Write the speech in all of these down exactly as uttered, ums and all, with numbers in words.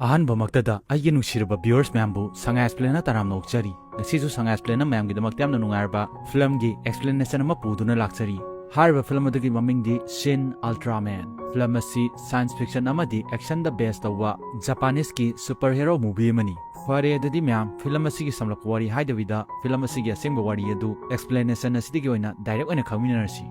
ꯑꯍꯥꯟꯕꯃꯛꯇꯗ ꯑꯩꯒꯤ ꯅꯨꯡꯁꯤꯔꯕ viewers ꯃꯌꯥꯝꯕꯨ ꯁꯉꯥꯏ Explainꯅ ꯇꯔꯥꯝꯅ ꯑꯣꯛꯆꯔꯤ꯫ ꯉꯁꯤꯁꯨ ꯁꯉꯥꯏ Explainꯅ ꯃꯌꯥꯝꯒꯤꯗꯃꯛꯇ ꯌꯥꯝꯅ ꯅꯨꯡꯉꯥꯏꯔꯕ filmꯒꯤ explanation ꯑꯃ ꯄꯨꯗꯨꯅ ꯂꯥꯛꯆꯔꯤ꯫ ꯍꯥꯏꯔꯤꯕ film ꯑꯗꯨꯒꯤ ꯃꯃꯤꯡꯗꯤ Shin Ultraman꯫ Film ꯑꯁꯤ science fiction ꯑꯃꯗꯤ actionꯗ base ꯇꯧꯕ Japaneseꯀꯤ superhero movie ꯑꯃꯅꯤ꯫ ꯐꯔꯦ, ꯑꯗꯨꯗꯤ ꯃꯌꯥꯝ, film ꯑꯁꯤꯒꯤ ꯁꯝꯂꯞꯄ ꯋꯥꯔꯤ ꯍꯥꯏꯗꯕꯤꯗ film ꯑꯁꯤꯒꯤ ꯑꯁꯦꯡꯕ ꯋꯥꯔꯤ ꯑꯗꯨ explanation ꯑꯁꯤꯗꯒꯤ ꯑꯣꯏꯅ direct ꯑꯣꯏꯅ ꯈꯪꯃꯤꯟꯅꯔꯁꯤ꯫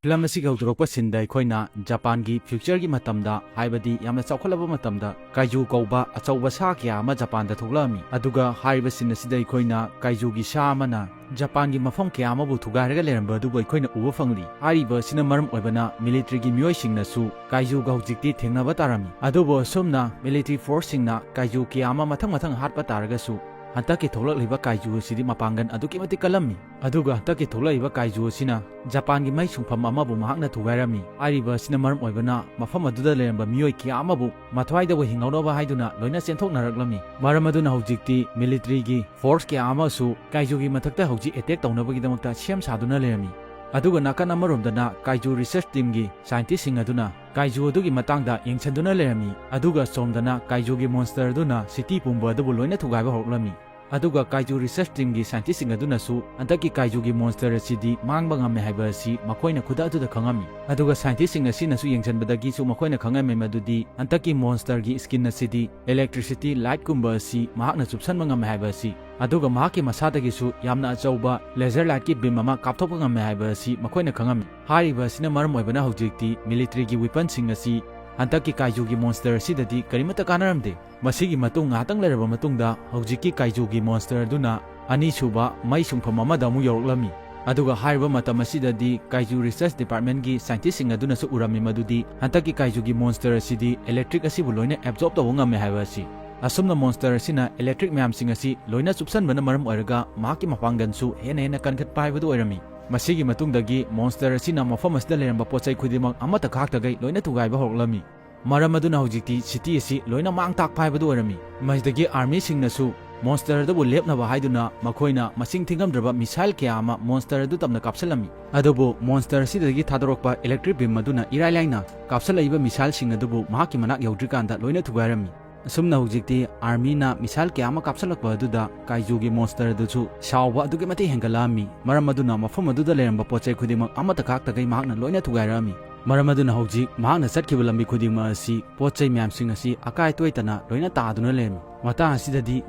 Film ꯑꯁꯤꯒꯤ ꯍꯧꯗꯣꯔꯛꯄ sceneꯗ ꯑꯩꯈꯣꯏꯅ ꯖꯄꯥꯟꯒꯤ futureꯒꯤ ꯃꯇꯝꯗ, ꯍꯥꯏꯕꯗꯤ ꯌꯥꯝꯅ ꯆꯥꯎꯈꯠꯂꯕ ꯃꯇꯝꯗ, ꯀꯥꯏꯖꯨ ꯀꯧꯕ ꯑꯆꯧꯕ ꯁꯥ ꯀꯌꯥ ꯑꯃ ꯖꯄꯥꯟꯗ ꯊꯣꯛꯂꯛꯑꯝꯃꯤ꯫ ꯑꯗꯨꯒ ꯍꯥꯏꯔꯤꯕ scene ꯑꯁꯤꯗ ꯑꯩꯈꯣꯏꯅ ꯀꯥꯏꯖꯨꯒꯤ ꯁꯥ ꯑꯃꯅ ꯖꯄꯥꯟꯒꯤ ꯃꯐꯝ ꯀꯌꯥ ꯑꯃꯕꯨ ꯊꯨꯒꯥꯏꯔꯒ ꯂꯩꯔꯝꯕ ꯑꯗꯨꯕꯨ ꯑꯩꯈꯣꯏꯅ ꯎꯕ ꯐꯪꯂꯤ꯫ ꯍꯥꯏꯔꯤꯕ ꯑꯁꯤꯅ ꯃꯔꯝ ꯑꯣꯏꯕꯅ militaryꯒꯤ ꯃꯤꯑꯣꯏꯁꯤꯡꯅꯁꯨ ꯀꯥꯏꯖꯨꯒ ꯍꯧꯖꯤꯛꯇꯤ ꯊꯦꯡꯅꯕ ꯇꯥꯔꯝꯃꯤ꯫ ꯑꯗꯨꯕꯨ ꯑꯁꯨꯝꯅ military forceꯁꯤꯡꯅ ꯀꯥꯏꯖꯨ ꯀꯌꯥ ꯑꯃ ꯃꯊꯪ ꯃꯊꯪ ꯍꯥꯠꯄ ꯇꯥꯔꯒꯁꯨ, ꯍꯟꯗꯛꯀꯤ ꯊꯣꯛꯂꯛꯂꯤꯕ ꯀꯥꯏꯖꯨ ꯑꯁꯤꯗꯤ ꯃꯄꯥꯡꯒꯜ ꯑꯗꯨꯛꯀꯤ ꯃꯇꯤꯛ ꯀꯜꯂꯝꯃꯤ꯫ ꯑꯗꯨꯒ ꯍꯟꯗꯛꯀꯤ ꯊꯣꯛꯂꯛꯏꯕ ꯀꯥꯏꯖꯨ ꯑꯁꯤꯅ ꯖꯄꯥꯟꯒꯤ ꯃꯩ ꯁꯨꯡꯐꯝ ꯑꯃꯕꯨ ꯃꯍꯥꯛꯅ ꯊꯨꯒꯥꯏꯔꯝꯃꯤ꯫ ꯍꯥꯏꯔꯤꯕ ꯑꯁꯤꯅ ꯃꯔꯝ ꯑꯣꯏꯕꯅ ꯃꯐꯝ ꯑꯗꯨꯗ ꯂꯩꯔꯝꯕ ꯃꯤꯑꯣꯏ ꯀꯌꯥ ꯑꯃꯕꯨ ꯃꯊ꯭ꯋꯥꯏꯗꯕꯨ ꯍꯤꯡꯍꯧꯅꯕ ꯍꯥꯏꯗꯨꯅ ꯂꯣꯏꯅ ꯆꯦꯟꯊꯣꯛꯅꯔꯛꯂꯝꯃꯤ꯫ ꯃꯔꯝ ꯑꯗꯨꯅ ꯍꯧꯖꯤꯛꯇꯤ militaryꯒꯤ force ꯀꯌꯥ ꯑꯃꯁꯨ ꯀꯥꯏꯖꯨꯒꯤ ꯃꯊꯛꯇ ꯍꯧꯖꯤꯛ attack ꯇꯧꯅꯕꯒꯤꯗꯃꯛꯇ ꯁꯦꯝ ꯁꯥꯗꯨꯅ ꯂꯩꯔꯝꯃꯤ꯫ ꯑꯗꯨꯒ ꯅꯥꯀꯟ ꯑꯃꯔꯣꯝꯗꯅ ꯀꯥꯏꯖꯨ research teamꯒꯤ scientistꯁꯤꯡ ꯑꯗꯨꯅ ꯀꯥꯏꯖꯨ ꯑꯗꯨꯒꯤ ꯃꯇꯥꯡꯗ ꯌꯦꯡꯁꯤꯟꯗꯨꯅ ꯂꯩꯔꯝꯃꯤ꯫ ꯑꯗꯨꯒ ꯁꯣꯝꯗꯅ ꯀꯥꯏꯖꯨꯒꯤ monster ꯑꯗꯨꯅ city ꯄꯨꯝꯕ ꯑꯗꯨꯕꯨ ꯂꯣꯏꯅ ꯊꯨꯒꯥꯏꯕ ꯍꯧꯔꯛꯂꯝꯃꯤ꯫ ꯑꯗꯨꯒ ꯀꯥꯏꯖꯨ research teamꯒꯤ scientistꯁꯤꯡ ꯑꯗꯨꯅꯁꯨ ꯍꯟꯗꯛꯀꯤ ꯀꯥꯏꯖꯨꯒꯤ monster ꯑꯁꯤꯗꯤ ꯃꯥꯡꯕ ꯉꯝꯃꯦ ꯍꯥꯏꯕ ꯑꯁꯤ ꯃꯈꯣꯏꯅ ꯈꯨꯗꯛ ꯑꯗꯨꯗ ꯈꯪꯉꯝꯃꯤ꯫ ꯑꯗꯨꯒ scientistꯁꯤꯡ ꯑꯁꯤꯅꯁꯨ ꯌꯦꯡꯁꯤꯟꯕꯗꯒꯤꯁꯨ ꯃꯈꯣꯏꯅ ꯈꯪꯉꯝꯃꯤ ꯃꯗꯨꯗꯤ ꯍꯟꯗꯛꯀꯤ monsterꯒꯤ skin ꯑꯁꯤꯗꯤ electricity lightꯀꯨꯝꯕ ꯑꯁꯤ ꯃꯍꯥꯛꯅ ꯆꯨꯞꯁꯟꯕ ꯉꯝꯃꯦ ꯍꯥꯏꯕ ꯑꯁꯤ꯫ ꯑꯗꯨꯒ ꯃꯍꯥꯛꯀꯤ ꯃꯁꯥꯗꯒꯤꯁꯨ ꯌꯥꯝꯅ ꯑꯆꯧꯕ laser lightꯀꯤ beam ꯑꯃ ꯀꯥꯞꯊꯣꯛꯄ ꯉꯝꯃꯦ ꯍꯥꯏꯕ ꯑꯁꯤ ꯃꯈꯣꯏꯅ ꯈꯪꯉꯝꯃꯤ꯫ ꯍꯥꯏꯔꯤꯕ ꯑꯁꯤꯅ ꯃꯔꯝ ꯑꯣꯏꯕꯅ ꯍꯧꯖꯤꯛꯇꯤ militaryꯒꯤ weaponꯁꯤꯡ ꯑꯁꯤ ꯍꯟꯗꯛꯀꯤ ꯀꯥꯏꯖꯨꯒꯤ monster ꯑꯁꯤꯗꯗꯤ ꯀꯔꯤꯃꯠꯇ ꯀꯥꯟꯅꯔꯝꯗꯦ꯫ ꯃꯁꯤꯒꯤ ꯃꯇꯨꯡ ꯉꯥꯏꯍꯥꯛꯇꯪ ꯂꯩꯔꯕ ꯃꯇꯨꯡꯗ ꯍꯧꯖꯤꯛꯀꯤ ꯀꯥꯏꯖꯨꯒꯤ monster ꯑꯗꯨꯅ ꯑꯅꯤꯁꯨꯕ ꯃꯩ ꯁꯨꯡꯐꯝ ꯑꯃꯗ ꯑꯃꯨꯛ ꯌꯧꯔꯛꯂꯝꯃꯤ꯫ ꯑꯗꯨꯒ ꯍꯥꯏꯔꯤꯕ ꯃꯇꯝ ꯑꯁꯤꯗꯗꯤ ꯀꯥꯏꯖꯨ research departmentꯀꯤ scientistꯁꯤꯡ ꯑꯗꯨꯅꯁꯨ ꯎꯔꯝꯃꯤ ꯃꯗꯨꯗꯤ ꯍꯟꯗꯛꯀꯤ ꯀꯥꯏꯖꯨꯒꯤ monster ꯑꯁꯤꯗꯤ electric ꯑꯁꯤꯕꯨ ꯂꯣꯏꯅ absorb ꯇꯧꯕ ꯉꯝꯃꯦ ꯍꯥꯏꯕ ꯑꯁꯤ꯫ ꯑꯁꯨꯝꯅ monster ꯑꯁꯤꯅ electric ꯃꯌꯥꯝꯁꯤꯡ ꯑꯁꯤ ꯂꯣꯏꯅ ꯆꯨꯞꯁꯟꯕꯅ ꯃꯔꯝ ꯑꯣꯏꯔꯒ ꯃꯍꯥꯛꯀꯤ ꯃꯄꯥꯡꯒꯜꯁꯨ ꯍꯦꯟꯅ ꯍꯦꯟꯅ ꯀꯟꯈꯠꯄ ꯍꯥꯏꯕꯗꯨ ꯑꯣꯏꯔꯝꯃꯤ꯫ ꯃꯁꯤꯒꯤ ꯃꯇꯨꯡꯗꯒꯤ monster ꯑꯁꯤꯅ ꯃꯐꯝ ꯑꯁꯤꯗ ꯂꯩꯔꯝꯕ ꯄꯣꯠ ꯆꯩ ꯈꯨꯗꯤꯡꯃꯛ ꯑꯃꯠꯇ ꯈꯥꯛꯇꯈꯩ ꯂꯣꯏꯅ ꯊꯨꯒꯥꯏꯕ ꯍꯧꯔꯛꯂꯝꯃꯤ꯫ ꯃꯔꯝ ꯑꯗꯨꯅ ꯍꯧꯖꯤꯛꯇꯤ city ꯑꯁꯤ ꯂꯣꯏꯅ ꯃꯥꯡ ꯇꯥꯛꯄ ꯍꯥꯏꯕꯗꯨ ꯑꯣꯏꯔꯝꯃꯤ꯫ ꯃꯁꯤꯗꯒꯤ armyꯁꯤꯡꯅꯁꯨ ꯃꯣꯟꯁꯇꯔ ꯑꯗꯨꯕꯨ ꯂꯦꯞꯅꯕ ꯍꯥꯏꯗꯨꯅ ꯃꯈꯣꯏꯅ ꯃꯁꯤꯡ ꯊꯤꯉꯝꯗ꯭ꯔꯕ ꯃꯤꯁꯥꯏꯜ ꯀꯌꯥ ꯑꯃ ꯃꯣꯟꯁꯇꯔ ꯑꯗꯨ ꯇꯝꯅ ꯀꯥꯞꯁꯤꯜꯂꯝꯃꯤ꯫ ꯑꯗꯨꯕꯨ ꯃꯣꯟꯁꯇꯔ ꯑꯁꯤꯗꯒꯤ ꯊꯥꯗꯣꯔꯛꯄ ꯏꯂꯦꯛꯇ꯭ꯔꯤꯛ ꯕꯤꯝ ꯑꯗꯨꯅ ꯏꯔꯥꯏ ꯂꯥꯏꯅ ꯀꯥꯞꯁꯤꯜꯂꯛꯏꯕ ꯃꯤꯁꯥꯏꯜꯁꯤꯡ ꯑꯗꯨꯕꯨ ꯃꯍꯥꯛꯀꯤ ꯃꯅꯥꯛ ꯌꯧꯗ꯭ꯔꯤꯀꯥꯟꯗ ꯂꯣꯏꯅ ꯊꯨꯒꯥꯏꯔꯝꯃꯤ꯫ ꯑꯁꯨꯝꯅ ꯍꯧꯖꯤꯛꯇꯤ ꯑꯥꯔꯃꯤꯅ ꯃꯤꯁꯥꯏꯜ ꯀꯌꯥ ꯑꯃ ꯀꯥꯞꯁꯤꯜꯂꯛꯄ ꯑꯗꯨꯗ ꯀꯥꯏꯖꯨꯒꯤ ꯃꯣꯟꯁꯇꯔ ꯑꯗꯨꯁꯨ ꯁꯥꯎꯕ ꯑꯗꯨꯛꯀꯤ ꯃꯇꯤꯛ ꯍꯦꯟꯒꯠꯂꯛꯑꯝꯃꯤ꯫ ꯃꯔꯝ ꯑꯗꯨꯅ ꯃꯐꯝ ꯑꯗꯨꯗ ꯂꯩꯔꯝꯕ ꯄꯣꯠ ꯆꯩ ꯈꯨꯗꯤꯡꯃꯛ ꯑꯃꯠꯇ ꯈꯥꯛꯇꯈꯩ ꯃꯍꯥꯛꯅ ꯂꯣꯏꯅ ꯊꯨꯒꯥꯏꯔꯛꯑꯝꯃꯤ꯫ ꯃꯔꯝ ꯑꯗꯨꯅ ꯍꯧꯖꯤꯛ ꯃꯍꯥꯛꯅ ꯆꯠꯈꯤꯕ ꯂꯝꯕꯤ ꯈꯨꯗꯤꯡꯃꯛ ꯑꯁꯤ ꯄꯣꯠ ꯆꯩ ꯃꯌꯥꯝꯁꯤꯡ ꯑꯁꯤ ꯑꯀꯥꯏ ꯑꯇꯣꯏꯇꯅ ꯂꯣꯏꯅ ꯇꯥꯗꯨꯅ ꯂꯩꯔꯝꯃꯤ꯫ ꯃꯇꯥꯡ ꯑꯁꯤꯗꯗꯤ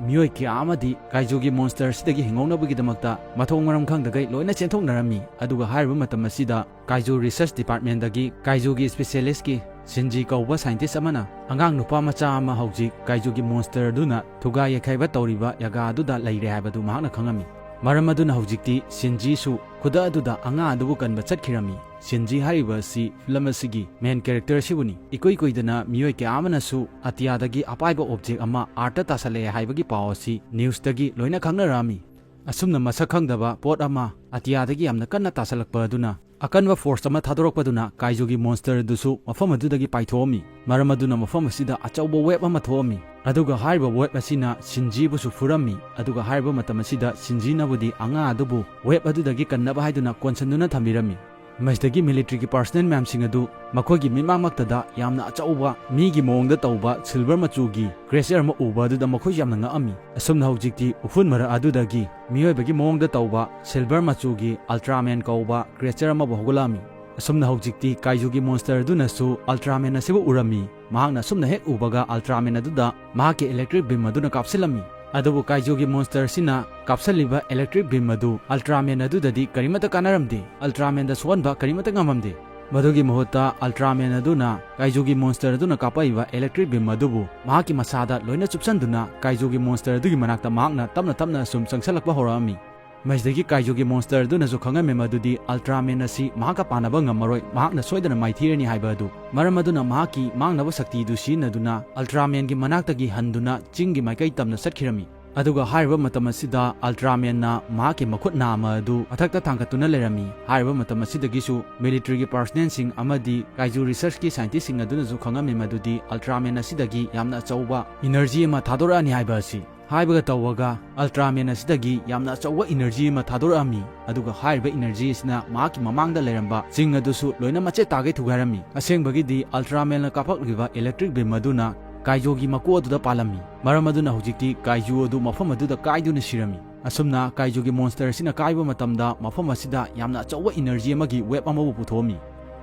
ꯃꯤꯑꯣꯏ ꯀꯌꯥ ꯑꯃꯗꯤ ꯀꯥꯏꯖꯨꯒꯤ ꯃꯣꯟꯁꯇꯔ ꯑꯁꯤꯗꯒꯤ ꯍꯤꯡꯍꯧꯅꯕꯒꯤꯗꯃꯛꯇ ꯃꯊꯣꯡ ꯃꯔꯝ ꯈꯪꯗꯈꯩ ꯂꯣꯏꯅ ꯆꯦꯟꯊꯣꯛꯅꯔꯝꯃꯤ꯫ ꯑꯗꯨꯒ ꯍꯥꯏꯔꯤꯕ ꯃꯇꯝ ꯑꯁꯤꯗ ꯀꯥꯏꯖꯨ ꯔꯤꯁꯔꯆ ꯗꯤꯄꯥꯔꯠꯃꯦꯟꯗꯒꯤ ꯀꯥꯏꯖꯨꯒꯤ ꯁ꯭ꯄꯦꯁꯤꯌꯦꯂꯤꯁꯀꯤ ꯁꯤꯟꯖꯤ ꯀꯧꯕ ꯁꯥꯏꯟꯇꯤꯁ ꯑꯃꯅ ꯑꯉꯥꯡ ꯅꯨꯄꯥ ꯃꯆꯥ ꯑꯃ ꯍꯧꯖꯤꯛ ꯀꯥꯏꯖꯨꯒꯤ ꯃꯣꯟꯁꯇꯔ ꯑꯗꯨꯅ ꯊꯨꯒꯥꯏ ꯌꯩꯈꯥꯏꯕ ꯇꯧꯔꯤꯕ ꯖꯒꯥ ꯑꯗꯨꯗ ꯂꯩꯔꯦ ꯍꯥꯏꯕꯗꯨ ꯃꯍꯥꯛꯅ ꯈꯪꯉꯝꯃꯤ꯫ ꯃꯔꯝ ꯑꯗꯨꯅ ꯍꯧꯖꯤꯛꯇꯤ ꯁꯤꯟꯖꯤꯁꯨ ꯈꯨꯗꯛ ꯑꯗꯨꯗ ꯑꯉꯥꯡ ꯑꯗꯨꯕꯨ ꯀꯟꯕ ꯆꯠꯈꯤꯔꯝꯃꯤ꯫ ꯁꯤꯟꯖꯤ ꯍꯥꯏꯔꯤꯕ ꯑꯁꯤ ꯐꯤꯂꯝ ꯑꯁꯤꯒꯤ ꯃꯦꯟ ꯀꯦꯔꯦꯛꯇꯔ ꯑꯁꯤꯕꯨꯅꯤ꯫ ꯏꯀꯨꯏ ꯀꯨꯏꯗꯅ ꯃꯤꯑꯣꯏ ꯀꯌꯥ ꯑꯃꯅꯁꯨ ꯑꯇꯤꯌꯥꯗꯒꯤ ꯑꯄꯥꯏꯕ ꯑꯣꯕꯖꯦꯛ ꯑꯃ ꯑꯥꯔꯠꯇ ꯇꯥꯁꯜꯂꯛꯑꯦ ꯍꯥꯏꯕꯒꯤ ꯄꯥꯎ ꯑꯁꯤ ꯅ꯭ꯌꯨꯁꯇꯒꯤ ꯂꯣꯏꯅ ꯈꯪꯅꯔꯛꯑꯝꯃꯤ꯫ ꯑꯁꯨꯝꯅ ꯃꯁꯛ ꯈꯪꯗꯕ ꯄꯣꯠ ꯑꯃ ꯑꯇꯤꯌꯥꯗꯒꯤ ꯌꯥꯝꯅ ꯀꯟꯅ ꯇꯥꯁꯜꯂꯛꯄ ꯑꯗꯨꯅ ꯑꯀꯟꯕ ꯐꯣꯔꯁ ꯑꯃ ꯊꯥꯗꯣꯔꯛꯄꯗꯨꯅ ꯀꯥꯏꯖꯨꯒꯤ ꯃꯣꯟꯁꯇꯔ ꯑꯗꯨꯁꯨ ꯃꯐꯝ ꯑꯗꯨꯗꯒꯤ ꯄꯥꯏꯊꯣꯛꯑꯝꯃꯤ꯫ ꯃꯔꯝ ꯑꯗꯨꯅ ꯃꯐꯝ ꯑꯁꯤꯗ ꯑꯆꯧꯕ ꯋꯦꯕ ꯑꯃ ꯊꯣꯛꯑꯝꯃꯤ꯫ ꯑꯗꯨꯒ ꯍꯥꯏꯔꯤꯕ ꯋꯦꯕ ꯑꯁꯤꯅ ꯁꯤꯟꯖꯤꯕꯨꯁꯨ ꯐꯨꯔꯝꯃꯤ꯫ ꯑꯗꯨꯒ ꯍꯥꯏꯔꯤꯕ ꯃꯇꯝ ꯑꯁꯤꯗ ꯁꯤꯟꯖꯤꯅꯕꯨꯗꯤ ꯑꯉꯥꯡ ꯑꯗꯨꯕꯨ ꯋꯦꯕ ꯑꯗꯨꯗꯒꯤ ꯀꯟꯅꯕ ꯍꯥꯏꯗꯨꯅ ꯀꯣꯟꯁꯤꯟꯗꯨꯅ ꯊꯝꯕꯤꯔꯝꯃꯤ꯫ ꯃꯁꯤꯗꯒꯤ ꯃꯤꯂꯤꯇ꯭ꯔꯤꯒꯤ ꯄꯥꯔꯁꯅꯦꯜ ꯃꯌꯥꯝꯁꯤꯡ ꯑꯗꯨ ꯃꯈꯣꯏꯒꯤ ꯃꯤꯠꯃꯥꯡꯃꯛꯇꯗ ꯌꯥꯝꯅ ꯑꯆꯧꯕ ꯃꯤꯒꯤ ꯃꯑꯣꯡꯗ ꯇꯧꯕ ꯁꯤꯜꯚꯔ ꯃꯆꯨꯒꯤ ꯀ꯭ꯔꯦꯆꯔ ꯑꯃ ꯎꯕ ꯑꯗꯨꯗ ꯃꯈꯣꯏꯁꯨ ꯌꯥꯝꯅ ꯉꯛꯑꯝꯃꯤ꯫ ꯑꯁꯨꯝꯅ ꯍꯧꯖꯤꯛꯇꯤ ꯎꯐꯨꯟ ꯃꯔꯛ ꯑꯗꯨꯗꯒꯤ ꯃꯤꯑꯣꯏꯕꯒꯤ ꯃꯑꯣꯡꯗ ꯇꯧꯕ ꯁꯤꯜꯚꯔ ꯃꯆꯨꯒꯤ ꯑꯜꯇ꯭ꯔꯥꯃꯦꯟ ꯀꯧꯕ ꯀ꯭ꯔꯦꯆꯔ ꯑꯃꯕꯨ ꯍꯧꯒꯠꯂꯛꯑꯝꯃꯤ꯫ ꯑꯁꯨꯝꯅ ꯍꯧꯖꯤꯛꯇꯤ ꯀꯥꯏꯖꯨꯒꯤ ꯃꯣꯟꯁꯇꯔ ꯑꯗꯨꯅꯁꯨ ꯑꯜꯇ꯭ꯔꯥꯃꯦꯟ ꯑꯁꯤꯕꯨ ꯎꯔꯝꯃꯤ꯫ ꯃꯍꯥꯛꯅ ꯑꯁꯨꯝꯅ ꯍꯦꯛ ꯎꯕꯒ ꯑꯜꯇ꯭ꯔꯥꯃꯦꯟ ꯑꯗꯨꯗ ꯃꯍꯥꯛꯀꯤ ꯏꯂꯦꯛꯇ꯭ꯔꯤꯛ ꯕꯤꯝ ꯑꯗꯨꯅ ꯀꯥꯞꯁꯤꯜꯂꯝꯃꯤ꯫ ꯑꯗꯨꯕꯨ ꯀꯥꯏꯖꯨꯒꯤ ꯃꯣꯟꯁꯇꯔ ꯑꯁꯤꯅ ꯀꯥꯞꯁꯤꯜꯂꯤꯕ ꯏꯂꯦꯛꯇ꯭ꯔꯤꯛ ꯕꯤꯝ ꯑꯗꯨ ꯑꯜꯇ꯭ꯔꯥꯃꯦꯟ ꯑꯗꯨꯗꯗꯤ ꯀꯔꯤꯃꯠꯇ ꯀꯥꯟꯅꯔꯝꯗꯦ꯫ ꯑꯜꯇ꯭ꯔꯥꯃꯦꯟꯗ ꯁꯣꯛꯍꯟꯕ ꯀꯔꯤꯃꯠꯇ ꯉꯝꯃꯝꯗꯦ꯫ ꯃꯗꯨꯒꯤ ꯃꯍꯨꯠꯇ ꯑꯜꯇ꯭ꯔꯥꯃꯦꯟ ꯑꯗꯨꯅ ꯀꯥꯏꯖꯨꯒꯤ ꯃꯣꯟꯁꯇꯔ ꯑꯗꯨꯅ ꯀꯥꯞꯄꯛꯏꯕ ꯏꯂꯦꯛꯇ꯭ꯔꯤꯛ ꯕꯤꯝ ꯑꯗꯨꯕꯨ ꯃꯍꯥꯛꯀꯤ ꯃꯁꯥꯗ ꯂꯣꯏꯅ ꯆꯨꯞꯁꯟꯗꯨꯅ ꯀꯥꯏꯖꯨꯒꯤ ꯃꯣꯟꯁꯇꯔ ꯑꯗꯨꯒꯤ ꯃꯅꯥꯛꯇ ꯃꯍꯥꯛꯅ ꯇꯞꯅ ꯇꯞꯅ ꯁꯨꯝ ꯆꯪꯁꯜꯂꯛꯄ ꯍꯧꯔꯛꯑꯝꯃꯤ꯫ ꯃꯁꯤꯗꯒꯤ ꯀꯥꯏꯖꯨꯒꯤ ꯃꯣꯟꯁꯇꯔ ꯑꯗꯨꯅꯁꯨ ꯈꯪꯉꯝꯃꯤ ꯃꯗꯨꯗꯤ ꯑꯜꯇ꯭ꯔꯥꯃꯦꯟ ꯑꯁꯤ ꯃꯍꯥꯛꯀ ꯄꯥꯟꯅꯕ ꯉꯝꯃꯔꯣꯏ, ꯃꯍꯥꯛꯅ ꯁꯣꯏꯗꯅ ꯃꯥꯏꯊꯤꯔꯅꯤ ꯍꯥꯏꯕ ꯑꯗꯨ꯫ ꯃꯔꯝ ꯑꯗꯨꯅ ꯃꯍꯥꯛꯀꯤ ꯃꯥꯡꯅꯕ ꯁꯛꯇꯤꯗꯨ ꯁꯤꯖꯤꯟꯅꯗꯨꯅ ꯑꯜꯇ꯭ꯔꯥꯃꯦꯟꯒꯤ ꯃꯅꯥꯛꯇꯒꯤ ꯍꯟꯗꯨꯅ ꯆꯤꯡꯒꯤ ꯃꯥꯏꯀꯩ ꯇꯝꯅ ꯆꯠꯈꯤꯔꯝꯃꯤ꯫ ꯑꯗꯨꯒ ꯍꯥꯏꯔꯤꯕ ꯃꯇꯝ ꯑꯁꯤꯗ Ultraman ꯅ ꯃꯍꯥꯛꯀꯤ ꯃꯈꯨꯠ ꯅꯥꯝꯃ ꯑꯗꯨ ꯃꯊꯛꯇ ꯊꯥꯡꯒꯠꯇꯨꯅ ꯂꯩꯔꯝꯃꯤ꯫ ꯍꯥꯏꯔꯤꯕ ꯃꯇꯝ ꯑꯁꯤꯗꯒꯤꯁꯨ military ꯒꯤ personnel ꯁꯤꯡ ꯑꯃꯗꯤ Kaiju research ꯀꯤ scientist ꯁꯤꯡ ꯑꯗꯨꯅꯁꯨ ꯈꯪꯉꯝꯃꯤ ꯃꯗꯨꯗꯤ Ultraman ꯑꯁꯤꯗꯒꯤ ꯌꯥꯝꯅ ꯑꯆꯧꯕ energy ꯑꯃ ꯊꯥꯗꯣꯔꯛꯑꯅꯤ ꯍꯥꯏꯕ ꯑꯁꯤ꯫ ꯍꯥꯏꯕꯒ ꯇꯧꯕꯒ Ultraman ꯑꯁꯤꯗꯒꯤ ꯌꯥꯝꯅ ꯑꯆꯧꯕ energy ꯑꯃ ꯊꯥꯗꯣꯔꯛꯑꯝꯃꯤ, ꯑꯗꯨꯒ ꯍꯥꯏꯔꯤꯕ energy ꯑꯁꯤꯅ ꯃꯍꯥꯛꯀꯤ ꯃꯃꯥꯡꯗ ꯂꯩꯔꯝꯕ ꯆꯤꯡ ꯑꯗꯨꯁꯨ ꯂꯣꯏꯅ ꯃꯆꯦꯠ ꯇꯥꯒꯩ ꯊꯨꯒꯥꯏꯔꯝꯃꯤ꯫ ꯑꯁꯦꯡꯕꯒꯤꯗꯤ Ultraman ꯅ ꯀꯥꯞꯄꯛꯂꯤꯕ electric beam ꯑꯗꯨꯅ Kaiju ꯒꯤ ꯃꯀꯣꯛ ꯑꯗꯨꯗ ꯄꯥꯜꯂꯝꯃꯤ꯫ ꯃꯔꯝ ꯑꯗꯨꯅ ꯍꯧꯖꯤꯛꯇꯤ Kaiju ꯑꯗꯨ ꯃꯐꯝ ꯑꯗꯨꯗ ꯀꯥꯏꯗꯨꯅ ꯁꯤꯔꯝꯃꯤ꯫ ꯑꯁꯨꯝꯅ Kaiju ꯒꯤ monster ꯑꯁꯤꯅ ꯀꯥꯏꯕ ꯃꯇꯝꯗ ꯃꯐꯝ ꯑꯁꯤꯗ ꯌꯥꯝꯅ ꯑꯆꯧꯕ energy ꯑꯃꯒꯤ wave ꯑꯃꯕꯨ ꯄꯨꯊꯣꯛꯑꯝꯃꯤ꯫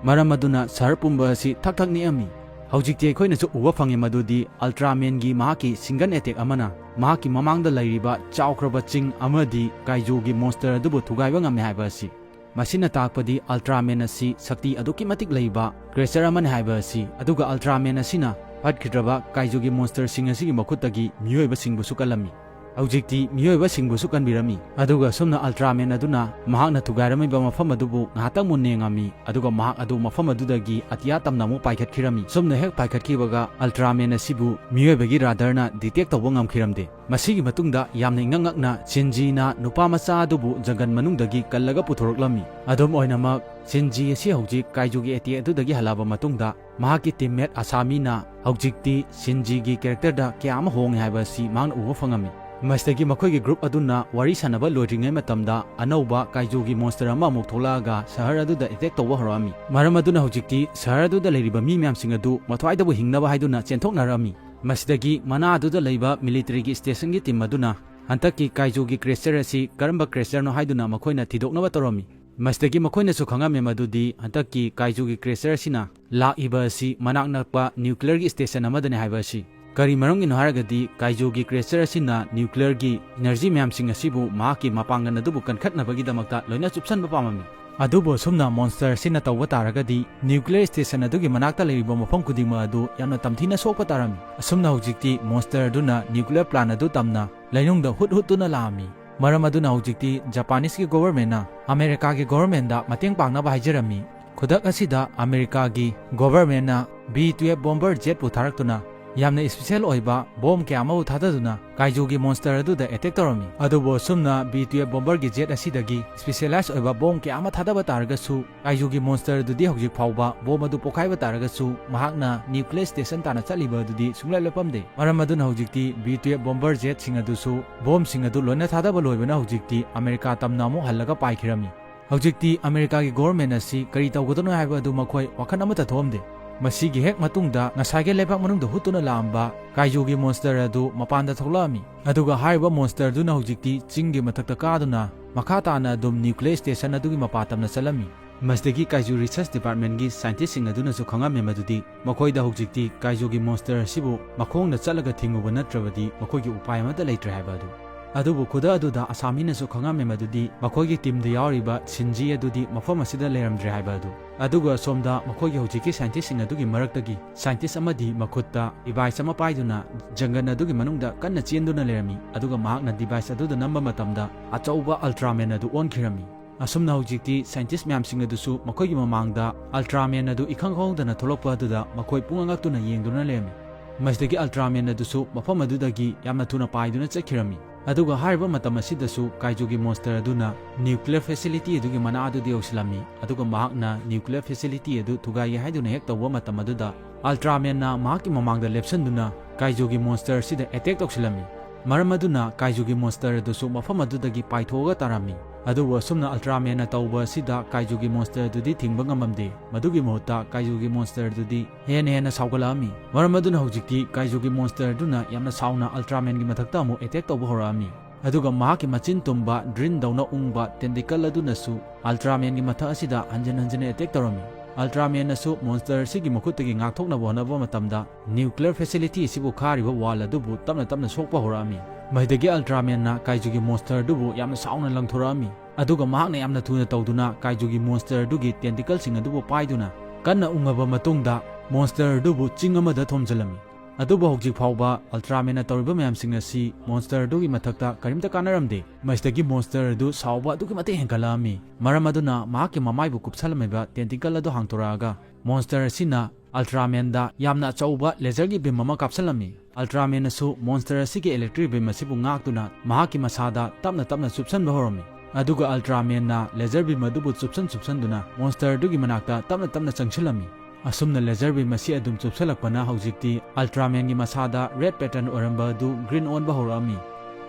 ꯃꯔꯝ ꯑꯗꯨꯅ ꯁꯍꯔ ꯄꯨꯝꯕ ꯑꯁꯤ ꯊꯛ ꯊꯛ ꯅꯤꯛꯑꯝꯃꯤ꯫ ꯍꯧꯖꯤꯛꯇꯤ ꯑꯩꯈꯣꯏꯅꯁꯨ ꯎꯕ ꯐꯪꯉꯤ ꯃꯗꯨꯗꯤ Ultraman ꯒꯤ ꯃꯍꯥꯛꯀꯤ single attack ꯑꯃꯅ ꯃꯍꯥꯛꯀꯤ ꯃꯃꯥꯡꯗ ꯂꯩꯔꯤꯕ ꯆꯥꯎꯈ꯭ꯔꯕ ꯆꯤꯡ ꯑꯃꯗꯤ Kaiju ꯒꯤ monster ꯑꯗꯨꯕꯨ ꯊꯨꯒꯥꯏꯕ ꯉꯝꯃꯤ ꯍꯥꯏꯕ ꯑꯁꯤ꯫ ꯃꯁꯤꯅ ꯇꯥꯛꯄꯗꯤ Ultraman ꯑꯁꯤ ꯁꯛꯇꯤ ꯑꯗꯨꯛꯀꯤ ꯃꯇꯤꯛ ꯂꯩꯕ creature ꯑꯃꯅꯤ ꯍꯥꯏꯕ ꯑꯁꯤ, ꯑꯗꯨꯒ Ultraman ꯑꯁꯤꯅ ꯐꯠꯈꯤꯗ꯭ꯔꯕ Kaiju ꯒꯤ monster ꯁꯤꯡ ꯑꯁꯤꯒꯤ ꯃꯈꯨꯠꯇꯒꯤ ꯃꯤꯑꯣꯏꯕꯁꯤꯡꯕꯨꯁꯨ ꯀꯜꯂꯝꯃꯤ꯫ ꯍꯧꯖꯤꯛꯇꯤ ꯃꯤꯑꯣꯏꯕꯁꯤꯡꯕꯨꯁꯨ ꯀꯟꯕꯤꯔꯝꯃꯤ꯫ ꯑꯗꯨꯒ ꯁꯨꯝꯅ Ultraman ꯑꯗꯨꯅ ꯃꯍꯥꯛꯅ ꯊꯨꯒꯥꯏꯔꯝꯃꯤꯕ ꯃꯐꯝ ꯑꯗꯨꯕꯨ ꯉꯥꯏꯍꯥꯛꯇꯪ ꯃꯨꯟꯅ ꯌꯦꯡꯉꯝꯃꯤ, ꯑꯗꯨꯒ ꯃꯍꯥꯛ ꯑꯗꯨ ꯃꯐꯝ ꯑꯗꯨꯗꯒꯤ ꯑꯇꯤꯌꯥ ꯇꯝꯅ ꯑꯃꯨꯛ ꯄꯥꯏꯈꯠꯈꯤꯔꯝꯃꯤ꯫ ꯁꯨꯝꯅ ꯍꯦꯛ ꯄꯥꯏꯈꯠꯈꯤꯕꯒ Ultraman ꯑꯁꯤꯕꯨ ꯃꯤꯑꯣꯏꯕꯒꯤ radar ꯅ detect ꯇꯧꯕ ꯉꯝꯈꯤꯔꯝꯗꯦ꯫ ꯃꯁꯤꯒꯤ ꯃꯇꯨꯡꯗ ꯌꯥꯝꯅ ꯏꯉꯛ ꯉꯛꯅ Shinji ꯅ ꯅꯨꯄꯥ ꯃꯆꯥ ꯑꯗꯨꯕꯨ ꯖꯪꯒꯜ ꯃꯅꯨꯡꯗꯒꯤ ꯀꯜꯂꯒ ꯄꯨꯊꯣꯔꯛꯂꯝꯃꯤ꯫ ꯑꯗꯨꯝ ꯑꯣꯏꯅꯃꯛ, Shinji ꯑꯁꯤ ꯍꯧꯖꯤꯛ Kaiju ꯒꯤ attack ꯑꯗꯨꯗꯒꯤ ꯍꯜꯂꯛꯑꯕ ꯃꯇꯨꯡꯗ, ꯃꯍꯥꯛꯀꯤ teammate Asami ꯅ ꯍꯧꯖꯤꯛꯇꯤ Shinji ꯒꯤ character ꯗ ꯀꯌꯥ ꯑꯃ ꯍꯣꯡꯉꯦ ꯍꯥꯏꯕ ꯑꯁꯤ ꯃꯍꯥꯛꯅ ꯎꯕ ꯐꯪꯉꯝꯃꯤ꯫ ꯃꯁꯤꯗꯒꯤ ꯃꯈꯣꯏꯒꯤ group ꯑꯗꯨꯅ ꯋꯥꯔꯤ ꯁꯥꯟꯅꯕ ꯂꯣꯏꯗ꯭ꯔꯤꯉꯩ ꯃꯇꯝꯗ, ꯑꯅꯧꯕ Kaiju ꯒꯤ monster ꯑꯃ ꯑꯃꯨꯛ ꯊꯣꯛꯂꯛꯑꯒ ꯁꯍꯔ ꯑꯗꯨꯗ attack ꯇꯧꯕ ꯍꯧꯔꯛꯑꯝꯃꯤ꯫ ꯃꯔꯝ ꯑꯗꯨꯅ ꯍꯧꯖꯤꯛꯇꯤ ꯁꯍꯔ ꯑꯗꯨꯗ ꯂꯩꯔꯤꯕ ꯃꯤ ꯃꯌꯥꯝꯁꯤꯡ ꯑꯗꯨ ꯃꯊ꯭ꯋꯥꯏꯗꯕꯨ ꯍꯤꯡꯅꯕ ꯍꯥꯏꯗꯨꯅ ꯆꯦꯟꯊꯣꯛꯅꯔꯛꯑꯝꯃꯤ꯫ ꯃꯁꯤꯗꯒꯤ ꯃꯅꯥ ꯑꯗꯨꯗ ꯂꯩꯕ military ꯒꯤ station ꯒꯤ team ꯑꯗꯨꯅ ꯍꯟꯗꯛꯀꯤ Kaiju ꯒꯤ creature ꯑꯁꯤ ꯀꯔꯝꯕ creature ꯅꯣ ꯍꯥꯏꯗꯨꯅ ꯃꯈꯣꯏꯅ ꯊꯤꯗꯣꯛꯅꯕ ꯇꯧꯔꯝꯃꯤ꯫ ꯃꯁꯤꯗꯒꯤ ꯃꯈꯣꯏꯅꯁꯨ ꯈꯪꯉꯝꯃꯤ ꯃꯗꯨꯗꯤ ꯍꯟꯗꯛꯀꯤ Kaiju ꯒꯤ creature ꯑꯁꯤꯅ ꯂꯥꯛꯏꯕ ꯑꯁꯤ ꯃꯅꯥꯛ ꯅꯛꯄ nuclear ꯒꯤ station ꯑꯃꯗꯅꯤ ꯍꯥꯏꯕ ꯑꯁꯤ꯫ ꯀꯔꯤ ꯃꯔꯝꯒꯤꯅꯣ ꯍꯥꯏꯔꯒꯗꯤ, Kaiju ꯒꯤ creature ꯑꯁꯤꯅ nuclear ꯒꯤ energy ꯃꯌꯥꯝꯁꯤꯡ ꯑꯁꯤꯕꯨ ꯃꯍꯥꯛꯀꯤ ꯃꯄꯥꯡꯒꯜ ꯑꯗꯨꯕꯨ ꯀꯟꯈꯠꯅꯕꯒꯤꯗꯃꯛꯇ ꯂꯣꯏꯅ ꯆꯨꯞꯁꯟꯕ ꯄꯥꯝꯂꯝꯃꯤ꯫ ꯑꯗꯨꯕꯨ ꯑꯁꯨꯝꯅ monster ꯑꯁꯤꯅ ꯇꯧꯕ ꯇꯥꯔꯒꯗꯤ, nuclear station ꯑꯗꯨꯒꯤ ꯃꯅꯥꯛꯇ ꯂꯩꯔꯤꯕ ꯃꯐꯝ ꯈꯨꯗꯤꯡꯃꯛ ꯑꯗꯨ ꯌꯥꯝꯅ ꯇꯝꯊꯤꯅ ꯁꯣꯛꯄ ꯇꯥꯔꯝꯃꯤ꯫ ꯑꯁꯨꯝꯅ ꯍꯧꯖꯤꯛꯇꯤ monster ꯑꯗꯨꯅ nuclear plant ꯑꯗꯨ ꯇꯝꯅ ꯂꯩꯅꯨꯡꯗ ꯍꯨꯠ ꯍꯨꯠꯇꯨꯅ ꯂꯥꯛꯑꯝꯃꯤ꯫ ꯃꯔꯝ ꯑꯗꯨꯅ ꯍꯧꯖꯤꯛꯇꯤ Japanese ꯀꯤ government ꯅ America ꯒꯤ government ꯗ ꯃꯇꯦꯡ ꯄꯥꯡꯅꯕ ꯍꯥꯏꯖꯔꯝꯃꯤ꯫ ꯈꯨꯗꯛ ꯑꯁꯤꯗ America ꯒꯤ government ꯅ B twelve bomber jet ꯄꯨ ꯊꯥꯔꯛꯇꯨꯅ ꯌꯥꯝꯅ special ꯑꯣꯏꯕ bomb ꯀꯌꯥ ꯑꯃꯕꯨ ꯊꯥꯗꯗꯨꯅ Kaiju ꯒꯤ monster ꯑꯗꯨꯗ attack ꯇꯧꯔꯝꯃꯤ꯫ ꯑꯗꯨꯕꯨ ꯑꯁꯨꯝꯅ B twelve bomber ꯒꯤ jet ꯑꯁꯤꯗꯒꯤ specialize ꯑꯣꯏꯕ bomb ꯀꯌꯥ ꯑꯃ ꯊꯥꯗꯕ ꯇꯥꯔꯒꯁꯨ Kaiju ꯒꯤ monster ꯑꯗꯨꯗꯤ ꯍꯧꯖꯤꯛ ꯐꯥꯎꯕ bomb ꯑꯗꯨ ꯄꯣꯈꯥꯏꯕ ꯇꯥꯔꯒꯁꯨ ꯃꯍꯥꯛꯅ nuclear station ꯇꯥꯟꯅ ꯆꯠꯂꯤꯕ ꯑꯗꯨꯗꯤ ꯁꯨꯡꯂꯦꯞ ꯂꯦꯞꯄꯝꯗꯦ꯫ ꯃꯔꯝ ꯑꯗꯨꯅ ꯍꯧꯖꯤꯛꯇꯤ B twelve bomber jet ꯁꯤꯡ ꯑꯗꯨꯁꯨ bomb ꯁꯤꯡ ꯑꯗꯨ ꯂꯣꯏꯅ ꯊꯥꯗꯕ ꯂꯣꯏꯕꯅ ꯍꯧꯖꯤꯛꯇꯤ ꯑꯃꯦꯔꯤꯀꯥ ꯇꯝꯅ ꯑꯃꯨꯛ ꯍꯜꯂꯒ ꯄꯥꯏꯈꯤꯔꯝꯃꯤ꯫ ꯍꯧꯖꯤꯛꯇꯤ ꯑꯃꯦꯔꯤꯀꯥꯒꯤ government ꯑꯁꯤ ꯀꯔꯤ ꯇꯧꯒꯗꯣꯏꯅꯣ ꯍꯥꯏꯕ ꯑꯗꯨ ꯃꯈꯣꯏ ꯋꯥꯈꯜ ꯑꯃꯠꯇ ꯊꯣꯛꯑꯝꯗꯦ꯫ ꯃꯁꯤꯒꯤ ꯍꯦꯛ ꯃꯇꯨꯡꯗ ꯉꯁꯥꯏꯒꯤ ꯂꯩꯕꯥꯛ ꯃꯅꯨꯡꯗ ꯍꯨꯠꯇꯨꯅ ꯂꯥꯛꯑꯝꯕ Kaiju ꯒꯤ monster ꯑꯗꯨ ꯃꯄꯥꯟꯗ ꯊꯣꯛꯂꯛꯑꯝꯃꯤ꯫ ꯑꯗꯨꯒ ꯍꯥꯏꯔꯤꯕ monster ꯗꯨꯅ ꯍꯧꯖꯤꯛꯇꯤ ꯆꯤꯡꯒꯤ ꯃꯊꯛꯇ ꯀꯥꯗꯨꯅ ꯃꯈꯥ ꯇꯥꯅ ꯑꯗꯨꯝ nuclear station ꯑꯗꯨꯒꯤ ꯃꯄꯥ ꯇꯝꯅ ꯆꯠꯂꯝꯃꯤ꯫ ꯃꯁꯤꯗꯒꯤ Kaiju research department ꯒꯤ scientist ꯁꯤꯡ ꯑꯗꯨꯅꯁꯨ ꯈꯪꯉꯝꯃꯦ ꯃꯗꯨꯗꯤ ꯃꯈꯣꯏꯗ ꯍꯧꯖꯤꯛꯇꯤ Kaiju ꯒꯤ monster ꯑꯁꯤꯕꯨ ꯃꯈꯣꯡꯅ ꯆꯠꯂꯒ ꯊꯤꯡꯉꯨꯕ ꯅꯠꯇ꯭ꯔꯕꯗꯤ ꯃꯈꯣꯏꯒꯤ ꯎꯄꯥꯏ ꯑꯃꯠꯇ ꯂꯩꯇ꯭ꯔꯦ ꯍꯥꯏꯕ ꯑꯗꯨ꯫ ꯑꯗꯨꯕꯨ ꯈꯨꯗ ꯑꯗꯨꯗ ꯑꯁꯥꯃꯤꯅꯁꯨ ꯈꯪꯉꯝꯃꯦ ꯃꯗꯨꯗꯤ ꯃꯈꯣꯏꯒꯤ team ꯗ ꯌꯥꯎꯔꯤꯕ ꯁꯤꯟꯖꯤ ꯑꯗꯨꯗꯤ ꯃꯐꯝ ꯑꯁꯤꯗ ꯂꯩꯔꯝꯗ꯭ꯔꯦ ꯍꯥꯏꯕ ꯑꯗꯨ꯫ ꯑꯗꯨꯒ ꯑꯁꯣꯝꯗ ꯃꯈꯣꯏꯒꯤ ꯍꯧꯖꯤꯛꯀꯤ scientist ꯁꯤꯡ ꯑꯗꯨꯒꯤ ꯃꯔꯛꯇꯒꯤ scientist ꯑꯃꯗꯤ ꯃꯈꯨꯠꯇ device ꯑꯃ ꯄꯥꯏꯗꯨꯅ ꯖꯪꯒꯜ ꯑꯗꯨꯒꯤ ꯃꯅꯨꯡꯗ ꯀꯟꯅ ꯆꯦꯟꯗꯨꯅ ꯂꯩꯔꯝꯃꯤ꯫ ꯑꯗꯨꯒ ꯃꯍꯥꯛꯅ device ꯑꯗꯨꯗ ꯅꯝꯕ ꯃꯇꯝꯗ ꯑꯆꯧꯕ Ultraman ꯑꯗꯨ ꯑꯣꯟꯈꯤꯔꯝꯃꯤ꯫ ꯑꯁꯨꯝꯅ ꯍꯧꯖꯤꯛꯇꯤ scientist ꯃꯌꯥꯝꯁꯤꯡ ꯑꯗꯨꯁꯨ ꯃꯈꯣꯏꯒꯤ ꯃꯃꯥꯡꯗ Ultraman ꯑꯗꯨ ꯏꯈꯪ ꯈꯪꯍꯧꯗꯅ ꯊꯣꯛꯂꯛꯄ ꯑꯗꯨꯗ ꯃꯈꯣꯏ ꯄꯨꯡꯉꯛ ꯉꯛꯇꯨꯅ ꯌꯦꯡꯗꯨꯅ ꯂꯩꯔꯝꯃꯤ꯫ ꯃꯁꯤꯗꯒꯤ Ultraman ꯑꯗꯨꯁꯨ ꯃꯐꯝ ꯑꯗꯨꯗꯒꯤ ꯌꯥꯝꯅ ꯊꯨꯅ ꯄꯥꯏꯗꯨꯅ ꯆꯠꯈꯤꯔꯝꯃꯤ꯫ ꯑꯗꯨꯒ ꯍꯥꯏꯔꯤꯕ ꯃꯇꯝ ꯑꯁꯤꯗꯁꯨ Kaiju ꯒꯤ monster ꯑꯗꯨꯅ nuclear facility ꯑꯗꯨꯒꯤ ꯃꯅꯥꯛ ꯑꯗꯨꯗ ꯌꯧꯁꯤꯜꯂꯝꯃꯤ꯫ ꯑꯗꯨꯒ ꯃꯍꯥꯛꯅ nuclear facility ꯑꯗꯨ ꯊꯨꯒꯥꯏꯒꯦ ꯍꯥꯏꯗꯨꯅ ꯍꯦꯛ ꯇꯧꯕ ꯃꯇꯝ ꯑꯗꯨꯗ Ultraman ꯅ ꯃꯍꯥꯛꯀꯤ ꯃꯃꯥꯡꯗ ꯂꯦꯞꯁꯤꯟꯗꯨꯅ Kaiju ꯒꯤ monster ꯑꯁꯤꯗ attack ꯇꯧꯁꯤꯜꯂꯝꯃꯤ꯫ ꯃꯔꯝ ꯑꯗꯨꯅ Kaiju ꯒꯤ monster ꯑꯗꯨꯁꯨ ꯃꯐꯝ ꯑꯗꯨꯗꯒꯤ ꯄꯥꯏꯊꯣꯛꯑꯒ ꯇꯥꯔꯝꯃꯤ꯫ ꯑꯗꯨꯕꯨ ꯑꯁꯨꯝꯅ Ultraman ꯅ ꯇꯧꯕ ꯑꯁꯤꯗ Kaiju ꯒꯤ monster ꯑꯗꯨꯗꯤ ꯊꯤꯡꯕ ꯉꯝꯃꯝꯗꯦ꯫ ꯃꯗꯨꯒꯤ ꯃꯍꯨꯠꯇ Kaiju ꯒꯤ monster ꯑꯗꯨꯗꯤ ꯍꯦꯟꯅ ꯍꯦꯟꯅ ꯁꯥꯎꯒꯠꯂꯛꯑꯝꯃꯤ꯫ ꯃꯔꯝ ꯑꯗꯨꯅ ꯍꯧꯖꯤꯛꯇꯤ Kaiju ꯒꯤ monster ꯑꯗꯨꯅ ꯌꯥꯝꯅ ꯁꯥꯎꯅ Ultraman ꯒꯤ ꯃꯊꯛꯇ ꯑꯃꯨꯛ attack ꯇꯧꯕ ꯍꯧꯔꯛꯑꯝꯃꯤ꯫ ꯑꯗꯨꯒ ꯃꯍꯥꯛꯀꯤ ꯃꯆꯤꯟ ꯇꯨꯝꯕ drain ꯗꯧꯅ ꯎꯪꯕ tentacle ꯑꯗꯨꯅꯁꯨ Ultraman ꯒꯤ ꯃꯊꯛ ꯑꯁꯤꯗ ꯍꯟꯖꯤꯟ ꯍꯟꯖꯤꯟ attack ꯇꯧꯔꯝꯃꯤ꯫ Ultraman ꯅꯁꯨ monster ꯑꯁꯤꯒꯤ ꯃꯈꯨꯠꯇꯒꯤ ꯉꯥꯛꯊꯣꯛꯅꯕ ꯍꯣꯠꯅꯕ ꯃꯇꯝꯗ nuclear facility ꯑꯁꯤꯕꯨ ꯈꯥꯔꯤꯕ wall ꯑꯗꯨꯕꯨ ꯇꯞꯅ ꯇꯞꯅ ꯁꯣꯛꯄ ꯍꯧꯔꯛꯑꯝꯃꯤ꯫ ꯃꯁꯤꯗꯒꯤ Ultraman ꯅ Kaiju ꯒꯤ monster ꯑꯗꯨꯕꯨ ꯌꯥꯝꯅ ꯁꯥꯎꯅ ꯂꯪꯊꯣꯔꯛꯑꯝꯃꯤ꯫ ꯑꯗꯨꯒ ꯃꯍꯥꯛꯅ ꯌꯥꯝꯅ ꯊꯨꯅ ꯇꯧꯗꯨꯅ Kaiju ꯒꯤ monster ꯑꯗꯨꯒꯤ tentacle ꯁꯤꯡ ꯑꯗꯨꯕꯨ ꯄꯥꯏꯗꯨꯅ ꯀꯟꯅ ꯎꯪꯉꯕ ꯃꯇꯨꯡꯗ monster ꯑꯗꯨꯕꯨ ꯆꯤꯡ ꯑꯃꯗ ꯊꯣꯝꯖꯤꯜꯂꯝꯃꯤ꯫ ꯑꯗꯨꯕꯨ ꯍꯧꯖꯤꯛ ꯐꯥꯎꯕ Ultraman ꯅ ꯇꯧꯔꯤꯕ ꯃꯌꯥꯝꯁꯤꯡ ꯑꯁꯤ monster ꯑꯗꯨꯒꯤ ꯃꯊꯛꯇ ꯀꯔꯤꯝꯇ ꯀꯥꯟꯅꯔꯝꯗꯦ꯫ ꯃꯁꯤꯗꯒꯤ monster ꯑꯗꯨ ꯁꯥꯎꯕ ꯑꯗꯨꯛꯀꯤ ꯃꯇꯤꯛ ꯍꯦꯟꯒꯠꯂꯛꯑꯝꯃꯤ꯫ ꯃꯔꯝ ꯑꯗꯨꯅ ꯃꯍꯥꯛꯀꯤ ꯃꯃꯥꯏꯕꯨ ꯀꯨꯞꯁꯜꯂꯝꯃꯤꯕ tentacle ꯑꯗꯨ ꯍꯥꯡꯗꯣꯔꯛꯑꯒ monster ꯑꯁꯤꯅ Ultraman ꯗ ꯌꯥꯝꯅ ꯑꯆꯧꯕ laser ꯒꯤ beam ꯑꯃ ꯀꯥꯞꯁꯤꯜꯂꯝꯃꯤ꯫ Ultraman ꯅꯁꯨ monster ꯑꯁꯤꯒꯤ electric beam ꯑꯁꯤꯕꯨ ꯉꯥꯛꯇꯨꯅ ꯃꯍꯥꯛꯀꯤ ꯃꯁꯥꯗ ꯇꯞꯅ ꯇꯞꯅ ꯆꯨꯞꯁꯟꯕ ꯍꯧꯔꯝꯃꯤ꯫ ꯑꯗꯨꯒ Ultraman ꯅ laser beam ꯑꯗꯨꯕꯨ ꯆꯨꯞꯁꯟ ꯆꯨꯞꯁꯟꯗꯨꯅ monster ꯑꯗꯨꯒꯤ ꯃꯅꯥꯛꯇ ꯇꯞꯅ ꯇꯞꯅ ꯆꯪꯁꯤꯜꯂꯝꯃꯤ꯫ ꯑꯁꯨꯝꯅ laser beam ꯑꯁꯤ ꯑꯗꯨꯝ ꯆꯨꯞꯁꯜꯂꯛꯄꯅ ꯍꯧꯖꯤꯛꯇꯤ Ultraman ꯒꯤ ꯃꯁꯥꯗ red pattern ꯑꯣꯏꯔꯝꯕ ꯑꯗꯨ green ꯑꯣꯟꯕ ꯍꯧꯔꯛꯑꯝꯃꯤ꯫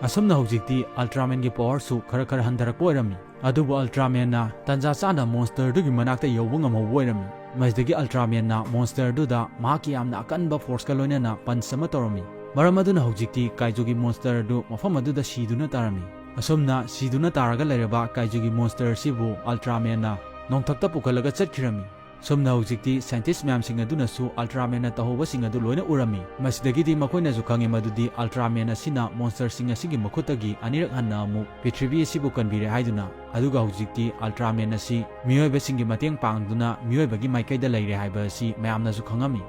ꯑꯁꯨꯝꯅ ꯍꯧꯖꯤꯛꯇꯤ Ultraman ꯒꯤ power ꯁꯨ ꯈꯔ ꯈꯔ ꯍꯟꯊꯔꯛꯄ ꯑꯣꯏꯔꯝꯃꯤ꯫ ꯑꯗꯨꯕꯨ Ultraman ꯅ ꯇꯟꯖꯥ ꯆꯥꯅ monster ꯑꯗꯨꯒꯤ ꯃꯅꯥꯛꯇ ꯌꯧꯕ ꯉꯝꯍꯧꯕ ꯑꯣꯏꯔꯝꯃꯤ꯫ ꯃꯁꯤꯗꯒꯤ Ultraman ꯅ monster ꯑꯗꯨꯗ ꯃꯍꯥꯛꯀꯤ ꯌꯥꯝꯅ ꯑꯀꯟꯕ force ꯀ ꯂꯣꯏꯅꯅ punch ꯑꯃ ꯇꯧꯔꯝꯃꯤ꯫ ꯃꯔꯝ ꯑꯗꯨꯅ ꯍꯧꯖꯤꯛꯇꯤ Kaiju ꯒꯤ monster ꯑꯗꯨ ꯃꯐꯝ ꯑꯗꯨꯗ ꯁꯤꯗꯨꯅ ꯇꯥꯔꯝꯃꯤ꯫ ꯑꯁꯨꯝꯅ ꯁꯤꯗꯨꯅ ꯇꯥꯔꯒ ꯂꯩꯔꯕ Kaiju ꯒꯤ monster ꯑꯁꯤꯕꯨ Ultraman ꯅ ꯅꯣꯡꯊꯛꯇ ꯄꯨꯈꯠꯂꯒ ꯆꯠꯈꯤꯔꯝꯃꯤ꯫ ꯁꯨꯝꯅ ꯍꯧꯖꯤꯛꯇꯤ scientist ꯃꯌꯥꯝꯁꯤꯡ ꯑꯗꯨꯅꯁꯨ Ultraman ꯅ ꯇꯧꯍꯧꯕꯁꯤꯡ ꯑꯗꯨ ꯂꯣꯏꯅ ꯎꯔꯝꯃꯤ꯫ ꯃꯁꯤꯗꯒꯤꯗꯤ ꯃꯈꯣꯏꯅꯁꯨ ꯈꯪꯉꯤ ꯃꯗꯨꯗꯤ Ultraman ꯑꯁꯤꯅ monster ꯁꯤꯡ ꯑꯁꯤꯒꯤ ꯃꯈꯨꯠꯇꯒꯤ ꯑꯅꯤꯔꯛ ꯍꯟꯅ ꯑꯃꯨꯛ ꯄ꯭ꯔꯤꯊꯤꯕꯤ ꯑꯁꯤꯕꯨ ꯀꯟꯕꯤꯔꯦ ꯍꯥꯏꯗꯨꯅ꯫ ꯑꯗꯨꯒ ꯍꯧꯖꯤꯛꯇꯤ Ultraman ꯑꯁꯤ ꯃꯤꯑꯣꯏꯕꯁꯤꯡꯒꯤ ꯃꯇꯦꯡ ꯄꯥꯡꯗꯨꯅ ꯃꯤꯑꯣꯏꯕꯒꯤ ꯃꯥꯏꯀꯩꯗ ꯂꯩꯔꯦ ꯍꯥꯏꯕ ꯑꯁꯤ ꯃꯌꯥꯝꯅꯁꯨ ꯈꯪꯉꯝꯃꯤ꯫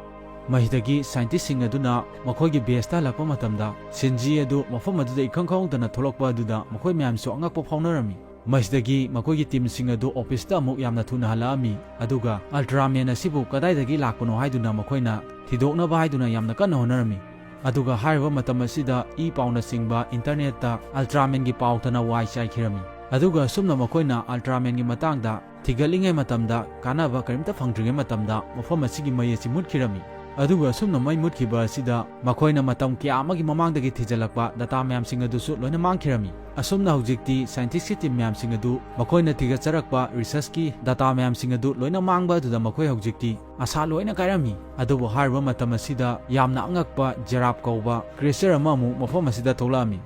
ꯃꯁꯤꯗꯒꯤ scientist ꯁꯤꯡ ꯑꯗꯨꯅ ꯃꯈꯣꯏꯒꯤ base ꯇ ꯍꯜꯂꯛꯄ ꯃꯇꯝꯗ Shinji ꯑꯗꯨ ꯃꯐꯝ ꯑꯗꯨꯗ ꯏꯈꯪ ꯈꯪꯍꯧꯗꯅ ꯊꯣꯛꯂꯛꯄ ꯑꯗꯨꯗ ꯃꯈꯣꯏ ꯃꯌꯥꯝꯁꯨ ꯑꯉꯛꯄ ꯐꯥꯎꯅꯔꯝꯃꯤ꯫ ꯃꯁꯤꯗꯒꯤ ꯃꯈꯣꯏꯒꯤ team ꯁꯤꯡ ꯑꯗꯨ office ꯇ ꯑꯃꯨꯛ ꯌꯥꯝꯅ ꯊꯨꯅ ꯍꯜꯂꯛꯑꯝꯃꯤ, ꯑꯗꯨꯒ Ultraman ꯑꯁꯤꯕꯨ ꯀꯗꯥꯏꯗꯒꯤ ꯂꯥꯛꯄꯅꯣ ꯍꯥꯏꯗꯨꯅ ꯃꯈꯣꯏꯅ ꯊꯤꯗꯣꯛꯅꯕ ꯍꯥꯏꯗꯨꯅ ꯌꯥꯝꯅ ꯀꯟꯅ ꯍꯣꯠꯅꯔꯝꯃꯤ꯫ ꯑꯗꯨꯒ ꯍꯥꯏꯔꯤꯕ ꯃꯇꯝ ꯑꯁꯤꯗ ꯏ ꯄꯥꯎꯅꯆꯤꯡꯕ internet ꯇ Ultraman ꯒꯤ ꯄꯥꯎꯇꯅ ꯋꯥꯏ ꯆꯥꯏꯈꯤꯔꯝꯃꯤ꯫ ꯑꯗꯨꯒ ꯑꯁꯨꯝꯅ ꯃꯈꯣꯏꯅ Ultraman ꯒꯤ ꯃꯇꯥꯡꯗ ꯊꯤꯒꯠꯂꯤꯉꯩ ꯃꯇꯝꯗ ꯀꯥꯟꯅꯕ ꯀꯔꯤꯝꯇ ꯐꯪꯗ꯭ꯔꯤꯉꯩ ꯃꯇꯝꯗ ꯃꯐꯝ ꯑꯁꯤꯒꯤ ꯃꯩ ꯑꯁꯤ ꯃꯨꯠꯈꯤꯔꯝꯃꯤ꯫ ꯑꯗꯨꯒ ꯑꯁꯨꯝꯅ ꯃꯩ ꯃꯨꯠꯈꯤꯕ ꯑꯁꯤꯗ ꯃꯈꯣꯏꯅ ꯃꯇꯝ ꯀꯌꯥ ꯑꯃꯒꯤ ꯃꯃꯥꯡꯗꯒꯤ ꯊꯤꯖꯤꯜꯂꯛꯄ data ꯃꯌꯥꯝꯁꯤꯡ ꯑꯗꯨꯁꯨ ꯂꯣꯏꯅ ꯃꯥꯡꯈꯤꯔꯝꯃꯤ꯫ ꯑꯁꯨꯝꯅ ꯍꯧꯖꯤꯛꯇꯤ scientist ꯀꯤ team ꯃꯌꯥꯝꯁꯤꯡ ꯑꯗꯨ ꯃꯈꯣꯏꯅ ꯊꯤꯒꯠꯆꯔꯛꯄ research ꯀꯤ data ꯃꯌꯥꯝꯁꯤꯡ ꯑꯗꯨ ꯂꯣꯏꯅ ꯃꯥꯡꯕ ꯑꯗꯨꯗ ꯃꯈꯣꯏ ꯍꯧꯖꯤꯛꯇꯤ ꯑꯁꯥ ꯂꯣꯏꯅ ꯀꯥꯏꯔꯝꯃꯤ꯫ ꯑꯗꯨꯕꯨ ꯍꯥꯏꯔꯤꯕ ꯃꯇꯝ ꯑꯁꯤꯗ ꯌꯥꯝꯅ ꯑꯉꯛꯄ Zerab ꯀꯧꯕ creature ꯑꯃ ꯑꯃꯨꯛ ꯃꯐꯝ ꯑꯁꯤꯗ ꯊꯣꯛꯂꯛꯑꯝꯃꯤ꯫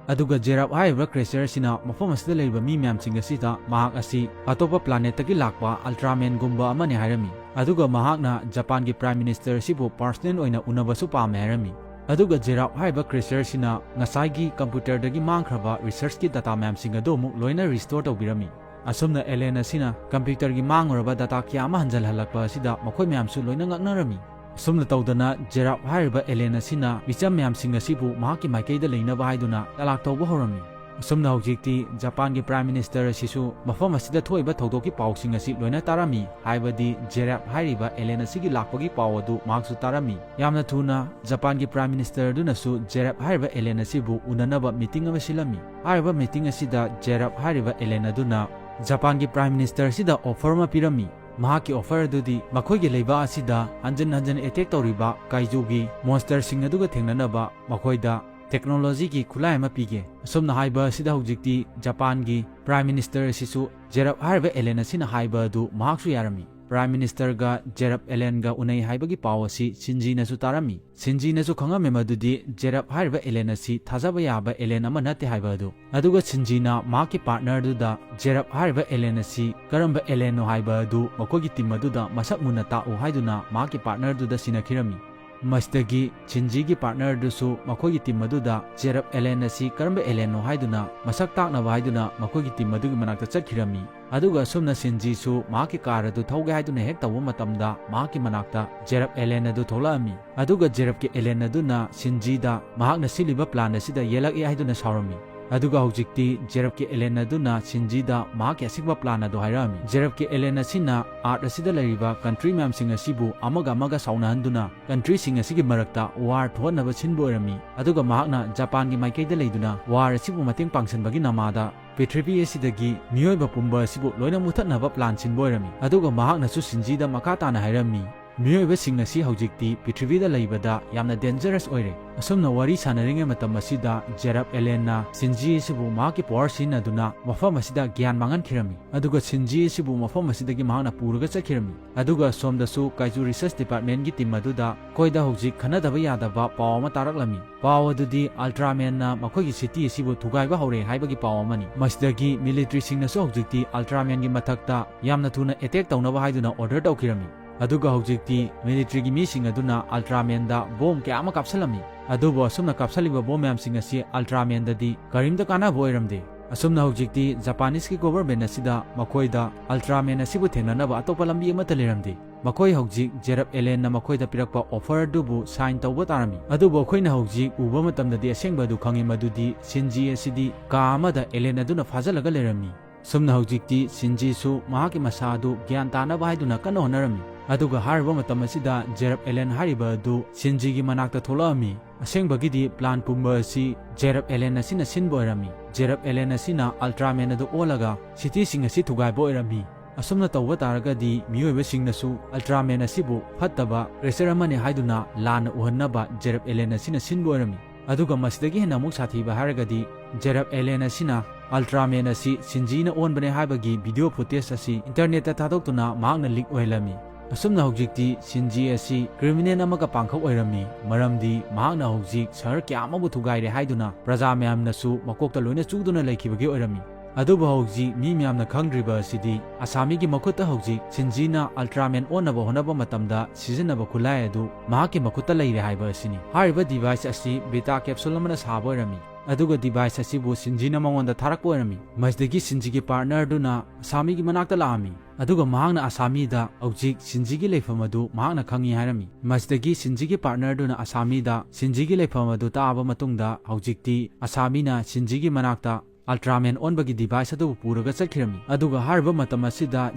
ꯑꯗꯨꯒ Zerab ꯍꯥꯏꯔꯤꯕ creature ꯑꯁꯤꯅ ꯃꯐꯝ ꯑꯁꯤꯗ ꯂꯩꯔꯤꯕ ꯃꯤ ꯃꯌꯥꯝꯁꯤꯡ ꯑꯁꯤꯗ ꯃꯍꯥꯛ ꯑꯁꯤ ꯑꯇꯣꯞꯄ planet ꯇꯒꯤ ꯂꯥꯛꯄ Ultraman ꯒꯨꯝꯕ ꯑꯃꯅꯤ ꯍꯥꯏꯔꯝꯃꯤ꯫ ꯑꯗꯨꯒ ꯃꯍꯥꯛꯅ Japan ꯒꯤ Prime Minister ꯑꯁꯤꯕꯨ personal ꯑꯣꯏꯅ ꯎꯅꯕꯁꯨ ꯄꯥꯝꯃꯦ ꯍꯥꯏꯔꯝꯃꯤ꯫ ꯑꯗꯨꯒ Zerab ꯍꯥꯏꯔꯤꯕ creature ꯑꯁꯤꯅ ꯉꯁꯥꯏꯒꯤ computer ꯗꯒꯤ ꯃꯥꯡꯈ꯭ꯔꯕ research ꯀꯤ data ꯃꯌꯥꯝꯁꯤꯡ ꯑꯗꯨ ꯑꯃꯨꯛ ꯂꯣꯏꯅ restore ꯇꯧꯕꯤꯔꯝꯃꯤ꯫ ꯑꯁꯨꯝꯅ alien ꯑꯁꯤꯅ computer ꯒꯤ ꯃꯥꯡꯂꯨꯔꯕ data ꯀꯌꯥ ꯑꯃ ꯍꯟꯖꯤꯜꯍꯜꯂꯛꯄ ꯑꯁꯤꯗ ꯃꯈꯣꯏ ꯃꯌꯥꯝꯁꯨ ꯂꯣꯏꯅ ꯉꯛꯅꯔꯝꯃꯤ꯫ ꯑꯁꯨꯝꯅ ꯇꯧꯗꯅ Zerab ꯍꯥꯏꯔꯤꯕ alien ꯑꯁꯤꯅ ꯃꯤꯆꯝ ꯃꯌꯥꯝꯁꯤꯡ ꯑꯁꯤꯕꯨ ꯃꯍꯥꯛꯀꯤ ꯃꯥꯏꯀꯩꯗ ꯂꯩꯅꯕ ꯍꯥꯏꯗꯨꯅ ꯆꯂꯥꯛ ꯇꯧꯕ ꯍꯧꯔꯝꯃꯤ꯫ ꯑꯁꯨꯝꯅ ꯍꯧꯖꯤꯛꯇꯤ ꯖꯄꯥꯟꯒꯤ Prime Minister ꯑꯁꯤꯁꯨ ꯃꯐꯝ ꯑꯁꯤꯗ ꯊꯣꯛꯏꯕ ꯊꯧꯗꯣꯛꯀꯤ ꯄꯥꯎꯁꯤꯡ ꯑꯁꯤ ꯂꯣꯏꯅ ꯇꯥꯔꯝꯃꯤ, ꯍꯥꯏꯕꯗꯤ ꯖꯦꯔꯦꯞ ꯍꯥꯏꯔꯤꯕ alien ꯑꯁꯤꯒꯤ ꯂꯥꯛꯄꯒꯤ ꯄꯥꯎ ꯑꯗꯨ ꯃꯍꯥꯛꯁꯨ ꯇꯥꯔꯝꯃꯤ꯫ ꯌꯥꯝꯅ ꯊꯨꯅ ꯖꯄꯥꯟꯒꯤ Prime Minister ꯑꯗꯨꯅꯁꯨ ꯖꯦꯔꯦꯞ ꯍꯥꯏꯔꯤꯕ alien ꯑꯁꯤꯕꯨ ꯎꯅꯅꯕ meeting ꯑꯃ ꯁꯤꯜꯂꯝꯃꯤ꯫ ꯍꯥꯏꯔꯤꯕ meeting ꯑꯁꯤꯗ ꯖꯦꯔꯦꯞ ꯍꯥꯏꯔꯤꯕ alien ꯑꯗꯨꯅ ꯖꯄꯥꯟꯒꯤ Prime Minister ꯑꯁꯤꯗ offer ꯑꯃ ꯄꯤꯔꯝꯃꯤ꯫ ꯃꯍꯥꯛꯀꯤ offer ꯑꯗꯨꯗꯤ ꯃꯈꯣꯏꯒꯤ ꯂꯩꯕꯥꯛ ꯑꯁꯤꯗ ꯍꯟꯖꯤꯟ ꯍꯟꯖꯤꯟ attack ꯇꯧꯔꯤꯕ ꯀꯥꯏꯖꯨꯒꯤ monsterꯁꯤꯡ ꯑꯗꯨꯒ ꯊꯦꯡꯅꯅꯕ ꯃꯈꯣꯏꯗ technologyꯒꯤ ꯈꯨꯠꯂꯥꯏ ꯑꯃ ꯄꯤꯒꯦ꯫ ꯑꯁꯨꯝꯅ ꯍꯥꯏꯕ ꯑꯁꯤꯗ ꯍꯧꯖꯤꯛꯇꯤ ꯖꯄꯥꯟꯒꯤ Prime Minister ꯑꯁꯤꯁꯨ ꯖꯦꯔꯦꯞ ꯍꯥꯏꯔꯤꯕ alien ꯑꯁꯤꯅ ꯍꯥꯏꯕ ꯑꯗꯨ ꯃꯍꯥꯛꯁꯨ ꯌꯥꯔꯝꯃꯤ꯫ Prime Ministerꯒ ꯖꯦꯔꯦꯞ alienꯒ ꯎꯅꯩ ꯍꯥꯏꯕꯒꯤ ꯄꯥꯎ ꯑꯁꯤ ꯁꯤꯟꯖꯤꯅꯁꯨ ꯇꯥꯔꯝꯃꯤ꯫ ꯁꯤꯟꯖꯤꯅꯁꯨ ꯈꯪꯉꯝꯃꯤ ꯃꯗꯨꯗꯤ ꯖꯦꯔꯦꯞ ꯍꯥꯏꯔꯤꯕ alien ꯑꯁꯤ ꯊꯥꯖꯕ ꯌꯥꯕ alien ꯑꯃ ꯅꯠꯇꯦ ꯍꯥꯏꯕ ꯑꯗꯨ꯫ ꯑꯗꯨꯒ ꯁꯤꯟꯖꯤꯅ ꯃꯍꯥꯛꯀꯤ partnerꯗꯨꯗ ꯖꯦꯔꯦꯞ ꯍꯥꯏꯔꯤꯕ alien ꯑꯁꯤ ꯀꯔꯝꯕ alienꯅꯣ ꯍꯥꯏꯕ ꯑꯗꯨ ꯃꯈꯣꯏꯒꯤ team ꯑꯗꯨꯗ ꯃꯁꯛ ꯃꯨꯟꯅ ꯇꯥꯛꯎ ꯍꯥꯏꯗꯨꯅ ꯃꯍꯥꯛꯀꯤ partnerꯗꯨꯗ ꯁꯤꯟꯅꯈꯤꯔꯝꯃꯤ꯫ ꯃꯁꯤꯗꯒꯤ ꯁꯤꯟꯖꯤꯒꯤ partnerꯗꯨꯁꯨ ꯃꯈꯣꯏꯒꯤ team ꯑꯗꯨꯗ ꯖꯦꯔꯦꯞ alienꯅ ꯁꯤ ꯀꯔꯝꯕ alienꯅꯣ ꯍꯥꯏꯗꯨꯅ ꯃꯁꯛ ꯇꯥꯛꯅꯕ ꯍꯥꯏꯗꯨꯅ ꯃꯈꯣꯏꯒꯤ team ꯑꯗꯨꯒꯤ ꯃꯅꯥꯛꯇ ꯆꯠꯈꯤꯔꯝꯃꯤ꯫ ꯑꯗꯨꯒ ꯑꯁꯨꯝꯅ ꯁꯤꯟꯖꯤꯁꯨ ꯃꯍꯥꯛꯀꯤ car ꯑꯗꯨ ꯊꯧꯒꯦ ꯍꯥꯏꯗꯨꯅ ꯍꯦꯛ ꯇꯧꯕ ꯃꯇꯝꯗ ꯃꯍꯥꯛꯀꯤ ꯃꯅꯥꯛꯇ ꯖꯦꯔꯦꯞ alien ꯑꯗꯨ ꯊꯣꯛꯂꯛꯑꯝꯃꯤ꯫ ꯑꯗꯨꯒ ꯖꯦꯔꯦꯞꯀꯤ alien ꯑꯗꯨꯅ ꯁꯤꯟꯖꯤꯗ ꯃꯍꯥꯛꯅ ꯁꯤꯜꯂꯤꯕ plan ꯑꯁꯤꯗ ꯌꯦꯜꯂꯛꯏ ꯍꯥꯏꯗꯨꯅ ꯁꯥꯎꯔꯝꯃꯤ꯫ ꯑꯗꯨꯒ ꯍꯧꯖꯤꯛꯇꯤ ꯖꯦꯔꯦꯞꯀꯤ alien ꯑꯗꯨꯅ ꯁꯤꯟꯖꯤꯗ ꯃꯍꯥꯛꯀꯤ ꯑꯁꯦꯡꯕ plan ꯑꯗꯨ ꯍꯥꯏꯔꯛꯑꯝꯃꯤ꯫ ꯖꯦꯔꯦꯞꯀꯤ alien ꯑꯁꯤꯅ Earth ꯑꯁꯤꯗ ꯂꯩꯔꯤꯕ country ꯃꯌꯥꯝꯁꯤꯡ ꯑꯁꯤꯕꯨ ꯑꯃꯒ ꯑꯃꯒ ꯁꯥꯎꯅꯍꯟꯗꯨꯅ countryꯁꯤꯡ ꯑꯁꯤꯒꯤ ꯃꯔꯛꯇ war ꯊꯣꯛꯍꯟꯅꯕ ꯁꯤꯟꯕ ꯑꯣꯏꯔꯝꯃꯤ꯫ ꯑꯗꯨꯒ ꯃꯍꯥꯛꯅ ꯖꯄꯥꯟꯒꯤ ꯃꯥꯏꯀꯩꯗ ꯂꯩꯗꯨꯅ war ꯑꯁꯤꯕꯨ ꯃꯇꯦꯡ ꯄꯥꯡꯁꯤꯟꯕꯒꯤ ꯅꯃꯥꯗ ꯄ꯭ꯔꯤꯊꯤꯕꯤ ꯑꯁꯤꯗꯒꯤ ꯃꯤꯑꯣꯏꯕ ꯄꯨꯝꯕ ꯑꯁꯤꯕꯨ ꯂꯣꯏꯅ ꯃꯨꯊꯠꯅꯕ plan ꯁꯤꯟꯕ ꯑꯣꯏꯔꯝꯃꯤ꯫ ꯑꯗꯨꯒ ꯃꯍꯥꯛꯅꯁꯨ ꯁꯤꯟꯖꯤꯗ ꯃꯈꯥ ꯇꯥꯅ ꯍꯥꯏꯔꯝꯃꯤ, ꯃꯤꯑꯣꯏꯕꯁꯤꯡ ꯑꯁꯤ ꯍꯧꯖꯤꯛꯇꯤ ꯄ꯭ꯔꯤꯊꯤꯕꯤꯗ ꯂꯩꯕꯗ ꯌꯥꯝꯅ dangerous ꯑꯣꯏꯔꯦ꯫ ꯑꯁꯨꯝꯅ ꯋꯥꯔꯤ ꯁꯥꯟꯅꯔꯤꯉꯩ ꯃꯇꯝ ꯑꯁꯤꯗ ꯖꯦꯔꯦꯞ alienꯅ ꯁꯤꯟꯖꯤ ꯑꯁꯤꯕꯨ ꯃꯍꯥꯛꯀꯤ power ꯁꯤꯖꯤꯟꯅꯗꯨꯅ ꯃꯐꯝ ꯑꯁꯤꯗ ꯒ꯭ꯌꯥꯟ ꯃꯥꯡꯍꯟꯈꯤꯔꯝꯃꯤ꯫ ꯑꯗꯨꯒ ꯁꯤꯟꯖꯤ ꯑꯁꯤꯕꯨ ꯃꯐꯝ ꯑꯁꯤꯗꯒꯤ ꯃꯍꯥꯛꯅ ꯄꯨꯔꯒ ꯆꯠꯈꯤꯔꯝꯃꯤ꯫ ꯑꯗꯨꯒ ꯁꯣꯝꯗꯁꯨ Kaiju Research Departmentꯀꯤ team ꯑꯗꯨꯗ ꯑꯩꯈꯣꯏꯗ ꯍꯧꯖꯤꯛ ꯈꯟꯅꯗꯕ ꯌꯥꯗꯕ ꯄꯥꯎ ꯑꯃ ꯇꯥꯔꯛꯂꯝꯃꯤ꯫ ꯄꯥꯎ ꯑꯗꯨꯗꯤ Ultramanꯅ ꯃꯈꯣꯏꯒꯤ city ꯑꯁꯤꯕꯨ ꯊꯨꯒꯥꯏꯕ ꯍꯧꯔꯦ ꯍꯥꯏꯕꯒꯤ ꯄꯥꯎ ꯑꯃꯅꯤ꯫ ꯃꯁꯤꯗꯒꯤ militaryꯁꯤꯡꯅꯁꯨ ꯍꯧꯖꯤꯛꯇꯤ Ultramanꯒꯤ ꯃꯊꯛꯇ ꯌꯥꯝꯅ ꯊꯨꯅ attack ꯇꯧꯅꯕ ꯍꯥꯏꯗꯨꯅ order ꯇꯧꯈꯤꯔꯝꯃꯤ꯫ ꯑꯗꯨꯒ ꯍꯧꯖꯤꯛꯇꯤ militaryꯒꯤ ꯃꯤꯁꯤꯡ ꯑꯗꯨꯅ Ultramanꯗ bomb ꯀꯌꯥ ꯑꯃ ꯀꯥꯞꯁꯜꯂꯝꯃꯤ꯫ ꯑꯗꯨꯕꯨ ꯑꯁꯨꯝꯅ ꯀꯥꯞꯁꯜꯂꯤꯕ bomb ꯃꯌꯥꯝꯁꯤꯡ ꯑꯁꯤ Ultramanꯗꯗꯤ ꯀꯔꯤꯝꯇ ꯀꯥꯟꯅꯕ ꯑꯣꯏꯔꯝꯗꯦ꯫ ꯑꯁꯨꯝꯅ ꯍꯧꯖꯤꯛꯇꯤ Japaneseꯀꯤ government ꯑꯁꯤꯗ ꯃꯈꯣꯏꯗ Ultraman ꯑꯁꯤꯕꯨ ꯊꯦꯡꯅꯅꯕ ꯑꯇꯣꯞꯄ ꯂꯝꯕꯤ ꯑꯃꯠꯇ ꯂꯩꯔꯝꯗꯦ꯫ ꯃꯈꯣꯏ ꯍꯧꯖꯤꯛ Jerup Allenꯅ ꯃꯈꯣꯏꯗ ꯄꯤꯔꯛꯄ offer ꯑꯗꯨꯕꯨ sign ꯇꯧꯕ ꯇꯥꯔꯝꯃꯤ꯫ ꯑꯗꯨꯕꯨ ꯑꯩꯈꯣꯏꯅ ꯍꯧꯖꯤꯛ ꯎꯕ ꯃꯇꯝꯗꯗꯤ ꯑꯁꯦꯡꯕ ꯑꯗꯨ ꯈꯪꯉꯤ, ꯃꯗꯨꯗꯤ Shinji ꯑꯁꯤꯗꯤ ꯀꯥ ꯑꯃꯗ alien ꯑꯗꯨꯅ ꯐꯥꯖꯤꯜꯂꯒ ꯂꯩꯔꯝꯃꯤ꯫ ꯑꯁꯨꯝꯅ ꯍꯧꯖꯤꯛꯇꯤ Shinjiꯁꯨ ꯃꯍꯥꯛꯀꯤ ꯃꯁꯥ ꯑꯗꯨ ꯒ꯭ꯌꯥꯟ ꯇꯥꯅꯕ ꯍꯥꯏꯗꯨꯅ ꯀꯟꯅ ꯍꯣꯠꯅꯔꯝꯃꯤ꯫ ꯑꯗꯨꯒ ꯍꯥꯏꯔꯤꯕ ꯃꯇꯝ ꯑꯁꯤꯗ Jerup Allen ꯍꯥꯏꯔꯤꯕ ꯑꯗꯨ Shinjiꯒꯤ ꯃꯅꯥꯛꯇ ꯊꯣꯛꯂꯛꯑꯝꯃꯤ꯫ ꯑꯁꯦꯡꯕꯒꯤꯗꯤ plan ꯄꯨꯝꯕ ꯑꯁꯤ Jerup Allen ꯑꯁꯤꯅ ꯁꯤꯟꯕ ꯑꯣꯏꯔꯝꯃꯤ꯫ Jerup Allen ꯑꯁꯤꯅ Ultraman ꯑꯗꯨ ꯑꯣꯜꯂꯒ cityꯁꯤꯡ ꯑꯁꯤ ꯊꯨꯒꯥꯏꯕ ꯑꯣꯏꯔꯝꯃꯤ꯫ ꯑꯁꯨꯝꯅ ꯇꯧꯕ ꯇꯥꯔꯒꯗꯤ ꯃꯤꯑꯣꯏꯕꯁꯤꯡꯅꯁꯨ Ultraman ꯑꯁꯤꯕꯨ ꯐꯠꯇꯕ creature ꯑꯃꯅꯤ ꯍꯥꯏꯗꯨꯅ ꯂꯥꯟꯅ ꯎꯍꯟꯅꯕ Jerup Allen ꯑꯁꯤꯅ ꯁꯤꯟꯕ ꯑꯣꯏꯔꯝꯃꯤ꯫ ꯑꯗꯨꯒ ꯃꯁꯤꯗꯒꯤ ꯍꯦꯟꯅ ꯑꯃꯨꯛ ꯁꯥꯊꯤꯕ ꯍꯥꯏꯔꯒꯗꯤ Jerup Allen ꯑꯁꯤꯅ Ultraman ꯑꯁꯤ Shinjiꯅ ꯑꯣꯟꯕꯅꯦ ꯍꯥꯏꯕꯒꯤ video footage ꯑꯁꯤ internetꯇ ꯊꯥꯗꯣꯛꯇꯨꯅ ꯃꯍꯥꯛꯅ leak ꯑꯣꯏꯍꯜꯂꯝꯃꯤ꯫ ꯑꯁꯨꯝꯅ ꯍꯧꯖꯤꯛꯇꯤ Shinji ꯑꯁꯤ criminal ꯑꯃꯒ ꯄꯥꯡꯈꯛ ꯑꯣꯏꯔꯝꯃꯤ, ꯃꯔꯝꯗꯤ ꯃꯍꯥꯛꯅ ꯍꯧꯖꯤꯛ ꯁꯍꯔ ꯀꯌꯥ ꯑꯃꯕꯨ ꯊꯨꯒꯥꯏꯔꯦ ꯍꯥꯏꯗꯨꯅ ꯄ꯭ꯔꯖꯥ ꯃꯌꯥꯝꯅꯁꯨ ꯃꯀꯣꯛꯇ ꯂꯣꯏꯅ ꯆꯨꯗꯨꯅ ꯂꯩꯈꯤꯕꯒꯤ ꯑꯣꯏꯔꯝꯃꯤ꯫ ꯑꯗꯨꯕꯨ ꯍꯧꯖꯤꯛ ꯃꯤ ꯃꯌꯥꯝꯅ ꯈꯪꯗ꯭ꯔꯤꯕ ꯑꯁꯤꯗꯤ Asamiꯒꯤ ꯃꯈꯨꯠꯇ ꯍꯧꯖꯤꯛ Shinjiꯅ Ultraman ꯑꯣꯟꯅꯕ ꯍꯣꯠꯅꯕ ꯃꯇꯝꯗ ꯁꯤꯖꯤꯟꯅꯕ ꯈꯨꯠꯂꯥꯏ ꯑꯗꯨ ꯃꯍꯥꯛꯀꯤ ꯃꯈꯨꯠꯇ ꯂꯩꯔꯦ ꯍꯥꯏꯕ ꯑꯁꯤꯅꯤ꯫ ꯍꯥꯏꯔꯤꯕ device ꯑꯁꯤ beta capsule ꯑꯃꯅ ꯁꯥꯕ ꯑꯣꯏꯔꯝꯃꯤ꯫ ꯑꯗꯨꯒ device ꯑꯁꯤꯕꯨ Shinjiꯅ ꯃꯉꯣꯟꯗ ꯊꯥꯔꯛꯄ ꯑꯣꯏꯔꯝꯃꯤ꯫ ꯃꯁꯤꯗꯒꯤ Shinjiꯒꯤ partnerꯗꯨꯅ Asamiꯒꯤ ꯃꯅꯥꯛꯇ ꯂꯥꯛꯑꯝꯃꯤ꯫ ꯑꯗꯨꯒ ꯃꯍꯥꯛꯅ Asamiꯗ ꯍꯧꯖꯤꯛ Shinjiꯒꯤ ꯂꯩꯐꯝ ꯑꯗꯨ ꯃꯍꯥꯛꯅ ꯈꯪꯉꯤ ꯍꯥꯏꯔꯝꯃꯤ꯫ ꯃꯁꯤꯗꯒꯤ Shinjiꯒꯤ partnerꯗꯨꯅ Asamiꯗ Shinjiꯒꯤ ꯂꯩꯐꯝ ꯑꯗꯨ ꯇꯥꯛꯑꯕ ꯃꯇꯨꯡꯗ ꯍꯧꯖꯤꯛꯇꯤ Asamiꯅ Shinjiꯒꯤ ꯃꯅꯥꯛꯇ Ultraman ꯑꯣꯟꯕꯒꯤ device ꯑꯗꯨꯕꯨ ꯄꯨꯔꯒ ꯆꯠꯈꯤꯔꯝꯃꯤ꯫ ꯑꯗꯨꯒ ꯍꯥꯏꯔꯤꯕ ꯃꯇꯝ ꯑꯁꯤꯗ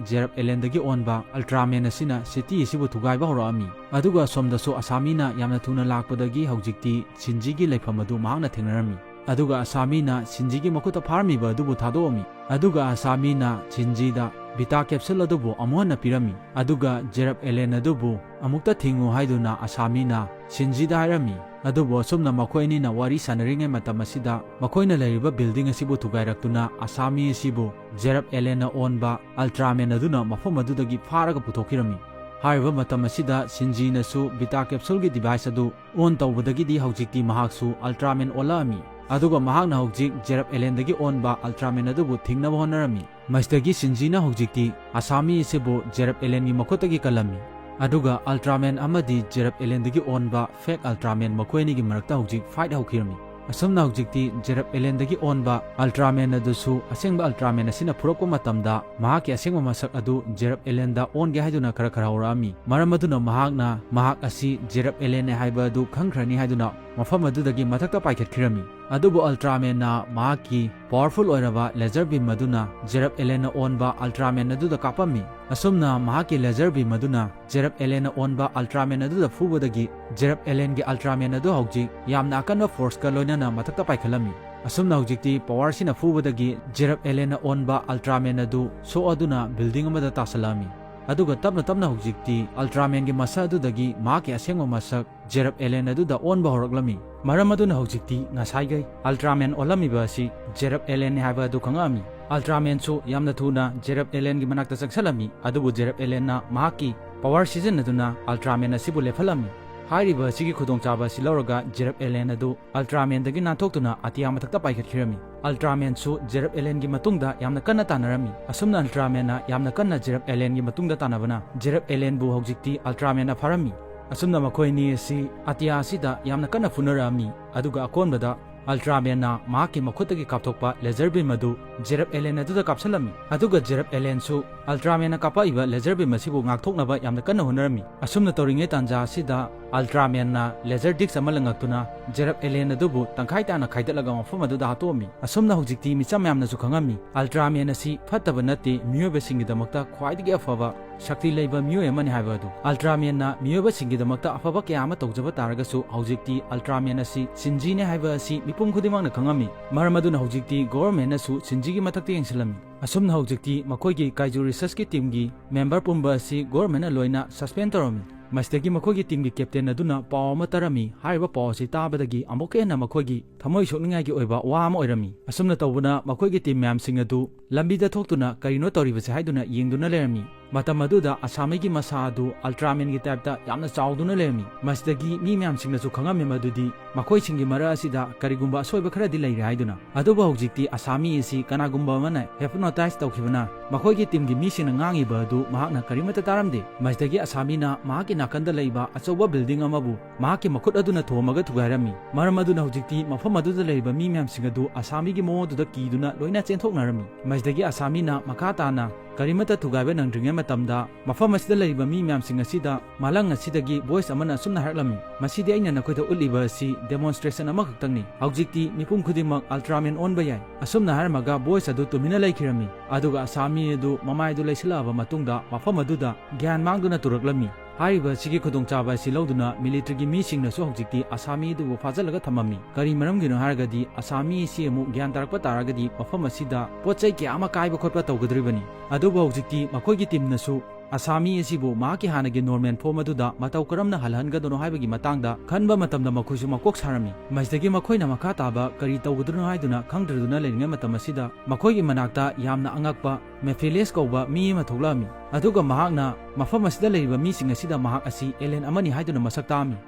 Jerup Allenꯗꯒꯤ ꯑꯣꯟꯕ Ultraman ꯑꯁꯤꯅ city ꯑꯁꯤꯕꯨ ꯊꯨꯒꯥꯏꯕ ꯍꯧꯔꯛꯑꯝꯃꯤ꯫ ꯑꯗꯨꯒ ꯑꯁꯣꯝꯗꯁꯨ Asamiꯅ ꯌꯥꯝꯅ ꯊꯨꯅ ꯂꯥꯛꯄꯗꯒꯤ ꯍꯧꯖꯤꯛꯇꯤ Shinjiꯒꯤ ꯂꯩꯐꯝ ꯑꯗꯨ ꯃꯍꯥꯛꯅ ꯊꯦꯡꯅꯔꯝꯃꯤ꯫ ꯑꯗꯨꯒ Asamiꯅ Shinjiꯒꯤ ꯃꯈꯨꯠꯇ ꯐꯥꯔꯝꯃꯤꯕ ꯑꯗꯨꯕꯨ ꯊꯥꯗꯣꯛꯑꯝꯃꯤ꯫ ꯑꯗꯨꯒ Asamiꯅ Shinjiꯗ beta capsule ꯑꯗꯨꯕꯨ ꯑꯃꯨꯛ ꯍꯟꯅ ꯄꯤꯔꯝꯃꯤ꯫ ꯑꯗꯨꯒ Jerup Allen ꯑꯗꯨꯕꯨ ꯑꯃꯨꯛꯇ ꯊꯤꯡꯉꯨ ꯍꯥꯏꯗꯨꯅ Asamiꯅ Shinjiꯗ ꯍꯥꯏꯔꯝꯃꯤ꯫ ꯑꯗꯨꯕꯨ ꯑꯁꯨꯝꯅ ꯃꯈꯣꯏ ꯑꯅꯤꯅ ꯋꯥꯔꯤ ꯁꯥꯟꯅꯔꯤꯉꯩ ꯃꯇꯝ ꯑꯁꯤꯗ ꯃꯈꯣꯏꯅ ꯂꯩꯔꯤꯕ building ꯑꯁꯤꯕꯨ ꯊꯨꯒꯥꯏꯔꯛꯇꯨꯅ Asami ꯑꯁꯤꯕꯨ Jerup Allenꯅ ꯑꯣꯟꯕ Ultraman ꯑꯗꯨꯅ ꯃꯐꯝ ꯑꯗꯨꯗꯒꯤ ꯐꯥꯔꯒ ꯄꯨꯊꯣꯛꯈꯤꯔꯝꯃꯤ꯫ ꯍꯥꯏꯔꯤꯕ ꯃꯇꯝ ꯑꯁꯤꯗ Shinjiꯅꯁꯨ beta capsuleꯒꯤ device ꯑꯗꯨ on ꯇꯧꯕꯗꯒꯤꯗꯤ ꯍꯧꯖꯤꯛꯇꯤ ꯃꯍꯥꯛꯁꯨ Ultraman ꯑꯣꯜꯂꯛꯑꯝꯃꯤ꯫ ꯑꯗꯨꯒ ꯃꯍꯥꯛꯅ ꯍꯧꯖꯤꯛ Jerup Allenꯗꯒꯤ ꯑꯣꯟꯕ Ultraman ꯑꯗꯨꯕꯨ ꯊꯤꯡꯅꯕ ꯍꯣꯠꯅꯔꯝꯃꯤ꯫ ꯃꯁꯤꯗꯒꯤ Shinjiꯅ ꯍꯧꯖꯤꯛꯇꯤ Asami ꯑꯁꯤꯕꯨ Jerup Allenꯒꯤ ꯃꯈꯨꯠꯇꯒꯤ ꯀꯜꯂꯝꯃꯤ꯫ ꯑꯗꯨꯒ Ultraman ꯑꯃꯗꯤ Jerup Allenꯗꯒꯤ ꯑꯣꯟꯕ fake Ultraman ꯃꯈꯣꯏ ꯑꯅꯤꯒꯤ ꯃꯔꯛꯇ ꯍꯧꯖꯤꯛ fight ꯍꯧꯈꯤꯔꯝꯃꯤ꯫ ꯑꯁꯨꯝꯅ ꯍꯧꯖꯤꯛꯇꯤ ꯖꯦꯔꯞ ꯑꯦꯂꯦꯟꯗꯒꯤ ꯑꯣꯟꯕ ꯑꯜꯇ꯭ꯔꯥꯃꯦꯟ ꯑꯗꯨꯁꯨ ꯑꯁꯦꯡꯕ ꯑꯜꯇ꯭ꯔꯥꯃꯦꯟ ꯑꯁꯤꯅ ꯐꯨꯔꯛꯄ ꯃꯇꯝꯗ ꯃꯍꯥꯛꯀꯤ ꯑꯁꯦꯡꯕ ꯃꯁꯛ ꯑꯗꯨ ꯖꯦꯔꯞ ꯑꯦꯂꯦꯟꯗ ꯑꯣꯟꯒꯦ ꯍꯥꯏꯗꯨꯅ ꯈꯔ ꯈꯔ ꯍꯧꯔꯛꯑꯝꯃꯤ꯫ ꯃꯔꯝ ꯑꯗꯨꯅ ꯃꯍꯥꯛꯅ ꯃꯍꯥꯛ ꯑꯁꯤ ꯖꯦꯔꯞ ꯑꯦꯂꯦꯟꯅꯦ ꯍꯥꯏꯕ ꯑꯗꯨ ꯈꯪꯈ꯭ꯔꯅꯤ ꯍꯥꯏꯗꯨꯅ ꯃꯐꯝ ꯑꯗꯨꯗꯒꯤ ꯃꯊꯛꯇ ꯄꯥꯏꯈꯠꯈꯤꯔꯝꯃꯤ꯫ ꯑꯗꯨꯕꯨ ꯑꯜꯇ꯭ꯔꯥꯃꯦꯟꯅ ꯃꯍꯥꯛꯀꯤ ꯄꯥꯋꯔꯐꯨꯜ ꯑꯣꯏꯔꯕ ꯂꯦꯖꯔ ꯕꯤꯝ ꯑꯗꯨꯅ ꯖꯦꯔꯞ ꯑꯦꯂꯦꯟꯅ ꯑꯣꯟꯕ ꯑꯜꯇ꯭ꯔꯥꯃꯦꯟ ꯑꯗꯨꯗ ꯀꯥꯞꯄꯝꯃꯤ꯫ ꯑꯁꯨꯝꯅ ꯃꯍꯥꯛꯀꯤ ꯂꯦꯖꯔ ꯕꯤꯝ ꯑꯗꯨꯅ ꯖꯦꯔꯞ ꯑꯦꯂꯦꯟꯅ ꯑꯣꯟꯕ ꯑꯜꯇ꯭ꯔꯥꯃꯦꯟ ꯑꯗꯨꯗ ꯐꯨꯕꯗꯒꯤ ꯖꯦꯔꯞ ꯑꯦꯂꯦꯟꯒꯤ ꯑꯜꯇ꯭ꯔꯥꯃꯦꯟ ꯑꯗꯨ ꯍꯧꯖꯤꯛ ꯌꯥꯝꯅ ꯑꯀꯟꯕ ꯐꯣꯔꯁꯀ ꯂꯣꯏꯅꯅ ꯃꯊꯛꯇ ꯄꯥꯏꯈꯠꯂꯝꯃꯤ꯫ ꯑꯁꯨꯝꯅ ꯍꯧꯖꯤꯛꯇꯤ ꯄꯥꯋꯔꯁꯤꯅ ꯐꯨꯕꯗꯒꯤ ꯖꯦꯔꯞ ꯑꯦꯂꯦꯟꯅ ꯑꯣꯟꯕ ꯑꯜꯇ꯭ꯔꯥꯃꯦꯟ ꯑꯗꯨ ꯁꯣꯛꯑꯗꯨꯅ ꯕꯤꯜꯗꯤꯡ ꯑꯃꯗ ꯇꯥꯁꯜꯂꯛꯑꯝꯃꯤ꯫ ꯑꯗꯨꯒ ꯇꯞꯅ ꯇꯞꯅ ꯍꯧꯖꯤꯛꯇꯤ ꯑꯜꯇ꯭ꯔꯥꯃꯦꯟꯒꯤ ꯃꯁꯛ ꯑꯗꯨꯗꯒꯤ ꯃꯍꯥꯛꯀꯤ ꯑꯁꯦꯡꯕ ꯃꯁꯛ ꯖꯦꯔꯞ ꯑꯦꯂꯦꯟ ꯑꯗꯨꯗ ꯑꯣꯟꯕ ꯍꯧꯔꯛꯂꯝꯃꯤ꯫ ꯃꯔꯝ ꯑꯗꯨꯅ ꯍꯧꯖꯤꯛꯇꯤ ꯉꯁꯥꯏꯒꯩ ꯑꯜꯇ꯭ꯔꯥꯃꯦꯟ ꯑꯣꯜꯂꯝꯃꯤꯕ ꯑꯁꯤ ꯖꯦꯔꯞ ꯑꯦꯂꯦꯟꯅꯤ ꯍꯥꯏꯕ ꯑꯗꯨ ꯈꯪꯉꯛꯑꯝꯃꯤ꯫ ꯑꯜꯇ꯭ꯔꯥꯃꯦꯟꯁꯨ ꯌꯥꯝꯅ ꯊꯨꯅ ꯖꯦꯔꯞ ꯑꯦꯂꯦꯟꯒꯤ ꯃꯅꯥꯛꯇ ꯆꯪꯁꯜꯂꯝꯃꯤ, ꯑꯗꯨꯕꯨ ꯖꯦꯔꯞ ꯑꯦꯂꯦꯟꯅ ꯃꯍꯥꯛꯀꯤ ꯄꯥꯋꯔ ꯁꯤꯖꯤꯟꯅꯗꯨꯅ ꯑꯜꯇ꯭ꯔꯥꯃꯦꯟ ꯑꯁꯤꯕꯨ ꯂꯦꯞꯍꯜꯂꯝꯃꯤ꯫ ꯍꯥꯏꯔꯤꯕ ꯑꯁꯤꯒꯤ ꯈꯨꯗꯣꯡꯆꯥꯕ ꯑꯁꯤ ꯂꯧꯔꯒ ꯖꯦꯔꯞ ꯑꯦꯂꯦꯟ ꯑꯗꯨ ꯑꯜꯇ꯭ꯔꯥꯃꯦꯟꯗꯒꯤ ꯅꯥꯟꯊꯣꯛꯇꯨꯅ ꯑꯇꯤꯌꯥ ꯃꯊꯛꯇ ꯄꯥꯏꯈꯠꯈꯤꯔꯝꯃꯤ꯫ ꯑꯜꯇ꯭ꯔꯥꯃꯦꯟꯁꯨ ꯖꯦꯔꯞ ꯑꯦꯂꯦꯟꯒꯤ ꯃꯇꯨꯡꯗ ꯌꯥꯝꯅ ꯀꯟꯅ ꯇꯥꯟꯅꯔꯝꯃꯤ꯫ ꯑꯁꯨꯝꯅ ꯑꯜꯇ꯭ꯔꯥꯃꯦꯟꯅ ꯌꯥꯝꯅ ꯀꯟꯅ ꯖꯦꯔꯞ ꯑꯦꯂꯦꯟꯒꯤ ꯃꯇꯨꯡꯗ ꯇꯥꯟꯅꯕꯅ ꯖꯦꯔꯞ ꯑꯦꯂꯦꯟꯕꯨ ꯍꯧꯖꯤꯛꯇꯤ ꯑꯜꯇ꯭ꯔꯥꯃꯦꯟꯅ ꯐꯥꯔꯝꯃꯤ꯫ ꯑꯁꯨꯝꯅ ꯃꯈꯣꯏ ꯑꯅꯤ ꯑꯁꯤ ꯑꯇꯤꯌꯥ ꯑꯁꯤꯗ ꯌꯥꯝꯅ ꯀꯟꯅ ꯐꯨꯅꯔꯛꯑꯝꯃꯤ, ꯑꯗꯨꯒ ꯑꯀꯣꯟꯕꯗ ꯑꯜꯇ꯭ꯔꯥꯃꯦꯟꯅ ꯃꯍꯥꯛꯀꯤ ꯃꯈꯨꯠꯇꯒꯤ ꯀꯥꯞꯊꯣꯛꯄ ꯂꯦꯖꯔ ꯕꯤꯝ ꯑꯗꯨ ꯖꯦꯔꯞ ꯑꯦꯂꯦꯟ ꯑꯗꯨꯗ ꯀꯥꯞꯁꯤꯜꯂꯝꯃꯤ꯫ ꯑꯗꯨꯒ ꯖꯦꯔꯞ ꯑꯦꯂꯦꯟꯁꯨ ꯑꯜꯇ꯭ꯔꯥꯃꯦꯟꯅ ꯀꯥꯞꯄꯛꯏꯕ ꯂꯦꯖꯔ ꯕꯤꯝ ꯑꯁꯤꯕꯨ ꯉꯥꯛꯊꯣꯛꯅꯕ ꯌꯥꯝꯅ ꯀꯟꯅ ꯍꯣꯠꯅꯔꯝꯃꯤ꯫ ꯑꯁꯨꯝꯅ ꯇꯧꯔꯤꯉꯩ ꯇꯥꯟꯖꯥ ꯑꯁꯤꯗ ꯑꯜꯇ꯭ꯔꯥꯃꯦꯟꯅ ꯂꯦꯖꯔ ꯗꯤꯛꯁ ꯑꯃ ꯂꯪꯉꯛꯇꯨꯅ ꯖꯦꯔꯞ ꯑꯦꯂꯦꯟ ꯑꯗꯨꯕꯨ ꯇꯪꯈꯥꯏ ꯇꯥꯅ ꯈꯥꯏꯗꯠꯂꯒ ꯃꯐꯝ ꯑꯗꯨꯗ ꯍꯥꯠꯇꯣꯛꯑꯝꯃꯤ꯫ ꯑꯁꯨꯝꯅ ꯍꯧꯖꯤꯛꯇꯤ ꯃꯤꯆꯝ ꯃꯌꯥꯝꯅꯁꯨ ꯈꯪꯉꯝꯃꯤ, ꯑꯜꯇ꯭ꯔꯥꯃꯦꯟ ꯑꯁꯤ ꯐꯠꯇꯕ ꯅꯠꯇꯦ, ꯃꯤꯑꯣꯏꯕꯁꯤꯡꯒꯤꯗꯃꯛꯇ ꯈ꯭ꯋꯥꯏꯗꯒꯤ ꯑꯐꯕ ꯁꯛꯇꯤ ꯂꯩꯕ ꯃꯤꯑꯣꯏ ꯑꯃꯅꯤ ꯍꯥꯏꯕ ꯑꯗꯨ꯫ ꯑꯜꯇ꯭ꯔꯥꯃꯦꯟꯅ ꯃꯤꯑꯣꯏꯕꯁꯤꯡꯒꯤꯗꯃꯛꯇ ꯑꯐꯕ ꯀꯌꯥ ꯑꯃ ꯇꯧꯖꯕ ꯇꯥꯔꯒꯁꯨ, ꯍꯧꯖꯤꯛꯇꯤ ꯑꯜꯇ꯭ꯔꯥꯃꯦꯟ ꯑꯁꯤ ꯁꯤꯟꯖꯤꯅꯤ ꯍꯥꯏꯕ ꯑꯁꯤ ꯃꯤꯄꯨꯝ ꯈꯨꯗꯤꯡꯃꯛꯅ ꯈꯪꯉꯝꯃꯤ꯫ ꯃꯔꯝ ꯑꯗꯨꯅ ꯍꯧꯖꯤꯛꯇꯤ ꯒꯣꯚꯔꯟꯃꯦꯟꯠꯅꯁꯨ ꯁꯤꯟꯖꯤꯒꯤ ꯃꯊꯛꯇ ꯌꯦꯡꯁꯤꯜꯂꯝꯃꯤ꯫ ꯑꯁꯨꯝꯅ ꯍꯧꯖꯤꯛꯇꯤ ꯃꯈꯣꯏꯒꯤ ꯀꯥꯏꯖꯨ ꯔꯤꯁꯔꯁꯀꯤ ꯇꯤꯝꯒꯤ ꯃꯦꯝꯕꯔ ꯄꯨꯝꯕ ꯑꯁꯤ ꯒꯣꯚꯔꯟꯃꯦꯟꯠꯅ ꯂꯣꯏꯅ ꯁꯁꯄꯦꯟ ꯇꯧꯔꯝꯃꯤ꯫ ꯃꯁꯤꯗꯒꯤ ꯃꯈꯣꯏꯒꯤ ꯇꯤꯝꯒꯤ ꯀꯦꯞꯇꯦꯟ ꯑꯗꯨꯅ ꯄꯥꯎ ꯑꯃ ꯇꯥꯔꯝꯃꯤ꯫ ꯍꯥꯏꯔꯤꯕ ꯄꯥꯎ ꯑꯁꯤ ꯇꯥꯕꯗꯒꯤ ꯑꯃꯨꯛꯀ ꯍꯦꯟꯅ ꯃꯈꯣꯏꯒꯤ ꯊꯃꯣꯏ ꯁꯣꯛꯅꯤꯡꯉꯥꯏꯒꯤ ꯑꯣꯏꯕ ꯋꯥ ꯑꯃ ꯑꯣꯏꯔꯝꯃꯤ꯫ ꯑꯁꯨꯝꯅ ꯇꯧꯕꯅ ꯃꯈꯣꯏꯒꯤ ꯇꯤꯝ ꯃꯌꯥꯝꯁꯤꯡ ꯑꯗꯨ ꯂꯝꯕꯤꯗ ꯊꯣꯛꯇꯨꯅ ꯀꯔꯤꯅꯣ ꯇꯧꯔꯤꯕꯁꯦ ꯍꯥꯏꯗꯨꯅ ꯌꯦꯡꯗꯨꯅ ꯂꯩꯔꯝꯃꯤ꯫ ꯃꯇꯝ ꯑꯗꯨꯗ ꯑꯁꯥꯃꯤꯒꯤ ꯃꯁꯥ ꯑꯗꯨ Ultramanꯒꯤ typeꯇ ꯌꯥꯝꯅ ꯆꯥꯎꯗꯨꯅ ꯂꯩꯔꯝꯃꯤ꯫ ꯃꯁꯤꯗꯒꯤ ꯃꯤ ꯃꯌꯥꯝꯁꯤꯡꯅꯁꯨ ꯈꯪꯉꯝꯃꯤ ꯃꯗꯨꯗꯤ ꯃꯈꯣꯏꯁꯤꯡꯒꯤ ꯃꯔꯛ ꯑꯁꯤꯗ ꯀꯔꯤꯒꯨꯝꯕ ꯑꯁꯣꯏꯕ ꯈꯔꯗꯤ ꯂꯩꯔꯦ ꯍꯥꯏꯗꯨꯅ꯫ ꯑꯗꯨꯕꯨ ꯍꯧꯖꯤꯛꯇꯤ ꯑꯁꯥꯃꯤ ꯑꯁꯤ ꯀꯅꯥꯒꯨꯝꯕ ꯑꯃꯅ hypnotize ꯇꯧꯈꯤꯕꯅ ꯃꯈꯣꯏꯒꯤ teamꯒꯤ ꯃꯤꯁꯤꯡꯅ ꯉꯥꯡꯉꯤꯕ ꯑꯗꯨ ꯃꯍꯥꯛꯅ ꯀꯔꯤꯃꯠꯇ ꯇꯥꯔꯝꯗꯦ꯫ ꯃꯁꯤꯗꯒꯤ ꯑꯁꯥꯃꯤꯅ ꯃꯍꯥꯛꯀꯤ ꯅꯥꯀꯟꯗ ꯂꯩꯕ ꯑꯆꯧꯕ building ꯑꯃꯕꯨ ꯃꯍꯥꯛꯀꯤ ꯃꯈꯨꯠ ꯑꯗꯨꯅ ꯊꯣꯝꯃꯒ ꯊꯨꯒꯥꯏꯔꯝꯃꯤ꯫ ꯃꯔꯝ ꯑꯗꯨꯅ ꯍꯧꯖꯤꯛꯇꯤ ꯃꯐꯝ ꯑꯗꯨꯗ ꯂꯩꯔꯤꯕ ꯃꯤ ꯃꯌꯥꯝꯁꯤꯡ ꯑꯗꯨ ꯑꯁꯥꯃꯤꯒꯤ ꯃꯑꯣꯡ ꯑꯗꯨꯗ ꯀꯤꯗꯨꯅ ꯂꯣꯏꯅ ꯆꯦꯟꯊꯣꯛꯅꯔꯝꯃꯤ꯫ ꯃꯁꯤꯗꯒꯤ ꯑꯁꯥꯃꯤꯅ ꯃꯈꯥ ꯇꯥꯅ ꯀꯔꯤꯃꯠꯇ ꯊꯨꯒꯥꯏꯕ ꯅꯪꯗ꯭ꯔꯤꯉꯩ ꯃꯇꯝꯗ ꯃꯐꯝ ꯑꯁꯤꯗ ꯂꯩꯔꯤꯕ ꯃꯤ ꯃꯌꯥꯝꯁꯤꯡ ꯑꯁꯤꯗ ꯃꯥꯂꯪ ꯑꯁꯤꯗꯒꯤ voice ꯑꯃꯅ ꯑꯁꯨꯝꯅ ꯍꯥꯏꯔꯛꯂꯝꯃꯤ, "ꯃꯁꯤꯗꯤ ꯑꯩꯅ ꯅꯈꯣꯏꯗ ꯎꯠꯂꯤꯕ ꯑꯁꯤ demonstration ꯑꯃꯈꯛꯇꯪꯅꯤ꯫ ꯍꯧꯖꯤꯛꯇꯤ ꯃꯤꯄꯨꯝ ꯈꯨꯗꯤꯡꯃꯛ Ultraman ꯑꯣꯟꯕ ꯌꯥꯏ"꯫ ꯑꯁꯨꯝꯅ ꯍꯥꯏꯔꯝꯃꯒ voice ꯑꯗꯨ ꯇꯨꯃꯤꯟꯅ ꯂꯩꯈꯤꯔꯝꯃꯤ꯫ ꯑꯗꯨꯒ ꯑꯁꯥꯃꯤ ꯑꯗꯨ ꯃꯃꯥꯏ ꯑꯗꯨ ꯂꯩꯁꯤꯜꯂꯛꯂꯕ ꯃꯇꯨꯡꯗ ꯃꯐꯝ ꯑꯗꯨꯗ ꯒ꯭ꯌꯥꯟ ꯃꯥꯡꯗꯨꯅ ꯇꯨꯔꯛꯂꯝꯃꯤ꯫ ꯍꯥꯏꯔꯤꯕ ꯑꯁꯤꯒꯤ ꯈꯨꯗꯣꯡꯆꯥꯕ ꯑꯁꯤ ꯂꯧꯗꯨꯅ militaryꯒꯤ ꯃꯤꯁꯤꯡꯅꯁꯨ ꯍꯧꯖꯤꯛꯇꯤ ꯑꯁꯥꯃꯤ ꯑꯗꯨꯕꯨ ꯐꯥꯖꯤꯜꯂꯒ ꯊꯝꯃꯝꯃꯤ꯫ ꯀꯔꯤ ꯃꯔꯝꯒꯤꯅꯣ ꯍꯥꯏꯔꯒꯗꯤ ꯑꯁꯥꯃꯤ ꯑꯁꯤ ꯑꯃꯨꯛ ꯒ꯭ꯌꯥꯟ ꯇꯥꯔꯛꯄ ꯇꯥꯔꯒꯗꯤ ꯃꯐꯝ ꯑꯁꯤꯗ ꯄꯣꯠ ꯆꯩ ꯀꯌꯥ ꯑꯃ ꯀꯥꯏꯕ ꯈꯣꯠꯄ ꯇꯧꯒꯗꯧꯔꯤꯕꯅꯤ꯫ ꯑꯗꯨꯕꯨ ꯍꯧꯖꯤꯛꯇꯤ ꯃꯈꯣꯏꯒꯤ teamꯅꯁꯨ ꯑꯁꯥꯃꯤ ꯑꯁꯤꯕꯨ ꯃꯍꯥꯛꯀꯤ ꯍꯥꯟꯅꯒꯤ normal form ꯑꯗꯨꯗ ꯃꯇꯧ ꯀꯔꯝꯅ ꯍꯜꯍꯟꯒꯗꯣꯏꯅꯣ ꯍꯥꯏꯕꯒꯤ ꯃꯇꯥꯡꯗ ꯈꯟꯕ ꯃꯇꯝꯗ ꯃꯈꯣꯏꯁꯨ ꯃꯀꯣꯛ ꯁꯥꯔꯝꯃꯤ꯫ ꯃꯁꯤꯗꯒꯤ ꯃꯈꯣꯏꯅ ꯃꯈꯥ ꯇꯥꯕ ꯀꯔꯤ ꯇꯧꯒꯗꯣꯏꯅꯣ ꯍꯥꯏꯗꯨꯅ ꯈꯪꯗ꯭ꯔꯗꯨꯅ ꯂꯩꯔꯤꯉꯩ ꯃꯇꯝ ꯑꯁꯤꯗ ꯃꯈꯣꯏꯒꯤ ꯃꯅꯥꯛꯇ ꯌꯥꯝꯅ ꯑꯉꯛꯄ Mephiles ꯀꯧꯕ ꯃꯤ ꯑꯃ ꯊꯣꯛꯂꯛꯂꯝꯃꯤ꯫ ꯑꯗꯨꯒ ꯃꯍꯥꯛꯅ ꯃꯐꯝ ꯑꯁꯤꯗ ꯂꯩꯔꯤꯕ ꯃꯤꯁꯤꯡ ꯑꯁꯤꯗ ꯃꯍꯥꯛ ꯑꯁꯤ alien ꯑꯃꯅꯤ ꯍꯥꯏꯗꯨꯅ ꯃꯁꯛ ꯇꯥꯛꯂꯝꯃꯤ꯫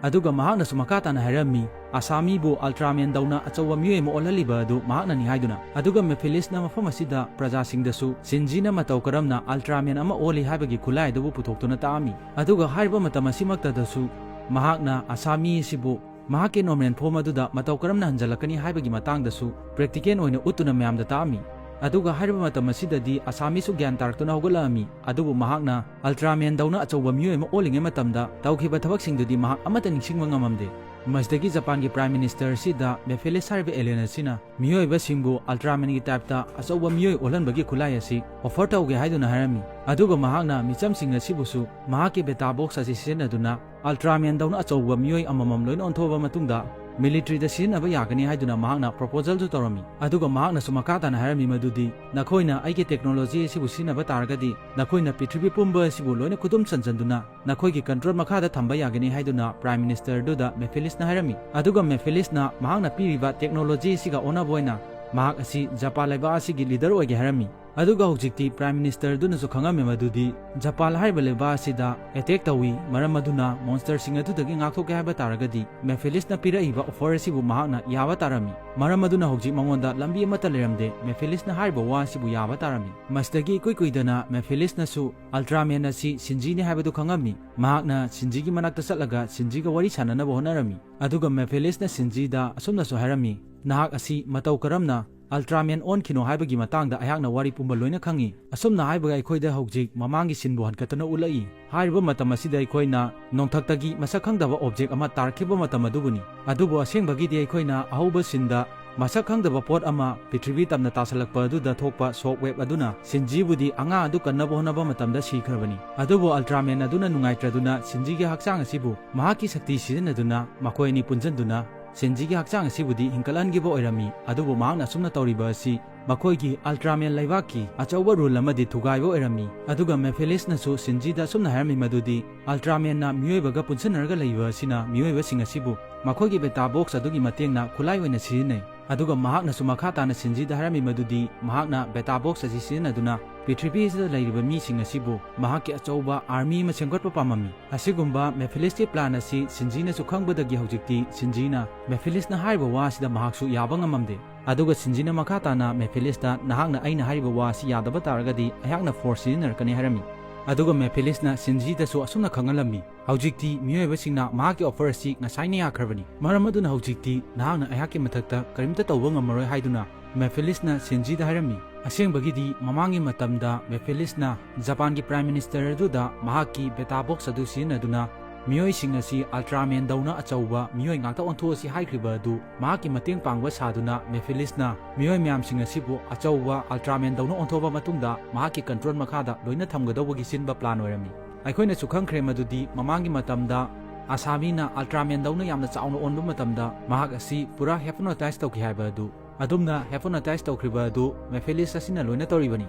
ꯑꯗꯨꯒ ꯃꯍꯥꯛꯅꯁꯨ ꯃꯈꯥ ꯇꯥꯅ ꯍꯥꯏꯔꯝꯃꯤ, ꯑꯁꯥꯃꯤꯕꯨ Ultraman ꯗꯧꯅ ꯑꯆꯧꯕ ꯃꯤꯑꯣꯏ ꯑꯃ ꯑꯣꯜꯍꯜꯂꯤꯕ ꯑꯗꯨ ꯃꯍꯥꯛꯅꯅꯤ ꯍꯥꯏꯗꯨꯅ꯫ ꯑꯗꯨꯒ Mephiles ꯅ ꯃꯐꯝ ꯑꯁꯤꯗ ꯄ꯭ꯔꯖꯥꯁꯤꯡꯗꯁꯨ ꯁꯤꯟꯖꯤꯅ ꯃꯇꯧ ꯀꯔꯝꯅ Ultraman ꯑꯃ ꯑꯣꯜꯂꯤ ꯍꯥꯏꯕꯒꯤ ꯈꯨꯠꯂꯥꯏ ꯑꯗꯨꯕꯨ ꯄꯨꯊꯣꯛꯇꯨꯅ ꯇꯥꯛꯂꯝꯃꯤ꯫ ꯑꯗꯨꯒ ꯍꯥꯏꯔꯤꯕ ꯃꯇꯝ ꯑꯁꯤꯃꯛꯇꯗꯁꯨ ꯃꯍꯥꯛꯅ ꯑꯁꯥꯃꯤ ꯑꯁꯤꯕꯨ ꯃꯍꯥꯛꯀꯤ normal form ꯑꯗꯨꯗ ꯃꯇꯧ ꯀꯔꯝꯅ ꯍꯟꯖꯤꯜꯂꯛꯀꯅꯤ ꯍꯥꯏꯕꯒꯤ ꯃꯇꯥꯡꯗꯁꯨ practical ꯑꯣꯏꯅ ꯎꯠꯇꯨꯅ ꯃꯌꯥꯝꯗ ꯇꯥꯛꯂꯝꯃꯤ꯫ ꯑꯗꯨꯒ ꯍꯥꯏꯔꯤꯕ ꯃꯇꯝ ꯑꯁꯤꯗꯗꯤ ꯑꯁꯥꯃꯤꯁꯨ ꯒ꯭ꯌꯥꯟ ꯇꯥꯔꯛꯇꯨꯅ ꯍꯧꯒꯠꯂꯛꯂꯝꯃꯤ꯫ ꯑꯗꯨꯕꯨ ꯃꯍꯥꯛꯅ Ultraman ꯗꯧꯅ ꯑꯆꯧꯕ ꯃꯤꯑꯣꯏ ꯑꯃ ꯑꯣꯜꯂꯤꯉꯩ ꯃꯇꯝꯗ ꯇꯧꯈꯤꯕ ꯊꯕꯛꯁꯤꯡꯗꯨꯗꯤ ꯃꯍꯥꯛ ꯑꯃꯠꯇ ꯅꯤꯡꯁꯤꯡꯕ ꯉꯝꯂꯝꯗꯦ꯫ ꯃꯁꯤꯗꯒꯤ ꯖꯄꯥꯟꯒꯤ Prime Minister ꯑꯁꯤꯗ Mephiles ꯍꯥꯏꯔꯤꯕ alien ꯑꯁꯤꯅ ꯃꯤꯑꯣꯏꯕꯁꯤꯡꯕꯨ Ultraman ꯒꯤ type ꯇ ꯑꯆꯧꯕ ꯃꯤꯑꯣꯏ ꯑꯣꯜꯍꯟꯕꯒꯤ ꯈꯨꯠꯂꯥꯏ ꯑꯁꯤ offer ꯇꯧꯒꯦ ꯍꯥꯏꯗꯨꯅ ꯍꯥꯏꯔꯝꯃꯤ꯫ ꯑꯗꯨꯒ ꯃꯍꯥꯛꯅ ꯃꯤꯆꯝꯁꯤꯡ ꯑꯁꯤꯕꯨꯁꯨ ꯃꯍꯥꯛꯀꯤ beta box ꯑꯁꯤ ꯁꯤꯖꯤꯟꯅꯗꯨꯅ Ultraman ꯗꯧꯅ ꯑꯆꯧꯕ ꯃꯤꯑꯣꯏ ꯑꯃꯃꯝ ꯂꯣꯏꯅ ꯑꯣꯟꯊꯣꯛꯂꯕ ꯃꯇꯨꯡꯗ military ꯗ ꯁꯤꯖꯤꯟꯅꯕ ꯌꯥꯒꯅꯤ ꯍꯥꯏꯗꯨꯅ ꯃꯍꯥꯛꯅ proposal ꯁꯨ ꯇꯧꯔꯝꯃꯤ꯫ ꯑꯗꯨꯒ ꯃꯍꯥꯛꯅꯁꯨ ꯃꯈꯥ ꯇꯥꯅ ꯍꯥꯏꯔꯝꯃꯤ ꯃꯗꯨꯗꯤ, "ꯅꯈꯣꯏꯅ ꯑꯩꯒꯤ technology ꯑꯁꯤꯕꯨ ꯁꯤꯖꯤꯟꯅꯕ ꯇꯥꯔꯒꯗꯤ ꯅꯈꯣꯏꯅ ꯄ꯭ꯔꯤꯊꯤꯕꯤ ꯄꯨꯝꯕ ꯑꯁꯤꯕꯨ ꯂꯣꯏꯅ ꯈꯨꯗꯨꯝ ꯆꯟꯁꯤꯟꯗꯨꯅ ꯅꯈꯣꯏꯒꯤ control ꯃꯈꯥꯗ ꯊꯝꯕ ꯌꯥꯒꯅꯤ" ꯍꯥꯏꯗꯨꯅ Prime Minister ꯗꯨꯗ Mephiles ꯅ ꯍꯥꯏꯔꯝꯃꯤ꯫ ꯑꯗꯨꯒ Mephiles ꯅ ꯃꯍꯥꯛꯅ ꯄꯤꯔꯤꯕ technology ꯑꯁꯤꯒ ꯑꯣꯟꯅꯕ ꯑꯣꯏꯅ ꯃꯍꯥꯛ ꯑꯁꯤ ꯖꯄꯥꯟ ꯂꯩꯕꯥꯛ ꯑꯁꯤꯒꯤ ꯂꯤꯗꯔ ꯑꯣꯏꯒꯦ ꯍꯥꯏꯔꯝꯃꯤ꯫ ꯑꯗꯨꯒ ꯍꯧꯖꯤꯛꯇꯤ ꯄ꯭ꯔꯥꯏꯝ ꯃꯤꯅꯤꯁꯇꯔ ꯑꯗꯨꯅꯁꯨ ꯈꯪꯉꯝꯃꯤ ꯃꯗꯨꯗꯤ ꯖꯄꯥꯟ ꯍꯥꯏꯔꯤꯕ ꯂꯩꯕꯥꯛ ꯑꯁꯤꯗ ꯑꯦꯇꯦꯛ ꯇꯧꯏ, ꯃꯔꯝ ꯑꯗꯨꯅ ꯃꯣꯟꯁꯇꯔꯁꯤꯡ ꯑꯗꯨꯗꯒꯤ ꯉꯥꯛꯊꯣꯛꯀꯦ ꯍꯥꯏꯕ ꯇꯥꯔꯒꯗꯤ ꯃꯦꯐꯤꯂꯤꯁꯅ ꯄꯤꯔꯛꯏꯕ ꯑꯣꯐꯔ ꯑꯁꯤꯕꯨ ꯃꯍꯥꯛꯅ ꯌꯥꯕ ꯇꯥꯔꯝꯃꯤ꯫ ꯃꯔꯝ ꯑꯗꯨꯅ ꯍꯧꯖꯤꯛ ꯃꯉꯣꯟꯗ ꯂꯝꯕꯤ ꯑꯃꯠꯇ ꯂꯩꯔꯝꯗꯦ, ꯃꯦꯐꯤꯂꯤꯁꯅ ꯍꯥꯏꯔꯤꯕ ꯋꯥ ꯑꯁꯤꯕꯨ ꯌꯥꯕ ꯇꯥꯔꯝꯃꯤ꯫ ꯃꯁꯤꯗꯒꯤ ꯏꯀꯨꯏ ꯀꯨꯏꯗꯅ ꯃꯦꯐꯤꯂꯤꯁꯅꯁꯨ ꯑꯜꯇ꯭ꯔꯥꯃꯦꯟ ꯑꯁꯤ ꯁꯤꯟꯖꯤꯅꯤ ꯍꯥꯏꯕꯗꯨ ꯈꯪꯉꯝꯃꯤ꯫ ꯃꯍꯥꯛꯅ ꯁꯤꯟꯖꯤꯒꯤ ꯃꯅꯥꯛꯇ ꯆꯠꯂꯒ ꯁꯤꯟꯖꯤꯒ ꯋꯥꯔꯤ ꯁꯥꯟꯅꯅꯕ ꯍꯣꯠꯅꯔꯝꯃꯤ꯫ ꯑꯗꯨꯒ ꯃꯦꯐꯤꯂꯤꯁꯅ ꯁꯤꯟꯖꯤꯗ ꯑꯁꯨꯝꯅꯁꯨ ꯍꯥꯏꯔꯝꯃꯤ, "ꯅꯍꯥꯛ ꯑꯁꯤ ꯃꯇꯧ ꯀꯔꯝꯅ ꯑꯜꯇ꯭ꯔꯥꯃꯦꯟ ꯑꯣꯟꯈꯤꯅꯣ ꯍꯥꯏꯕꯒꯤ ꯃꯇꯥꯡꯗ ꯑꯩꯍꯥꯛꯅ ꯋꯥꯔꯤ ꯄꯨꯝꯕ ꯂꯣꯏꯅ ꯈꯪꯏ꯫ ꯑꯁꯨꯝꯅ ꯍꯥꯏꯕꯒ ꯑꯩꯈꯣꯏꯗ ꯍꯧꯖꯤꯛ ꯃꯃꯥꯡꯒꯤ ꯁꯤꯟꯕꯨ ꯍꯟꯀꯠꯇꯅ ꯎꯠꯂꯛꯏ꯫ ꯍꯥꯏꯔꯤꯕ ꯃꯇꯝ ꯑꯁꯤꯗ ꯑꯩꯈꯣꯏꯅ ꯅꯣꯡꯊꯛꯇꯒꯤ ꯃꯁꯛ ꯈꯪꯗꯕ ꯑꯣꯕꯖꯦꯛ ꯑꯃ ꯇꯥꯔꯛꯈꯤꯕ ꯃꯇꯝ ꯑꯗꯨꯕꯨꯅꯤ꯫ ꯑꯗꯨꯕꯨ ꯑꯁꯦꯡꯕꯒꯤꯗꯤ ꯑꯩꯈꯣꯏꯅ ꯑꯍꯧꯕ ꯁꯤꯟꯗ ꯃꯁꯛ ꯈꯪꯗꯕ ꯄꯣꯠ ꯑꯃ ꯄ꯭ꯔꯤꯊꯤꯕꯤ ꯇꯝꯅ ꯇꯥꯁꯜꯂꯛꯄ ꯑꯗꯨꯗ ꯊꯣꯛꯄ ꯁꯣꯛ ꯋꯦꯕ ꯑꯗꯨꯅ ꯁꯤꯟꯖꯤꯕꯨꯗꯤ ꯑꯉꯥꯡ ꯑꯗꯨ ꯀꯟꯅꯕ ꯍꯣꯠꯅꯕ ꯃꯇꯝꯗ ꯁꯤꯈ꯭ꯔꯕꯅꯤ꯫ ꯑꯗꯨꯕꯨ ꯑꯜꯇ꯭ꯔꯥꯃꯦꯟ ꯑꯗꯨꯅ ꯅꯨꯡꯉꯥꯏꯇ꯭ꯔꯗꯨꯅ ꯁꯤꯟꯖꯤꯒꯤ ꯍꯛꯆꯥꯡ ꯑꯁꯤꯕꯨ ꯃꯍꯥꯛꯀꯤ ꯁꯛꯇꯤ ꯁꯤꯖꯤꯟꯅꯗꯨꯅ ꯃꯈꯣꯏ ꯑꯅꯤ ꯄꯨꯟꯁꯤꯟꯗꯨꯅ ꯁꯤꯟꯖꯤꯒꯤ ꯍꯛꯆꯥꯡ ꯑꯁꯤꯕꯨꯗꯤ ꯍꯤꯡꯀꯠꯍꯟꯈꯤꯕ ꯑꯣꯏꯔꯝꯃꯤ꯫ ꯑꯗꯨꯕꯨ ꯃꯍꯥꯛꯅ ꯑꯁꯨꯝꯅ ꯇꯧꯔꯤꯕ ꯑꯁꯤ ꯃꯈꯣꯏꯒꯤ ꯑꯜꯇ꯭ꯔꯥꯃꯦꯟ ꯂꯩꯕꯥꯛꯀꯤ ꯑꯆꯧꯕ ꯔꯨꯜ ꯑꯃꯗꯤ ꯊꯨꯒꯥꯏꯕ ꯑꯣꯏꯔꯝꯃꯤ꯫ ꯑꯗꯨꯒ ꯃꯦꯐꯤꯂꯤꯁꯅꯁꯨ ꯁꯤꯟꯖꯤꯗ ꯑꯁꯨꯝꯅ ꯍꯥꯏꯔꯝꯃꯤ ꯃꯗꯨꯗꯤ ꯑꯜꯇ꯭ꯔꯥꯃꯦꯟꯅ ꯃꯤꯑꯣꯏꯕꯒ ꯄꯨꯟꯁꯤꯟꯅꯔꯒ ꯂꯩꯕ ꯑꯁꯤꯅ ꯃꯤꯑꯣꯏꯕꯁꯤꯡ ꯑꯁꯤꯕꯨ ꯃꯈꯣꯏꯒꯤ ꯕꯦꯇꯥ ꯕꯣꯛꯁ ꯑꯗꯨꯒꯤ ꯃꯇꯦꯡꯅ ꯈꯨꯠꯂꯥꯏ ꯑꯣꯏꯅ ꯁꯤꯖꯤꯟꯅꯩ꯫ ꯑꯗꯨꯒ ꯃꯍꯥꯛꯅꯁꯨ ꯃꯈꯥ ꯇꯥꯅ ꯁꯤꯟꯖꯤꯗ ꯍꯥꯏꯔꯝꯃꯤ ꯃꯗꯨꯗꯤ ꯃꯍꯥꯛꯅ ꯕꯦꯇꯥ ꯕꯣꯛꯁ ꯑꯁꯤ ꯁꯤꯖꯤꯟꯅꯗꯨꯅ ꯄ꯭ꯔꯤꯊꯤꯕꯤ ꯑꯁꯤꯗ ꯂꯩꯔꯤꯕ ꯃꯤꯁꯤꯡ ꯑꯁꯤꯕꯨ ꯃꯍꯥꯛꯀꯤ ꯑꯆꯧꯕ ꯑꯥꯔꯃꯤ ꯑꯃ ꯁꯦꯝꯒꯠꯄ ꯄꯥꯝꯃꯝꯃꯤ꯫ ꯑꯁꯤꯒꯨꯝꯕ ꯃꯦꯐꯤꯂꯤꯁꯀꯤ ꯄ꯭ꯂꯥꯟ ꯑꯁꯤ ꯁꯤꯟꯖꯤꯅꯁꯨ ꯈꯪꯕꯗꯒꯤ ꯍꯧꯖꯤꯛꯇꯤ ꯁꯤꯟꯖꯤꯅ ꯃꯦꯐꯤꯂꯤꯁꯅ ꯍꯥꯏꯔꯤꯕ ꯋꯥ ꯑꯁꯤꯗ ꯃꯍꯥꯛꯁꯨ ꯌꯥꯕ ꯉꯝꯃꯝꯗꯦ꯫ ꯑꯗꯨꯒ ꯁꯤꯟꯖꯤꯅ ꯃꯈꯥ ꯇꯥꯅ ꯃꯦꯐꯤꯂꯤꯁꯇ, "ꯅꯍꯥꯛꯅ ꯑꯩꯅ ꯍꯥꯏꯔꯤꯕ ꯋꯥ ꯑꯁꯤ ꯌꯥꯗꯕ ꯇꯥꯔꯒꯗꯤ ꯑꯩꯍꯥꯛꯅ ꯐꯣꯔꯁ ꯁꯤꯖꯤꯟꯅꯔꯛꯀꯅꯤ" ꯍꯥꯏꯔꯝꯃꯤ꯫ ꯑꯗꯨꯒ ꯃꯦꯐꯤꯂꯤꯁꯅ ꯁꯤꯟꯖꯤꯗꯁꯨ ꯑꯁꯨꯝꯅ ꯈꯪꯍꯜꯂꯝꯃꯤ, "ꯍꯧꯖꯤꯛꯇꯤ ꯃꯤꯑꯣꯏꯕꯁꯤꯡꯅ ꯃꯍꯥꯛꯀꯤ ꯑꯣꯐꯔ ꯑꯁꯤ ꯉꯁꯥꯏꯅ ꯌꯥꯈ꯭ꯔꯕꯅꯤ, ꯃꯔꯝ ꯑꯗꯨꯅ ꯍꯧꯖꯤꯛꯇꯤ ꯅꯍꯥꯛꯅ ꯑꯩꯍꯥꯛꯀꯤ ꯃꯊꯛꯇ ꯀꯔꯤꯝꯇ ꯇꯧꯕ ꯉꯝꯃꯔꯣꯏ" ꯍꯥꯏꯗꯨꯅ ꯃꯦꯐꯤꯂꯤꯁꯅ ꯁꯤꯟꯖꯤꯗ ꯍꯥꯏꯔꯝꯃꯤ꯫ ꯑꯁꯦꯡꯕꯒꯤꯗꯤ ꯃꯃꯥꯡꯒꯤ ꯃꯇꯝꯗ ꯃꯦꯐꯤꯂꯤꯁꯅ ꯖꯄꯥꯟꯒꯤ ꯄ꯭ꯔꯥꯏꯝ ꯃꯤꯅꯤꯁꯇꯔ ꯑꯗꯨꯗ ꯃꯍꯥꯛꯀꯤ ꯕꯦꯇꯥ ꯕꯣꯛꯁ ꯑꯗꯨ ꯁꯤꯖꯤꯟꯅꯗꯨꯅ ꯃꯤꯑꯣꯏꯁꯤꯡ ꯑꯁꯤ ꯑꯜꯇ꯭ꯔꯥꯃꯦꯟꯗꯧꯅ ꯑꯆꯧꯕ ꯃꯤꯑꯣꯏ ꯉꯥꯛꯇ ꯑꯣꯟꯊꯣꯛꯑꯁꯤ ꯍꯥꯏꯈ꯭ꯔꯤꯕ ꯑꯗꯨ ꯃꯍꯥꯛꯀꯤ ꯃꯇꯦꯡ ꯄꯥꯡꯕ ꯁꯥꯗꯨꯅ ꯃꯦꯐꯤꯂꯤꯁꯅ ꯃꯤꯑꯣꯏ ꯃꯌꯥꯝꯁꯤꯡ ꯑꯁꯤꯕꯨ ꯑꯆꯧꯕ ꯑꯜꯇ꯭ꯔꯥꯃꯦꯟꯗꯧꯅ ꯑꯣꯟꯊꯣꯛꯑꯕ ꯃꯇꯨꯡꯗ ꯃꯍꯥꯛꯀꯤ ꯀꯟꯇ꯭ꯔꯣꯜ ꯃꯈꯥꯗ ꯂꯣꯏꯅ ꯊꯝꯒꯗꯧꯕꯒꯤ ꯁꯤꯟꯕ ꯄ꯭ꯂꯥꯟ ꯑꯣꯏꯔꯝꯃꯤ꯫ ꯑꯩꯈꯣꯏꯅꯁꯨ ꯈꯪꯈ꯭ꯔꯦ ꯃꯗꯨꯗꯤ ꯃꯃꯥꯡꯒꯤ ꯃꯇꯝꯗ ꯑꯁꯥꯃꯤꯅ ꯑꯜꯇ꯭ꯔꯥꯃꯦꯟꯗꯧꯅ ꯌꯥꯝꯅ ꯆꯥꯎꯅ ꯑꯣꯟꯕ ꯃꯇꯝꯗ ꯃꯍꯥꯛ ꯑꯁꯤ ꯄꯨꯔꯥ ꯍꯦꯞꯅꯣꯇꯥꯏꯁ ꯇꯧꯈꯤ ꯍꯥꯏꯕ ꯑꯗꯨ꯫ ꯑꯗꯨꯝꯅ ꯍꯦꯞꯅꯣꯇꯥꯏꯁ ꯇꯧꯈ꯭ꯔꯤꯕ ꯑꯗꯨ ꯃꯦꯐꯤꯂꯤꯁ ꯑꯁꯤꯅ ꯂꯣꯏꯅ ꯇꯧꯔꯤꯕꯅꯤ꯫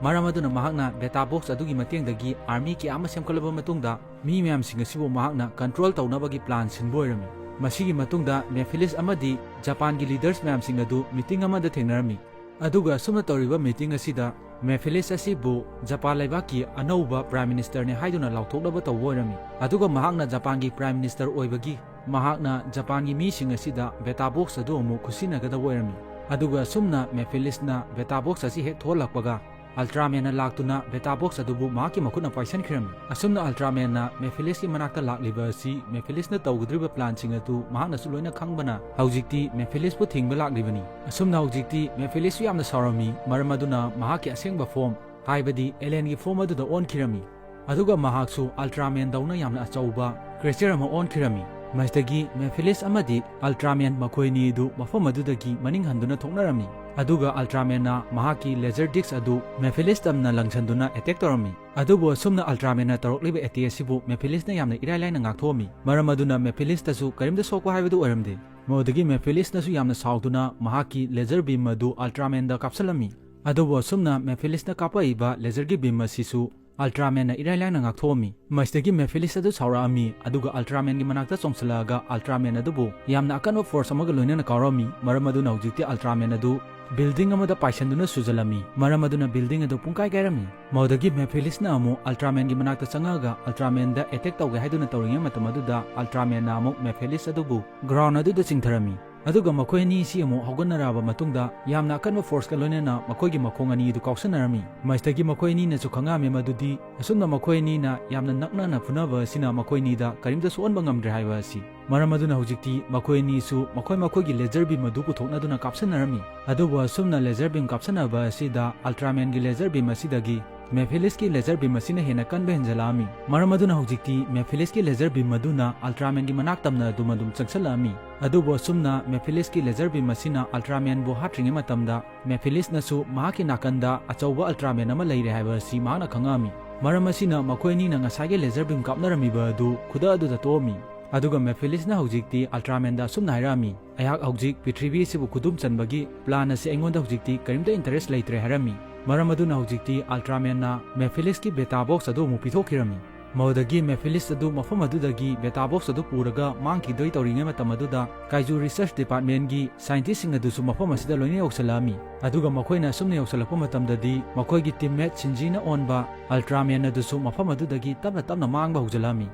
ꯃꯔꯝ ꯑꯗꯨꯅ ꯃꯍꯥꯛꯅ ꯕꯦꯇꯥ ꯕꯣꯛꯁ ꯑꯗꯨꯒꯤ ꯃꯇꯦꯡꯗꯒꯤ ꯑꯥꯔꯃꯤ ꯀꯌꯥ ꯑꯃ ꯁꯦꯝꯒꯠꯂꯕ ꯃꯇꯨꯡꯗ ꯃꯤ ꯃꯌꯥꯝꯁꯤꯡ ꯑꯁꯤꯕꯨ ꯃꯍꯥꯛꯅ ꯀꯟꯇ꯭ꯔꯣꯜ ꯇꯧꯅꯕꯒꯤ ꯄ꯭ꯂꯥꯟ ꯁꯤꯟꯕ ꯑꯣꯏꯔꯝꯃꯤ꯫ ꯃꯁꯤꯒꯤ ꯃꯇꯨꯡꯗ ꯃꯦꯐꯤꯂꯤꯁ ꯑꯃꯗꯤ ꯖꯄꯥꯟꯒꯤ ꯂꯤꯗꯔꯁ ꯃꯌꯥꯝꯁꯤꯡ ꯑꯗꯨ ꯃꯤꯇꯤꯡ ꯑꯃꯗ ꯊꯦꯡꯅꯔꯝꯃꯤ꯫ ꯑꯗꯨꯒ ꯑꯁꯨꯝꯅ ꯇꯧꯔꯤꯕ ꯃꯤꯇꯤꯡ ꯑꯁꯤꯗ ꯃꯦꯐꯤꯂꯤꯁ ꯑꯁꯤꯕꯨ ꯖꯄꯥꯟ ꯂꯩꯕꯥꯛꯀꯤ ꯑꯅꯧꯕ ꯄ꯭ꯔꯥꯏꯝ ꯃꯤꯅꯤꯁꯇꯔꯅꯤ ꯍꯥꯏꯗꯨꯅ ꯂꯥꯎꯊꯣꯛꯅꯕ ꯇꯧꯕ ꯑꯣꯏꯔꯝꯃꯤ꯫ ꯑꯗꯨꯒ ꯃꯍꯥꯛꯅ ꯖꯄꯥꯟꯒꯤ ꯄ꯭ꯔꯥꯏꯝ ꯃꯤꯅꯤꯁꯇꯔ ꯑꯣꯏꯕꯒꯤ ꯃꯍꯥꯛꯅ ꯖꯄꯥꯟꯒꯤ ꯃꯤꯁꯤꯡ ꯑꯁꯤꯗ ꯕꯦꯇꯥ ꯕꯣꯛꯁ ꯑꯗꯨ ꯑꯃꯨꯛ ꯈꯨꯠꯁꯤꯟꯅꯒꯗꯕ ꯑꯣꯏꯔꯝꯃꯤ꯫ ꯑꯗꯨꯒ ꯑꯁꯨꯝꯅ ꯃꯦꯐꯤꯂꯤꯁꯅ ꯕꯦꯇꯥ ꯕꯣꯛꯁ ꯑꯁꯤ ꯍꯦꯛ ꯊꯣꯛꯍꯜꯂꯛꯄꯒ, ꯑꯜꯇ꯭ꯔꯥꯃꯦꯟꯅ ꯂꯥꯛꯇꯨꯅ ꯕꯦꯇꯥ ꯕꯣꯛꯁ ꯑꯗꯨꯕꯨ ꯃꯍꯥꯛꯀꯤ ꯃꯈꯨꯠꯅ ꯄꯥꯏꯁꯟꯈꯤꯔꯝꯃꯤ꯫ ꯑꯁꯨꯝꯅ ꯑꯜꯇ꯭ꯔꯥꯃꯦꯟꯅ ꯃꯦꯐꯤꯂꯤꯁꯀꯤ ꯃꯅꯥꯛꯇ ꯂꯥꯛꯂꯤꯕ ꯑꯁꯤ ꯃꯦꯐꯤꯂꯤꯁꯅ ꯇꯧꯒꯗꯧꯔꯤꯕ ꯄ꯭ꯂꯥꯟꯁꯤꯡ ꯑꯗꯨ ꯃꯍꯥꯛꯅꯁꯨ ꯂꯣꯏꯅ ꯈꯪꯕꯅ, ꯍꯧꯖꯤꯛꯇꯤ ꯃꯦꯐꯤꯂꯤꯁꯄꯨ ꯊꯤꯡꯕ ꯂꯥꯛꯂꯤꯕꯅꯤ꯫ ꯑꯁꯨꯝꯅ ꯍꯧꯖꯤꯛꯇꯤ ꯃꯦꯐꯤꯂꯤꯁꯁꯨ ꯌꯥꯝꯅ ꯁꯥꯎꯔꯝꯃꯤ, ꯃꯔꯝ ꯑꯗꯨꯅ ꯃꯍꯥꯛꯀꯤ ꯑꯁꯦꯡꯕ ꯐꯣꯔꯝ, ꯍꯥꯏꯕꯗꯤ ꯑꯦꯂꯦꯟꯒꯤ ꯐꯣꯔꯝ ꯑꯗꯨꯗ ꯑꯣꯟꯈꯤꯔꯝꯃꯤ꯫ ꯑꯗꯨꯒ ꯃꯍꯥꯛꯁꯨ ꯑꯜꯇ꯭ꯔꯥꯃꯦꯟꯗꯧꯅ ꯌꯥꯝꯅ ꯑꯆꯧꯕ ꯀ꯭ꯔꯦꯆꯔ ꯑꯃ ꯑꯣꯟꯈꯤꯔꯝꯃꯤ꯫ ꯃꯁꯤꯗꯒꯤ ꯃꯦꯐꯤꯂꯤꯁ ꯑꯃꯗꯤ ꯑꯜꯇ꯭ꯔꯥꯃꯦꯟ ꯃꯈꯣꯏ ꯑꯅꯤ ꯑꯗꯨ ꯃꯐꯝ ꯑꯗꯨꯗꯒꯤ ꯃꯅꯤꯡ ꯍꯟꯗꯨꯅ ꯊꯣꯛꯅꯔꯝꯃꯤ꯫ ꯑꯗꯨꯒ ꯑꯜꯇ꯭ꯔꯥꯃꯦꯟꯅ ꯃꯍꯥꯛꯀꯤ ꯂꯦꯖꯔ ꯗꯤꯛꯁ ꯑꯗꯨ ꯃꯦꯐꯤꯂꯤꯁ ꯇꯝꯅ ꯂꯪꯁꯟꯗꯨꯅ ꯑꯦꯇꯦꯛ ꯇꯧꯔꯝꯃꯤ꯫ ꯑꯗꯨꯕꯨ ꯑꯁꯨꯝꯅ ꯑꯜꯇ꯭ꯔꯥꯃꯦꯟꯅ ꯇꯧꯔꯛꯂꯤꯕ ꯑꯦꯇꯦꯛ ꯑꯁꯤꯕꯨ ꯃꯦꯐꯤꯂꯤꯁꯅ ꯌꯥꯝꯅ ꯏꯔꯥꯏ ꯂꯥꯏꯅ ꯉꯥꯛꯊꯣꯛꯑꯝꯃꯤ꯫ ꯃꯔꯝ ꯑꯗꯨꯅ ꯃꯦꯐꯤꯂꯤꯁꯇꯁꯨ ꯀꯔꯤꯝꯇ ꯁꯣꯛꯄ ꯍꯥꯏꯕꯗꯨ ꯑꯣꯏꯔꯝꯗꯦ꯫ ꯃꯗꯨꯗꯒꯤ ꯃꯦꯐꯤꯂꯤꯁꯅꯁꯨ ꯌꯥꯝꯅ ꯁꯥꯎꯗꯨꯅ ꯃꯍꯥꯛꯀꯤ ꯂꯦꯖꯔ ꯕꯤꯝ ꯑꯗꯨ ꯑꯜꯇ꯭ꯔꯥꯃꯦꯟꯗ ꯀꯥꯞꯁꯤꯜꯂꯝꯃꯤ꯫ ꯑꯗꯨꯕꯨ ꯑꯁꯨꯝꯅ ꯃꯦꯐꯤꯂꯤꯁꯅ ꯀꯥꯞꯄꯛꯏꯕ ꯂꯦꯖꯔꯒꯤ ꯕꯤꯝ ꯑꯁꯤꯁꯨ ꯑꯜꯇ꯭ꯔꯥꯃꯦꯟꯅ ꯏꯔꯥꯏ ꯂꯥꯏꯅ ꯉꯥꯛꯊꯣꯛꯑꯝꯃꯤ꯫ ꯃꯁꯤꯗꯒꯤ ꯃꯦꯐꯤꯂꯤꯁ ꯑꯗꯨ ꯁꯥꯎꯔꯛꯑꯝꯃꯤ, ꯑꯗꯨꯒ ꯑꯜꯇ꯭ꯔꯥꯃꯦꯟꯒꯤ ꯃꯅꯥꯛꯇ ꯆꯣꯡꯁꯤꯜꯂꯛꯑꯒ ꯑꯜꯇ꯭ꯔꯥꯃꯦꯟ ꯑꯗꯨꯕꯨ ꯌꯥꯝꯅ ꯑꯀꯟꯕ ꯐꯣꯔꯁ ꯑꯃꯒ ꯂꯣꯏꯅꯅ ꯀꯥꯎꯔꯝꯃꯤ꯫ ꯃꯔꯝ ꯑꯗꯨꯅ ꯍꯧꯖꯤꯛꯇꯤ ꯑꯜꯇ꯭ꯔꯥꯃꯦꯟ ꯑꯗꯨ ꯕꯤꯜꯗꯤꯡ ꯑꯃꯗ ꯄꯥꯏꯁꯟꯗꯨꯅ ꯁꯨꯖꯜꯂꯝꯃꯤ꯫ ꯃꯔꯝ ꯑꯗꯨꯅ ꯕꯤꯜꯗꯤꯡ ꯑꯗꯨ ꯄꯨꯡꯀꯥꯏ ꯀꯥꯏꯔꯝꯃꯤ꯫ ꯃꯗꯨꯗꯒꯤ ꯃꯦꯐꯤꯂꯤꯁꯅ ꯑꯃꯨꯛ ꯑꯜꯇ꯭ꯔꯥꯃꯦꯟꯒꯤ ꯃꯅꯥꯛꯇ ꯆꯪꯉꯛꯑꯒ ꯑꯜꯇ꯭ꯔꯥꯃꯦꯟꯗ ꯑꯦꯇꯦꯛ ꯇꯧꯒꯦ ꯍꯥꯏꯗꯨꯅ ꯇꯧꯔꯤꯉꯩ ꯃꯇꯝ ꯑꯗꯨꯗ ꯑꯜꯇ꯭ꯔꯥꯃꯦꯟꯅ ꯑꯃꯨꯛ ꯃꯦꯐꯤꯂꯤꯁ ꯑꯗꯨꯕꯨ ꯒ꯭ꯔꯥꯎꯟ ꯑꯗꯨꯗ ꯆꯤꯡꯊꯔꯝꯃꯤ꯫ ꯑꯗꯨꯒ ꯃꯈꯣꯏ ꯑꯅꯤ ꯑꯁꯤ ꯑꯃꯨꯛ ꯍꯧꯒꯠꯅꯔꯛꯑꯕ ꯃꯇꯨꯡꯗ ꯌꯥꯝꯅ ꯑꯀꯟꯕ ꯐꯣꯔꯁꯀ ꯂꯣꯏꯅꯅ ꯃꯈꯣꯏꯒꯤ ꯃꯈꯣꯡ ꯑꯅꯤ ꯑꯗꯨ ꯀꯥꯎꯁꯟꯅꯔꯝꯃꯤ꯫ ꯃꯁꯤꯗꯒꯤ ꯃꯈꯣꯏ ꯑꯅꯤꯅꯁꯨ ꯈꯪꯉꯛꯑꯝꯃꯤ ꯃꯗꯨꯗꯤ ꯑꯁꯨꯝꯅ ꯃꯈꯣꯏ ꯑꯅꯤꯅ ꯌꯥꯝꯅ ꯅꯛꯅꯅ ꯐꯨꯅꯕ ꯑꯁꯤꯅ ꯃꯈꯣꯏ ꯑꯅꯤꯗ ꯀꯔꯤꯝꯇ ꯁꯣꯛꯍꯟꯕ ꯉꯝꯗ꯭ꯔꯦ ꯍꯥꯏꯕ ꯑꯁꯤ꯫ ꯃꯔꯝ ꯑꯗꯨꯅ ꯍꯧꯖꯤꯛꯇꯤ ꯃꯈꯣꯏ ꯑꯅꯤꯁꯨ ꯃꯈꯣꯏ ꯃꯈꯣꯏꯒꯤ ꯂꯦꯖꯔ ꯕꯤꯝ ꯑꯗꯨ ꯄꯨꯊꯣꯛꯅꯗꯨꯅ ꯀꯥꯞꯁꯟꯅꯔꯝꯃꯤ꯫ ꯑꯗꯨꯕꯨ ꯑꯁꯨꯝꯅ ꯂꯦꯖꯔ ꯕꯤꯝ ꯀꯥꯞꯁꯟꯅꯕ ꯑꯁꯤꯗ ꯑꯜꯇ꯭ꯔꯥꯃꯦꯟꯒꯤ ꯂꯦꯖꯔ ꯕꯤꯝ ꯑꯁꯤꯗꯒꯤ ꯃꯦꯐꯤꯂꯤꯁꯀꯤ ꯂꯦꯖꯔ ꯕꯤꯝ ꯑꯁꯤꯅ ꯍꯦꯟꯅ ꯀꯟꯕ ꯍꯦꯟꯖꯜꯂꯛꯑꯝꯃꯤ꯫ ꯃꯔꯝ ꯑꯗꯨꯅ ꯍꯧꯖꯤꯛꯇꯤ ꯃꯦꯐꯤꯂꯤꯁꯀꯤ ꯂꯦꯖꯔ ꯕꯤꯝ ꯑꯗꯨꯅ ꯑꯜꯇ꯭ꯔꯥꯃꯦꯟꯒꯤ ꯃꯅꯥꯛ ꯇꯝꯅ ꯑꯗꯨꯝ ꯑꯗꯨꯝ ꯆꯪꯁꯜꯂꯛꯑꯝꯃꯤ꯫ ꯑꯗꯨꯕꯨ ꯑꯁꯨꯝꯅ ꯃꯦꯐꯤꯂꯤꯁꯀꯤ ꯂꯦꯖꯔ ꯕꯤꯝ ꯑꯁꯤꯅ ꯑꯜꯇ꯭ꯔꯥꯃꯦꯟꯕꯨ ꯍꯥꯠꯇ꯭ꯔꯤꯉꯩ ꯃꯇꯝꯗ ꯃꯦꯐꯤꯂꯤꯁꯅꯁꯨ ꯃꯍꯥꯛꯀꯤ ꯅꯥꯀꯟꯗ ꯑꯆꯧꯕ ꯑꯜꯇ꯭ꯔꯥꯃꯦꯟ ꯑꯃ ꯂꯩꯔꯦ ꯍꯥꯏꯕ ꯑꯁꯤ ꯃꯍꯥꯛꯅ ꯈꯪꯉꯛꯑꯝꯃꯤ꯫ ꯃꯔꯝ ꯑꯁꯤꯅ ꯃꯈꯣꯏ ꯑꯅꯤꯅ ꯉꯁꯥꯏꯒꯤ ꯂꯦꯖꯔ ꯕꯤꯝ ꯀꯥꯞꯅꯔꯝꯃꯤꯕ ꯑꯗꯨ ꯈꯨꯗꯛ ꯑꯗꯨꯗ ꯇꯣꯛꯑꯝꯃꯤ꯫ ꯑꯗꯨꯒ ꯃꯦꯐꯤꯂꯤꯁꯅ ꯍꯧꯖꯤꯛꯇꯤ ꯑꯜꯇ꯭ꯔꯥꯃꯦꯟꯗ ꯑꯁꯨꯝꯅ ꯍꯥꯏꯔꯛꯑꯝꯃꯤ, "ꯑꯩꯍꯥꯛ ꯍꯧꯖꯤꯛ ꯄ꯭ꯔꯤꯊꯤꯕꯤ ꯑꯁꯤꯕꯨ ꯈꯨꯗꯨꯝ ꯆꯟꯕꯒꯤ ꯄ꯭ꯂꯥꯟ ꯑꯁꯤ ꯑꯩꯉꯣꯟꯗ ꯍꯧꯖꯤꯛꯇꯤ ꯀꯔꯤꯝꯇ ꯏꯟꯇꯔꯦꯁ ꯂꯩꯇ꯭ꯔꯦ" ꯍꯥꯏꯔꯝꯃꯤ꯫ ꯃꯔꯝ ꯑꯗꯨꯅ ꯍꯧꯖꯤꯛꯇꯤ ꯑꯜꯇ꯭ꯔꯥꯃꯦꯟꯅ ꯃꯦꯐꯤꯂꯤꯁꯀꯤ ꯕꯦꯇꯥ ꯕꯣꯛꯁ ꯑꯗꯨ ꯑꯃꯨꯛ ꯄꯤꯊꯣꯛꯈꯤꯔꯝꯃꯤ꯫ ꯃꯗꯨꯗꯒꯤ ꯃꯦꯐꯤꯂꯤꯁ ꯑꯗꯨ ꯃꯐꯝ ꯑꯗꯨꯗꯒꯤ ꯕꯦꯇꯥ ꯕꯣꯛꯁ ꯑꯗꯨ ꯄꯨꯔꯒ ꯃꯥꯡꯈꯤꯗꯣꯏ ꯇꯧꯔꯤꯉꯩ ꯃꯇꯝ ꯑꯗꯨꯗ, ꯀꯥꯏꯖꯨ ꯔꯤꯁꯔꯆ ꯗꯤꯄꯥꯔꯠꯃꯦꯟꯒꯤ ꯁꯥꯏꯟꯇꯤꯁꯁꯤꯡ ꯑꯗꯨꯁꯨ ꯃꯐꯝ ꯑꯁꯤꯗ ꯂꯣꯏꯅ ꯌꯧꯁꯤꯜꯂꯛꯑꯝꯃꯤ꯫ ꯑꯗꯨꯒ ꯃꯈꯣꯏꯅ ꯑꯁꯨꯝꯅ ꯌꯧꯁꯤꯜꯂꯛꯄ ꯃꯇꯝꯗꯗꯤ, ꯃꯈꯣꯏꯒꯤ ꯇꯤꯝꯃꯦꯠ ꯁꯤꯟꯖꯤꯅ ꯑꯣꯟꯕ ꯑꯜꯇ꯭ꯔꯥꯃꯦꯟ ꯑꯗꯨꯁꯨ ꯃꯐꯝ ꯑꯗꯨꯗꯒꯤ ꯇꯞꯅ ꯇꯞꯅ ꯃꯥꯡꯕ ꯍꯧꯖꯤꯜꯂꯛꯑꯝꯃꯤ꯫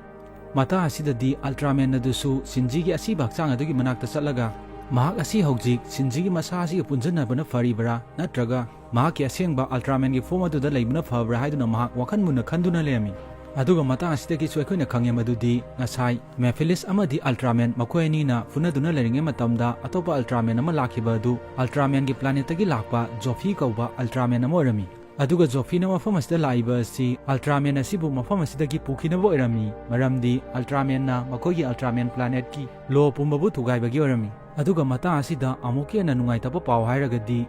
ꯃꯇꯥꯡ ꯑꯁꯤꯗꯗꯤ ꯑꯜꯇ꯭ꯔꯥꯃꯦꯟ ꯑꯗꯨꯁꯨ ꯁꯤꯟꯖꯤꯒꯤ ꯑꯁꯤꯕ ꯍꯛꯆꯥꯡ ꯑꯗꯨꯒꯤ ꯃꯅꯥꯛꯇ ꯆꯠꯂꯒ, ꯃꯍꯥꯛ ꯑꯁꯤ ꯍꯧꯖꯤꯛ ꯁꯤꯟꯖꯤꯒꯤ ꯃꯁꯥ ꯑꯁꯤꯒ ꯄꯨꯟꯁꯤꯟꯅꯕꯅ ꯐꯔꯤꯕ꯭ꯔꯥ ꯅꯠꯇ꯭ꯔꯒ ꯃꯍꯥꯛꯀꯤ ꯑꯁꯦꯡꯕ ꯑꯜꯇ꯭ꯔꯥꯃꯦꯟꯒꯤ ꯐꯣꯝ ꯑꯗꯨꯗ ꯂꯩꯕꯅ ꯐꯕ꯭ꯔꯥ ꯍꯥꯏꯗꯨꯅ ꯃꯍꯥꯛ ꯋꯥꯈꯜ ꯃꯨꯟꯅ ꯈꯟꯗꯨꯅ ꯂꯩꯔꯝꯃꯤ꯫ ꯑꯗꯨꯒ ꯃꯇꯥꯡ ꯑꯁꯤꯗꯒꯤꯁꯨ ꯑꯩꯈꯣꯏꯅ ꯈꯪꯉꯦ ꯃꯗꯨꯗꯤ, ꯉꯁꯥꯏ ꯃꯦꯐꯤꯂꯤꯁ ꯑꯃꯗꯤ ꯑꯜꯇ꯭ꯔꯥꯃꯦꯟ ꯃꯈꯣꯏ ꯑꯅꯤꯅ ꯐꯨꯅꯗꯨꯅ ꯂꯩꯔꯤꯉꯩ ꯃꯇꯝꯗ, ꯑꯇꯣꯞꯄ ꯑꯜꯇ꯭ꯔꯥꯃꯦꯟ ꯑꯃ ꯂꯥꯛꯈꯤꯕ ꯑꯗꯨ ꯑꯜꯇ꯭ꯔꯥꯃꯦꯟꯒꯤ ꯄ꯭ꯂꯥꯅꯦꯠꯇꯒꯤ ꯂꯥꯛꯄ ꯖꯣꯐꯤ ꯀꯧꯕ ꯑꯜꯇ꯭ꯔꯥꯃꯦꯟ ꯑꯃ ꯑꯣꯏꯔꯝꯃꯤ꯫ ꯑꯗꯨꯒ ꯖꯣꯐꯤꯅ ꯃꯐꯝ ꯑꯁꯤꯗ ꯂꯥꯛꯏꯕ ꯑꯁꯤ ꯑꯜꯇ꯭ꯔꯥꯃꯦꯟ ꯑꯁꯤꯕꯨ ꯃꯐꯝ ꯑꯁꯤꯗꯒꯤ ꯄꯨꯈꯤꯅꯕ ꯑꯣꯏꯔꯝꯃꯤ, ꯃꯔꯝꯗꯤ ꯑꯜꯇ꯭ꯔꯥꯃꯦꯟꯅ ꯃꯈꯣꯏꯒꯤ ꯑꯜꯇ꯭ꯔꯥꯃꯦꯟ ꯄ꯭ꯂꯥꯅꯦꯠꯀꯤ ꯂꯣ ꯄꯨꯝꯕꯕꯨ ꯊꯨꯒꯥꯏꯕꯒꯤ ꯑꯣꯏꯔꯝꯃꯤ꯫ ꯑꯗꯨꯒ ꯃꯇꯥꯡ ꯑꯁꯤꯗ ꯑꯃꯨꯛꯀ ꯍꯦꯟꯅ ꯅꯨꯡꯉꯥꯏꯇꯕ ꯄꯥꯎ ꯍꯥꯏꯔꯒꯗꯤ,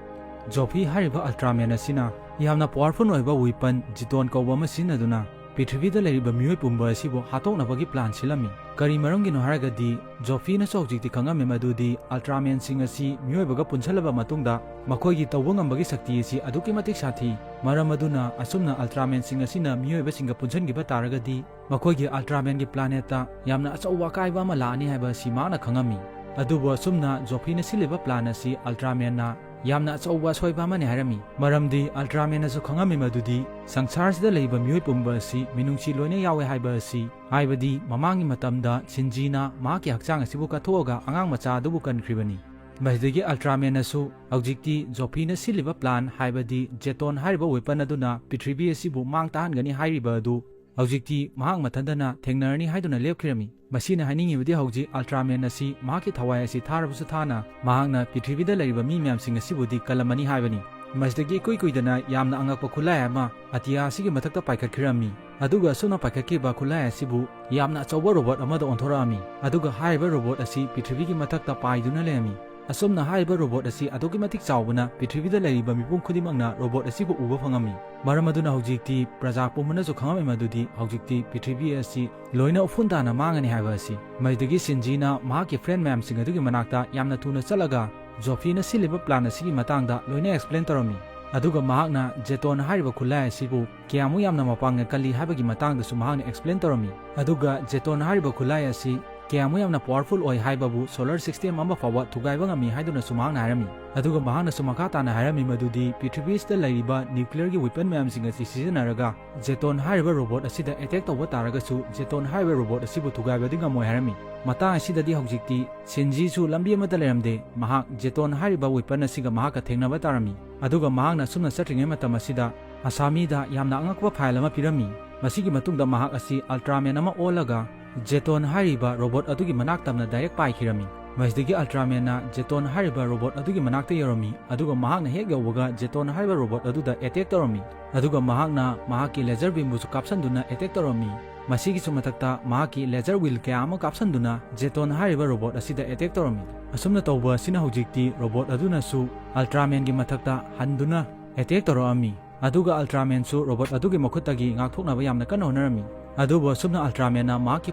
ꯖꯣꯐꯤ ꯍꯥꯏꯔꯤꯕ ꯑꯜꯇ꯭ꯔꯥꯃꯦꯟ ꯑꯁꯤꯅ ꯌꯥꯝꯅ ꯄꯥꯋꯔꯐꯨꯜ ꯑꯣꯏꯕ ꯋꯤꯄꯟ ꯖꯤꯇꯣꯟ ꯀꯧꯕ ꯑꯃ ꯁꯤꯖꯤꯟꯅꯗꯨꯅ ꯄ꯭ꯔꯤꯊꯤꯕꯤꯗ ꯂꯩꯔꯤꯕ ꯃꯤꯑꯣꯏ ꯄꯨꯝꯕ ꯑꯁꯤꯕꯨ ꯍꯥꯠꯇꯣꯛꯅꯕꯒꯤ ꯄ꯭ꯂꯥꯟ ꯁꯤꯜꯂꯝꯃꯤ꯫ ꯀꯔꯤ ꯃꯔꯝꯒꯤꯅꯣ ꯍꯥꯏꯔꯒꯗꯤ, ꯖꯣꯐꯤꯅꯁꯨ ꯍꯧꯖꯤꯛꯇꯤ ꯈꯪꯉꯝꯃꯤ ꯃꯗꯨꯗꯤ ꯑꯜꯇ꯭ꯔꯥꯃꯦꯟꯁꯤꯡ ꯑꯁꯤ ꯃꯤꯑꯣꯏꯕꯒ ꯄꯨꯟꯁꯤꯜꯂꯕ ꯃꯇꯨꯡꯗ ꯃꯈꯣꯏꯒꯤ ꯇꯧꯕ ꯉꯝꯕꯒꯤ ꯁꯛꯇꯤ ꯑꯁꯤ ꯑꯗꯨꯛꯀꯤ ꯃꯇꯤꯛ ꯁꯥꯊꯤ꯫ ꯃꯔꯝ ꯑꯗꯨꯅ ꯑꯁꯨꯝꯅ ꯑꯜꯇ꯭ꯔꯥꯃꯦꯟꯁꯤꯡ ꯑꯁꯤꯅ ꯃꯤꯑꯣꯏꯕꯁꯤꯡꯒ ꯄꯨꯟꯁꯤꯟꯈꯤꯕ ꯇꯥꯔꯒꯗꯤ, ꯃꯈꯣꯏꯒꯤ ꯑꯜꯇ꯭ꯔꯥꯃꯦꯟꯒꯤ ꯄ꯭ꯂꯥꯅꯦꯠꯇ ꯌꯥꯝꯅ ꯑꯆꯧꯕ ꯑꯀꯥꯏꯕ ꯑꯃ ꯂꯥꯛꯑꯅꯤ ꯍꯥꯏꯕ ꯑꯁꯤ ꯃꯍꯥꯛꯅ ꯈꯪꯉꯝꯃꯤ꯫ ꯑꯗꯨꯕꯨ ꯑꯁꯨꯝꯅ ꯖꯣꯐꯤꯅ ꯁꯤꯜꯂꯤꯕ ꯄ꯭ꯂꯥꯟ ꯑꯁꯤ ꯑꯜꯇ꯭ꯔꯥꯃꯦꯟꯅ ꯌꯥꯝꯅ ꯑꯆꯧꯕ ꯑꯁꯣꯏꯕ ꯑꯃꯅꯤ ꯍꯥꯏꯔꯝꯃꯤ꯫ ꯃꯔꯝꯗꯤ ꯑꯜꯇ꯭ꯔꯥꯃꯦꯟꯅꯁꯨ ꯈꯪꯉꯝꯃꯤ ꯃꯗꯨꯗꯤ ꯁꯪꯁꯥꯔꯁꯤꯗ ꯂꯩꯔꯤꯕ ꯃꯤꯑꯣꯏ ꯄꯨꯝꯕ ꯑꯁꯤ ꯃꯤꯅꯨꯡꯁꯤ ꯂꯣꯏꯅ ꯌꯥꯎꯋꯦ ꯍꯥꯏꯕ ꯑꯁꯤ, ꯍꯥꯏꯕꯗꯤ ꯃꯃꯥꯡꯒꯤ ꯃꯇꯝꯗ ꯁꯤꯟꯖꯤꯅ ꯃꯍꯥꯛꯀꯤ ꯍꯛꯆꯥꯡ ꯑꯁꯤꯕꯨ ꯀꯠꯊꯣꯛꯑꯒ ꯑꯉꯥꯡ ꯃꯆꯥ ꯑꯗꯨꯕꯨ ꯀꯟꯈ꯭ꯔꯤꯕꯅꯤ꯫ ꯃꯁꯤꯗꯒꯤ ꯑꯜꯇ꯭ꯔꯥꯃꯦꯟꯅꯁꯨ ꯍꯧꯖꯤꯛꯇꯤ ꯖꯣꯐꯤꯅ ꯁꯤꯜꯂꯤꯕ ꯄ꯭ꯂꯥꯟ, ꯍꯥꯏꯕꯗꯤ ꯖꯦꯇꯣꯟ ꯍꯥꯏꯔꯤꯕ ꯋꯦꯄꯟ ꯑꯗꯨꯅ ꯄ꯭ꯔꯤꯊꯤꯕꯤ ꯑꯁꯤꯕꯨ ꯃꯥꯡ ꯇꯥꯛꯍꯟꯒꯅꯤ ꯍꯥꯏꯔꯤꯕ ꯑꯗꯨ ꯍꯧꯖꯤꯛꯇꯤ ꯃꯍꯥꯛ ꯃꯊꯟꯇꯅ ꯊꯦꯡꯅꯔꯅꯤ ꯍꯥꯏꯗꯨꯅ ꯂꯦꯞꯈꯤꯔꯝꯃꯤ꯫ ꯃꯁꯤꯅ ꯍꯥꯏꯅꯤꯡꯉꯤꯕꯗꯤ ꯍꯧꯖꯤꯛ ꯑꯜꯇ꯭ꯔꯥꯃꯦꯟ ꯑꯁꯤ ꯃꯍꯥꯛꯀꯤ ꯊꯋꯥꯏ ꯑꯁꯤ ꯊꯥꯔꯕꯁꯨ ꯊꯥꯅ ꯃꯍꯥꯛꯅ ꯄ꯭ꯔꯤꯊꯤꯕꯤꯗ ꯂꯩꯔꯤꯕ ꯃꯤ ꯃꯌꯥꯝꯁꯤꯡ ꯑꯁꯤꯕꯨꯗꯤ ꯀꯜꯂꯝꯃꯅꯤ ꯍꯥꯏꯕꯅꯤ꯫ ꯃꯁꯤꯗꯒꯤ ꯏꯀꯨꯏ ꯀꯨꯏꯗꯅ ꯌꯥꯝꯅ ꯑꯉꯛꯄ ꯈꯨꯠꯂꯥꯏ ꯑꯃ ꯑꯇꯤꯌꯥ ꯑꯁꯤꯒꯤ ꯃꯊꯛꯇ ꯄꯥꯏꯈꯠꯈꯤꯔꯝꯃꯤ꯫ ꯑꯗꯨꯒ ꯑꯁꯨꯝꯅ ꯄꯥꯏꯈꯠꯈꯤꯕ ꯈꯨꯠꯂꯥꯏ ꯑꯁꯤꯕꯨ ꯌꯥꯝꯅ ꯑꯆꯧꯕ ꯔꯣꯕꯣꯠ ꯑꯃꯗ ꯑꯣꯟꯊꯣꯔꯛꯑꯝꯃꯤ꯫ ꯑꯗꯨꯒ ꯍꯥꯏꯔꯤꯕ ꯔꯣꯕꯣꯠ ꯑꯁꯤ ꯄ꯭ꯔꯤꯊꯤꯕꯤꯒꯤ ꯃꯊꯛꯇ ꯄꯥꯏꯗꯨꯅ ꯂꯩꯔꯝꯃꯤ꯫ ꯑꯁꯨꯝꯅ ꯍꯥꯏꯔꯤꯕ ꯔꯣꯕꯣꯠ ꯑꯁꯤ ꯑꯗꯨꯛꯀꯤ ꯃꯇꯤꯛ ꯆꯥꯎꯕꯅ ꯄ꯭ꯔꯤꯊꯤꯕꯤꯗ ꯂꯩꯔꯤꯕ ꯃꯤꯄꯨꯝ ꯈꯨꯗꯤꯡꯃꯛꯅ ꯔꯣꯕꯣꯠ ꯑꯁꯤꯕꯨ ꯎꯕ ꯐꯪꯉꯝꯃꯤ꯫ ꯃꯔꯝ ꯑꯗꯨꯅ ꯍꯧꯖꯤꯛꯇꯤ ꯄ꯭ꯔꯖꯥ ꯄꯨꯝꯕꯅꯁꯨ ꯈꯪꯉꯝꯃꯤ ꯃꯗꯨꯗꯤ ꯍꯧꯖꯤꯛꯇꯤ ꯄ꯭ꯔꯤꯊꯤꯕꯤ ꯑꯁꯤ ꯂꯣꯏꯅ ꯎꯐꯨꯟ ꯇꯥꯅ ꯃꯥꯡꯉꯅꯤ ꯍꯥꯏꯕ ꯑꯁꯤ꯫ ꯃꯁꯤꯗꯒꯤ ꯁꯤꯟꯖꯤꯅ ꯃꯍꯥꯛꯀꯤ ꯐ꯭ꯔꯦꯟ ꯃꯌꯥꯝꯁꯤꯡ ꯑꯗꯨꯒꯤ ꯃꯅꯥꯛꯇ ꯌꯥꯝꯅ ꯊꯨꯅ ꯆꯠꯂꯒ ꯖꯣꯐꯤꯅ ꯁꯤꯜꯂꯤꯕ ꯄ꯭ꯂꯥꯟ ꯑꯁꯤꯒꯤ ꯃꯇꯥꯡꯗ ꯂꯣꯏꯅ ꯑꯦꯛꯁꯄ꯭ꯂꯦꯟ ꯇꯧꯔꯝꯃꯤ꯫ ꯑꯗꯨꯒ ꯃꯍꯥꯛꯅ ꯖꯦꯇꯣꯟ ꯍꯥꯏꯔꯤꯕ ꯈꯨꯠꯂꯥꯏ ꯑꯁꯤꯕꯨ ꯀꯌꯥꯃꯨꯛ ꯌꯥꯝꯅ ꯃꯄꯥꯡꯒꯜ ꯀꯜꯂꯤ ꯍꯥꯏꯕꯒꯤ ꯃꯇꯥꯡꯗꯁꯨ ꯃꯍꯥꯛꯅ explain ꯇꯧꯔꯝꯃꯤ꯫ ꯑꯗꯨꯒ ꯖꯦꯇꯣꯟ ꯍꯥꯏꯔꯤꯕ ꯈꯨꯠꯂꯥꯏ ꯑꯁꯤ ꯀꯌꯥꯃꯨꯛ ꯌꯥꯝꯅ powerful ꯑꯣꯏ ꯍꯥꯏꯕꯕꯨ solar system ꯑꯃ ꯐꯥꯎꯕ ꯊꯨꯒꯥꯏꯕ ꯉꯝꯃꯤ ꯍꯥꯏꯗꯨꯅꯁꯨ ꯃꯍꯥꯛꯅ ꯍꯥꯏꯔꯝꯃꯤ꯫ ꯑꯗꯨꯒ ꯃꯍꯥꯛꯅꯁꯨ ꯃꯈꯥ ꯇꯥꯅ ꯍꯥꯏꯔꯝꯃꯤ ꯃꯗꯨꯗꯤ ꯄ꯭ꯔꯤꯊꯤꯕꯤ ꯑꯁꯤꯗ ꯂꯩꯔꯤꯕ nuclearꯒꯤ weapon ꯃꯌꯥꯝꯁꯤꯡ ꯑꯁꯤ ꯁꯤꯖꯤꯟꯅꯔꯒ ꯖꯦꯇꯣꯟ ꯍꯥꯏꯔꯤꯕ robot ꯑꯁꯤꯗ attack ꯇꯧꯕ ꯇꯥꯔꯒꯁꯨ ꯖꯦꯇꯣꯟ ꯍꯥꯏꯔꯤꯕ robot ꯑꯁꯤꯕꯨ ꯊꯨꯒꯥꯏꯕꯗꯤ ꯉꯝꯃꯣꯏ ꯍꯥꯏꯔꯝꯃꯤ꯫ ꯃꯇꯥꯡ ꯑꯁꯤꯗꯗꯤ ꯍꯧꯖꯤꯛꯇꯤ ꯁꯤꯟꯖꯤꯁꯨ ꯂꯝꯕꯤ ꯑꯃꯠꯇ ꯂꯩꯔꯝꯗꯦ꯫ ꯃꯍꯥꯛ ꯖꯦꯇꯣꯟ ꯍꯥꯏꯔꯤꯕ weapon ꯑꯁꯤꯒ ꯃꯍꯥꯛꯀ ꯊꯦꯡꯅꯕ ꯇꯥꯔꯝꯃꯤ꯫ ꯑꯗꯨꯒ ꯃꯍꯥꯛꯅ ꯑꯁꯨꯝꯅ ꯆꯠꯇ꯭ꯔꯤꯉꯩ ꯃꯇꯝ ꯑꯁꯤꯗ ꯑꯁꯥꯃꯤꯗ ꯌꯥꯝꯅ ꯑꯉꯛꯄ file ꯑꯃ ꯄꯤꯔꯝꯃꯤ꯫ ꯃꯁꯤꯒꯤ ꯃꯇꯨꯡꯗ ꯃꯍꯥꯛ ꯑꯁꯤ Ultraman ꯑꯃ ꯑꯣꯜꯂꯒ ꯖꯦꯇꯣꯟ ꯍꯥꯏꯔꯤꯕ robot ꯑꯗꯨꯒꯤ ꯃꯅꯥꯛ ꯇꯝꯅ direct ꯄꯥꯏꯈꯤꯔꯝꯃꯤ꯫ ꯃꯁꯤꯗꯒꯤ Ultramanꯅ ꯖꯦꯇꯣꯟ ꯍꯥꯏꯔꯤꯕ robot ꯑꯗꯨꯒꯤ ꯃꯅꯥꯛꯇ ꯌꯧꯔꯝꯃꯤ, ꯑꯗꯨꯒ ꯃꯍꯥꯛꯅ ꯍꯦꯛ ꯌꯧꯕꯒ ꯖꯦꯇꯣꯟ ꯍꯥꯏꯔꯤꯕ robot ꯑꯗꯨꯗ attack ꯇꯧꯔꯝꯃꯤ꯫ ꯑꯗꯨꯒ ꯃꯍꯥꯛꯅ ꯃꯍꯥꯛꯀꯤ laser beamꯕꯨꯁꯨ ꯀꯥꯞꯁꯟꯗꯨꯅ attack ꯇꯧꯔꯝꯃꯤ꯫ ꯃꯁꯤꯒꯤꯁꯨ ꯃꯊꯛꯇ ꯃꯍꯥꯛꯀꯤ laser wheel ꯀꯌꯥ ꯑꯃ ꯀꯥꯞꯁꯟꯗꯨꯅ ꯖꯦꯇꯣꯟ ꯍꯥꯏꯔꯤꯕ robot ꯑꯁꯤꯗ attack ꯇꯧꯔꯝꯃꯤ꯫ ꯑꯁꯨꯝꯅ ꯇꯧꯕ ꯑꯁꯤꯅ ꯍꯧꯖꯤꯛꯇꯤ robot ꯑꯗꯨꯅꯁꯨ Ultramanꯒꯤ ꯃꯊꯛꯇ ꯍꯟꯗꯨꯅ attack ꯇꯧꯔꯛꯑꯝꯃꯤ꯫ ꯑꯗꯨꯒ Ultramanꯁꯨ robot ꯑꯗꯨꯒꯤ ꯃꯈꯨꯠꯇꯒꯤ ꯉꯥꯛꯊꯣꯛꯅꯕ ꯌꯥꯝꯅ ꯀꯟꯅ ꯍꯣꯠꯅꯔꯝꯃꯤ꯫ ꯑꯗꯨꯕꯨ ꯑꯁꯨꯝꯅ Ultramanꯅ ꯃꯍꯥꯛꯀꯤ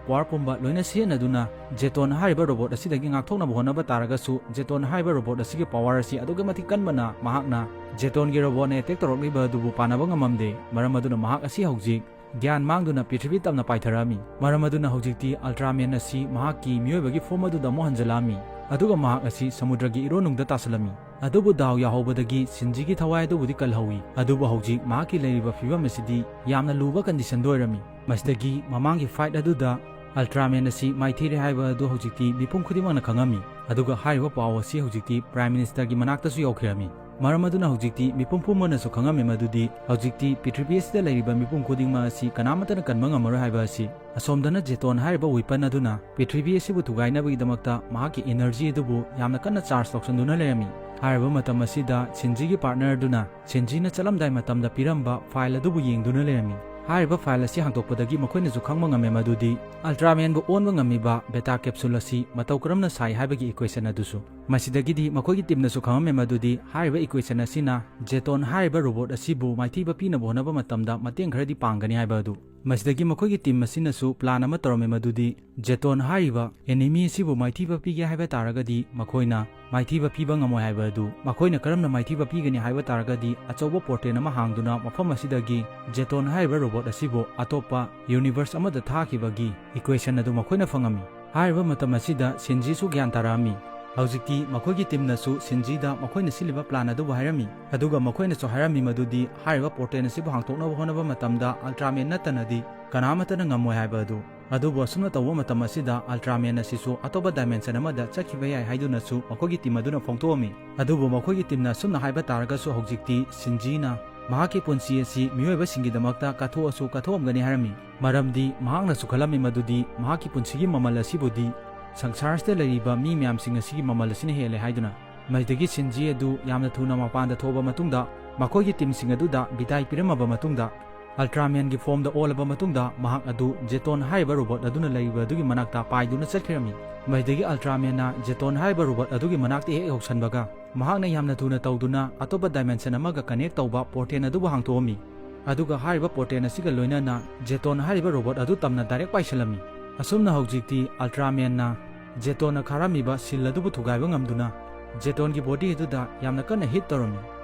power ꯄꯨꯝꯕ ꯂꯣꯏꯅ ꯁꯤꯖꯤꯟꯅꯗꯨꯅ ꯖꯦꯇꯣꯟ ꯍꯥꯏꯔꯤꯕ robot ꯑꯁꯤꯗꯒꯤ ꯉꯥꯛꯊꯣꯛꯅꯕ ꯍꯣꯠꯅꯕ ꯇꯥꯔꯒꯁꯨ, ꯖꯦꯇꯣꯟ ꯍꯥꯏꯔꯤꯕ robot ꯑꯁꯤꯒꯤ power ꯑꯁꯤ ꯑꯗꯨꯛꯀꯤ ꯃꯇꯤꯛ ꯀꯟꯕꯅ ꯃꯍꯥꯛꯅ ꯖꯦꯇꯣꯟꯒꯤ robotꯅ attack ꯇꯧꯔꯛꯂꯤꯕ ꯑꯗꯨꯕꯨ ꯄꯥꯟꯅꯕ ꯉꯝꯃꯝꯗꯦ꯫ ꯃꯔꯝ ꯑꯗꯨꯅ ꯃꯍꯥꯛ ꯑꯁꯤ ꯍꯧꯖꯤꯛ ꯒ꯭ꯌꯥꯟ ꯃꯥꯡꯗꯨꯅ ꯄ꯭ꯔꯤꯊꯤꯕꯤ ꯇꯝꯅ ꯄꯥꯏꯊꯔꯛꯑꯝꯃꯤ꯫ ꯃꯔꯝ ꯑꯗꯨꯅ ꯍꯧꯖꯤꯛꯇꯤ Ultraman ꯑꯁꯤ ꯃꯍꯥꯛꯀꯤ ꯃꯤꯑꯣꯏꯕꯒꯤ form ꯑꯗꯨꯗ ꯑꯃꯨꯛ ꯍꯟꯖꯤꯜꯂꯛꯑꯝꯃꯤ꯫ ꯑꯗꯨꯒ ꯃꯍꯥꯛ ꯑꯁꯤ ꯁꯃꯨꯗ꯭ꯔꯒꯤ ꯏꯔꯣꯟꯅꯨꯡꯗ ꯇꯥꯁꯤꯜꯂꯝꯃꯤ꯫ ꯑꯗꯨꯕꯨ ꯗꯥꯎ ꯌꯥꯍꯧꯕꯗꯒꯤ ꯁꯤꯟꯖꯤꯒꯤ ꯊꯋꯥꯏ ꯑꯗꯨꯕꯨꯗꯤ ꯀꯜꯍꯧꯏ꯫ ꯑꯗꯨꯕꯨ ꯍꯧꯖꯤꯛ ꯃꯍꯥꯛꯀꯤ ꯂꯩꯔꯤꯕ ꯐꯤꯕꯝ ꯑꯁꯤꯗꯤ ꯌꯥꯝꯅ ꯂꯨꯕ conditionꯗ ꯑꯣꯏꯔꯝꯃꯤ꯫ ꯃꯁꯤꯗꯒꯤ ꯃꯃꯥꯡꯒꯤ fight ꯑꯗꯨꯗ Ultraman ꯑꯁꯤ ꯃꯥꯏꯊꯤꯔꯦ ꯍꯥꯏꯕ ꯑꯗꯨ ꯍꯧꯖꯤꯛꯇꯤ ꯃꯤꯄꯨꯝ ꯈꯨꯗꯤꯡꯃꯛꯅ ꯈꯪꯉꯝꯃꯤ꯫ ꯑꯗꯨꯒ ꯍꯥꯏꯔꯤꯕ ꯄꯥꯎ ꯑꯁꯤ ꯍꯧꯖꯤꯛꯇꯤ Prime Ministerꯒꯤ ꯃꯅꯥꯛꯇꯁꯨ ꯌꯧꯈꯤꯔꯝꯃꯤ꯫ ꯃꯔꯝ ꯑꯗꯨꯅ ꯍꯧꯖꯤꯛꯇꯤ ꯃꯤꯄꯨꯝ ꯄꯨꯝꯕꯅꯁꯨ ꯈꯪꯉꯝꯃꯤ ꯃꯗꯨꯗꯤ ꯍꯧꯖꯤꯛꯇꯤ ꯄ꯭ꯔꯤꯊꯤꯕꯤ ꯑꯁꯤꯗ ꯂꯩꯔꯤꯕ ꯃꯤꯄꯨꯝ ꯈꯨꯗꯤꯡꯃꯛ ꯑꯁꯤ ꯀꯅꯥꯃꯠꯇꯅ ꯀꯟꯕ ꯉꯝꯃꯔꯣꯏ ꯍꯥꯏꯕ ꯑꯁꯤ꯫ ꯑꯁꯣꯝꯗꯅ ꯖꯦꯇꯣꯟ ꯍꯥꯏꯔꯤꯕ weapon ꯑꯗꯨꯅ ꯄ꯭ꯔꯤꯊꯤꯕꯤ ꯑꯁꯤꯕꯨ ꯊꯨꯒꯥꯏꯅꯕꯒꯤꯗꯃꯛꯇ ꯃꯍꯥꯛꯀꯤ energy ꯑꯗꯨꯕꯨ ꯌꯥꯝꯅ ꯀꯟꯅ charge ꯇꯧꯁꯟꯗꯨꯅ ꯂꯩꯔꯝꯃꯤ꯫ ꯍꯥꯏꯔꯤꯕ ꯃꯇꯝ ꯑꯁꯤꯗ ꯁꯤꯟꯖꯤꯒꯤ partner ꯑꯗꯨꯅ ꯁꯤꯟꯖꯤꯅ ꯆꯠꯂꯝꯗꯥꯏ ꯃꯇꯝꯗ ꯄꯤꯔꯝꯕ file ꯑꯗꯨꯕꯨ ꯌꯦꯡꯗꯨꯅ ꯂꯩꯔꯝꯃꯤ꯫ ꯍꯥꯏꯔꯤꯕ file ꯑꯁꯤ ꯍꯥꯡꯗꯣꯛꯄꯗꯒꯤ ꯃꯈꯣꯏꯅꯁꯨ ꯈꯪꯕ ꯉꯝꯃꯦ ꯃꯗꯨꯗꯤ Ultramanꯕꯨ ꯑꯣꯟꯕ ꯉꯝꯃꯤꯕ beta capsule ꯑꯁꯤ ꯃꯇꯧ ꯀꯔꯝꯅ ꯁꯥꯏ ꯍꯥꯏꯕꯒꯤ equation ꯑꯗꯨꯁꯨ꯫ ꯃꯁꯤꯗꯒꯤꯗꯤ ꯃꯈꯣꯏꯒꯤ teamꯅꯁꯨ ꯈꯪꯉꯝꯃꯦ ꯃꯗꯨꯗꯤ ꯍꯥꯏꯔꯤꯕ equation ꯑꯁꯤꯅ ꯖꯦꯇꯣꯟ ꯍꯥꯏꯔꯤꯕ robot ꯑꯁꯤꯕꯨ ꯃꯥꯏꯊꯤꯕ ꯄꯤꯅꯕ ꯍꯣꯠꯅꯕ ꯃꯇꯝꯗ ꯃꯇꯦꯡ ꯈꯔꯗꯤ ꯄꯥꯡꯒꯅꯤ ꯍꯥꯏꯕ ꯑꯗꯨ꯫ ꯃꯁꯤꯗꯒꯤ ꯃꯈꯣꯏꯒꯤ ꯇꯤꯝ ꯑꯁꯤꯅꯁꯨ ꯄ꯭ꯂꯥꯟ ꯑꯃ ꯇꯧꯔꯝꯃꯤ, ꯃꯗꯨꯗꯤ ꯖꯦꯇꯣꯟ ꯍꯥꯏꯔꯤꯕ ꯑꯦꯅꯤꯃꯤ ꯑꯁꯤꯕꯨ ꯃꯥꯏꯊꯤꯕ ꯄꯤꯒꯦ ꯍꯥꯏꯕ ꯇꯥꯔꯒꯗꯤ ꯃꯈꯣꯏꯅ ꯃꯥꯏꯊꯤꯕ ꯄꯤꯕ ꯉꯝꯃꯣꯏ ꯍꯥꯏꯕ ꯑꯗꯨ, ꯃꯈꯣꯏꯅ ꯀꯔꯝꯅ ꯃꯥꯏꯊꯤꯕ ꯄꯤꯒꯅꯤ ꯍꯥꯏꯕ ꯇꯥꯔꯒꯗꯤ, ꯑꯆꯧꯕ ꯄꯣꯔꯇꯦꯟ ꯑꯃ ꯍꯥꯡꯗꯨꯅ ꯃꯐꯝ ꯑꯁꯤꯗꯒꯤ ꯖꯦꯇꯣꯟ ꯍꯥꯏꯔꯤꯕ ꯔꯣꯕꯣꯠ ꯑꯁꯤꯕꯨ ꯑꯇꯣꯞꯄ ꯌꯨꯅꯤꯚꯔꯁ ꯑꯃꯗ ꯊꯥꯈꯤꯕꯒꯤ ꯏꯀ꯭ꯋꯦꯁꯟ ꯑꯗꯨ ꯃꯈꯣꯏꯅ ꯐꯪꯉꯝꯃꯤ꯫ ꯍꯥꯏꯔꯤꯕ ꯃꯇꯝ ꯑꯁꯤꯗ ꯁꯤꯟꯖꯤꯁꯨ ꯒ꯭ꯌꯥꯟ ꯇꯥꯔꯛꯑꯝꯃꯤ꯫ ꯍꯧꯖꯤꯛꯇꯤ ꯃꯈꯣꯏꯒꯤ ꯇꯤꯝꯅꯁꯨ ꯁꯤꯟꯖꯤꯗ ꯃꯈꯣꯏꯅ ꯁꯤꯜꯂꯤꯕ ꯄ꯭ꯂꯥꯟ ꯑꯗꯨꯕꯨ ꯍꯥꯏꯔꯝꯃꯤ, ꯑꯗꯨꯒ ꯃꯈꯣꯏꯅꯁꯨ ꯍꯥꯏꯔꯝꯃꯤ ꯃꯗꯨꯗꯤ ꯍꯥꯏꯔꯤꯕ ꯄꯣꯔꯇꯦꯟ ꯑꯁꯤꯕꯨ ꯍꯥꯡꯗꯣꯛꯅꯕ ꯍꯣꯠꯅꯕ ꯃꯇꯝꯗ ꯑꯜꯇ꯭ꯔꯥꯃꯦꯟ ꯅꯠꯇꯅꯗꯤ ꯀꯅꯥꯃꯠꯇꯅ ꯉꯝꯃꯣꯏ ꯍꯥꯏꯕ ꯑꯗꯨ꯫ ꯑꯗꯨꯕꯨ ꯑꯁꯨꯝꯅ ꯇꯧꯕ ꯃꯇꯝ ꯑꯁꯤꯗ ꯑꯜꯇ꯭ꯔꯥꯃꯦꯟ ꯑꯁꯤꯁꯨ ꯑꯇꯣꯞꯄ ꯗꯥꯏꯃꯦꯟꯁꯟ ꯑꯃꯗ ꯆꯠꯈꯤꯕ ꯌꯥꯏ ꯍꯥꯏꯗꯨꯅꯁꯨ ꯃꯈꯣꯏꯒꯤ ꯇꯤꯝ ꯑꯗꯨꯅ ꯐꯣꯡꯗꯣꯛꯑꯝꯃꯤ꯫ ꯑꯗꯨꯕꯨ ꯃꯈꯣꯏꯒꯤ ꯇꯤꯝꯅ ꯑꯁꯨꯝꯅ ꯍꯥꯏꯕ ꯇꯥꯔꯒꯁꯨ, ꯍꯧꯖꯤꯛꯇꯤ ꯁꯤꯟꯖꯤꯅ ꯃꯍꯥꯛꯀꯤ ꯄꯨꯟꯁꯤ ꯑꯁꯤ ꯃꯤꯑꯣꯏꯕꯁꯤꯡꯒꯤꯗꯃꯛꯇ ꯀꯠꯊꯣꯛꯑꯁꯨ ꯀꯠꯊꯣꯛꯑꯝꯒꯅꯤ ꯍꯥꯏꯔꯝꯃꯤ꯫ ꯃꯔꯝꯗꯤ ꯃꯍꯥꯛꯅꯁꯨ ꯈꯜꯂꯝꯃꯤ ꯃꯗꯨꯗꯤ ꯃꯍꯥꯛꯀꯤ ꯄꯨꯟꯁꯤꯒꯤ ꯃꯃꯜ ꯑꯁꯤꯕꯨꯗꯤ ꯁꯪꯁꯥꯔꯁꯤꯗ ꯂꯩꯔꯤꯕ ꯃꯤ ꯃꯌꯥꯝꯁꯤꯡ ꯑꯁꯤꯒꯤ ꯃꯃꯜ ꯑꯁꯤꯅ ꯍꯦꯜꯂꯦ ꯍꯥꯏꯗꯨꯅ꯫ ꯃꯁꯤꯗꯒꯤ ꯁꯤꯟꯖꯤ ꯑꯗꯨ ꯌꯥꯝꯅ ꯊꯨꯅ ꯃꯄꯥꯟꯗ ꯊꯣꯛꯑꯕ ꯃꯇꯨꯡꯗ, ꯃꯈꯣꯏꯒꯤ ꯇꯤꯝꯁꯤꯡ ꯑꯗꯨꯗ ꯕꯤꯗꯥꯏ ꯄꯤꯔꯝꯃꯕ ꯃꯇꯨꯡꯗ, ꯑꯜꯇ꯭ꯔꯥꯃꯦꯟꯒꯤ ꯐꯣꯝꯗ ꯑꯣꯜꯂꯕ ꯃꯇꯨꯡꯗ, ꯃꯍꯥꯛ ꯑꯗꯨ ꯖꯦꯇꯣꯟ ꯍꯥꯏꯔꯤꯕ ꯔꯣꯕꯣꯠ ꯑꯗꯨꯅ ꯂꯩꯔꯤꯕ ꯑꯗꯨꯒꯤ ꯃꯅꯥꯛꯇ ꯄꯥꯏꯗꯨꯅ ꯆꯠꯈꯤꯔꯝꯃꯤ꯫ ꯃꯁꯤꯗꯒꯤ ꯑꯜꯇ꯭ꯔꯥꯃꯦꯟꯅ ꯖꯦꯇꯣꯟ ꯍꯥꯏꯔꯤꯕ ꯔꯣꯕꯣꯠ ꯑꯗꯨꯒꯤ ꯃꯅꯥꯛꯇ ꯍꯦꯛ ꯌꯧꯁꯟꯕꯒ, ꯃꯍꯥꯛꯅ ꯌꯥꯝꯅ ꯊꯨꯅ ꯇꯧꯗꯨꯅ ꯑꯇꯣꯞꯄ ꯗꯥꯏꯃꯦꯟꯁꯟ ꯑꯃꯒ ꯀꯅꯦꯛ ꯇꯧꯕ ꯄꯣꯔꯇꯦꯟ ꯑꯗꯨꯕꯨ ꯍꯥꯡꯇꯣꯛꯑꯝꯃꯤ꯫ ꯑꯗꯨꯒ ꯍꯥꯏꯔꯤꯕ ꯄꯣꯔꯇꯦꯟ ꯑꯁꯤꯒ ꯂꯣꯏꯅꯅ ꯖꯦꯇꯣꯟ ꯍꯥꯏꯔꯤꯕ ꯔꯣꯕꯣꯠ ꯑꯗꯨ ꯇꯝꯅ ꯗꯥꯏꯔꯦꯛ ꯄꯥꯏꯁꯤꯜꯂꯝꯃꯤ꯫ ꯑꯁꯨꯝꯅ ꯍꯧꯖꯤꯛꯇꯤ ꯑꯜꯇ꯭ꯔꯥꯃꯦꯟꯅ ꯖꯦꯇꯣꯟꯅ ꯈꯥꯔꯝꯃꯤꯕ ꯁꯤꯜ ꯑꯗꯨꯕꯨ ꯊꯨꯒꯥꯏꯕ ꯉꯝꯗꯨꯅ ꯖꯦꯇꯣꯟꯒꯤ ꯕꯣꯗꯤ ꯑꯗꯨꯗ ꯌꯥꯝꯅ ꯀꯟꯅ ꯍꯤꯠ ꯇꯧꯔꯝꯃꯤ꯫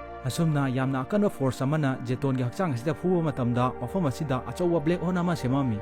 ꯑꯁꯨꯝꯅ ꯌꯥꯝꯅ ꯑꯀꯟꯕ ꯐꯣꯔꯁ ꯑꯃꯅ ꯖꯦꯇꯣꯟꯒꯤ ꯍꯛꯆꯥꯡ ꯑꯁꯤꯗ ꯐꯨꯕ ꯃꯇꯝꯗ, ꯃꯐꯝ ꯑꯁꯤꯗ ꯑꯆꯧꯕ ꯕ꯭ꯂꯦꯛ ꯍꯣꯜ ꯑꯃ ꯁꯦꯝꯃꯝꯃꯤ꯫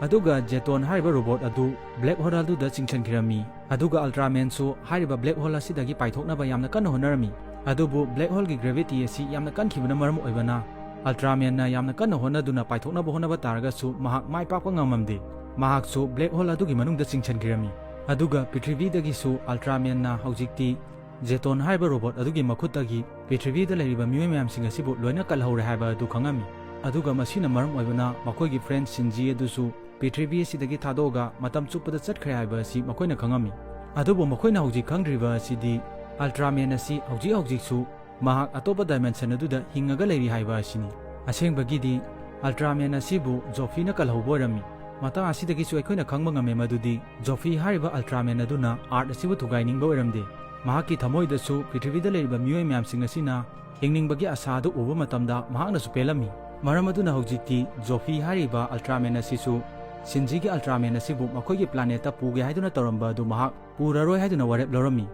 ꯑꯗꯨꯒ ꯖꯦꯇꯣꯟ ꯍꯥꯏꯔꯤꯕ ꯔꯣꯕꯣꯠ ꯑꯗꯨ ꯕ꯭ꯂꯦꯛ ꯍꯣꯜ ꯑꯗꯨꯗ ꯆꯤꯡꯁꯤꯟꯈꯤꯔꯝꯃꯤ꯫ ꯑꯗꯨꯒ ꯑꯜꯇ꯭ꯔꯥꯃꯦꯟꯁꯨ ꯍꯥꯏꯔꯤꯕ ꯕ꯭ꯂꯦꯛ ꯍꯣꯜ ꯑꯁꯤꯗꯒꯤ ꯄꯥꯏꯊꯣꯛꯅꯕ ꯌꯥꯝꯅ ꯀꯟꯅ ꯍꯣꯠꯅꯔꯝꯃꯤ꯫ ꯑꯗꯨꯕꯨ ꯕ꯭ꯂꯦꯛ ꯍꯣꯜꯒꯤ ꯒ꯭ꯔꯦꯚꯤꯇꯤ ꯑꯁꯤ ꯌꯥꯝꯅ ꯀꯟꯈꯤꯕꯅ ꯃꯔꯝ ꯑꯣꯏꯕꯅ, ꯑꯜꯇ꯭ꯔꯥꯃꯦꯟꯅ ꯌꯥꯝꯅ ꯀꯟꯅ ꯍꯣꯠꯅꯗꯨꯅ ꯄꯥꯏꯊꯣꯛꯅꯕ ꯍꯣꯠꯅꯕ ꯇꯥꯔꯒꯁꯨ ꯃꯍꯥꯛ ꯃꯥꯏ ꯄꯥꯛꯄ ꯉꯝꯃꯝꯗꯦ꯫ ꯃꯍꯥꯛꯁꯨ ꯕ꯭ꯂꯦꯛ ꯍꯣꯜ ꯑꯗꯨꯒꯤ ꯃꯅꯨꯡꯗ ꯆꯤꯡꯁꯤꯟꯈꯤꯔꯝꯃꯤ꯫ ꯑꯗꯨꯒ ꯄ꯭ꯔꯤꯊꯤꯕꯤꯗꯒꯤꯁꯨ ꯑꯜꯇ꯭ꯔꯥꯃꯦꯟꯅ ꯍꯧꯖꯤꯛꯇꯤ ꯖꯦꯇꯣꯟ ꯍꯥꯏꯔꯤꯕ ꯔꯣꯕꯣꯠ ꯑꯗꯨꯒꯤ ꯃꯈꯨꯠꯇꯒꯤ ꯄ꯭ꯔꯤꯊꯤꯕꯤꯗ ꯂꯩꯔꯤꯕ ꯃꯤꯑꯣꯏ ꯃꯌꯥꯝꯁꯤꯡ ꯑꯁꯤꯕꯨ ꯂꯣꯏꯅ ꯀꯜꯍꯧꯔꯦ ꯍꯥꯏꯕ ꯑꯗꯨ ꯈꯪꯉꯝꯃꯤ꯫ ꯑꯗꯨꯒ ꯃꯁꯤꯅ ꯃꯔꯝ ꯑꯣꯏꯕꯅ ꯃꯈꯣꯏꯒꯤ ꯐ꯭ꯔꯦꯟ ꯁꯤꯟꯖꯤ ꯑꯗꯨꯁꯨ ꯄ꯭ꯔꯤꯊꯤꯕꯤ ꯑꯁꯤꯗꯒꯤ ꯊꯥꯗꯣꯛꯑꯒ ꯃꯇꯝ ꯆꯨꯞꯄꯗ ꯆꯠꯈ꯭ꯔꯦ ꯍꯥꯏꯕ ꯑꯁꯤ ꯃꯈꯣꯏꯅ ꯈꯪꯉꯝꯃꯤ꯫ ꯑꯗꯨꯕꯨ ꯃꯈꯣꯏꯅ ꯍꯧꯖꯤꯛ ꯈꯪꯗ꯭ꯔꯤꯕ ꯑꯁꯤꯗꯤ, ꯑꯜꯇ꯭ꯔꯥꯃꯦꯟ ꯑꯁꯤ ꯍꯧꯖꯤꯛ ꯍꯧꯖꯤꯛꯁꯨ ꯃꯍꯥꯛ ꯑꯇꯣꯞꯄ ꯗꯥꯏꯃꯦꯟꯁꯟ ꯑꯗꯨꯗ ꯍꯤꯡꯉꯒ ꯂꯩꯔꯤ ꯍꯥꯏꯕ ꯑꯁꯤꯅꯤ꯫ ꯑꯁꯦꯡꯕꯒꯤꯗꯤ, ꯑꯜꯇ꯭ꯔꯥꯃꯦꯟ ꯑꯁꯤꯕꯨ ꯖꯣꯐꯤꯅ ꯀꯜꯍꯧꯕ ꯑꯣꯏꯔꯝꯃꯤ꯫ ꯃꯇꯥꯡ ꯑꯁꯤꯗꯒꯤꯁꯨ ꯑꯩꯈꯣꯏꯅ ꯈꯪꯕ ꯉꯝꯃꯦ ꯃꯗꯨꯗꯤ, ꯖꯣꯐꯤ ꯍꯥꯏꯔꯤꯕ ꯑꯜꯇ꯭ꯔꯥꯃꯦꯟ ꯑꯗꯨꯅ ꯑꯥꯔꯠ ꯑꯁꯤꯕꯨ ꯊꯨꯒꯥꯏꯅꯤꯡꯕ ꯑꯣꯏꯔꯝꯗꯦ꯫ ꯃꯍꯥꯛꯀꯤ ꯊꯃꯣꯏꯗꯁꯨ ꯄ꯭ꯔꯤꯊꯤꯕꯤꯗ ꯂꯩꯔꯤꯕ ꯃꯤꯑꯣꯏ ꯃꯌꯥꯝꯁꯤꯡ ꯑꯁꯤꯅ ꯍꯤꯡꯅꯤꯡꯕꯒꯤ ꯑꯁꯥ ꯑꯗꯨ ꯎꯕ ꯃꯇꯝꯗ ꯃꯍꯥꯛꯅꯁꯨ ꯄꯦꯜꯂꯝꯃꯤ꯫ ꯃꯔꯝ ꯑꯗꯨꯅ ꯍꯧꯖꯤꯛꯇꯤ ꯖꯣꯐꯤ ꯍꯥꯏꯔꯤꯕ Ultraman ꯑꯁꯤꯁꯨ ꯁꯤꯟꯖꯤꯒꯤ Ultraman ꯑꯁꯤꯕꯨ ꯃꯈꯣꯏꯒꯤ planetꯇ ꯄꯨꯒꯦ ꯍꯥꯏꯗꯨꯅ ꯇꯧꯔꯝꯕ ꯑꯗꯨ ꯃꯍꯥꯛ ꯄꯨꯔꯔꯣꯏ ꯍꯥꯏꯗꯨꯅ ꯋꯥꯔꯦꯞ ꯂꯧꯔꯝꯃꯤ꯫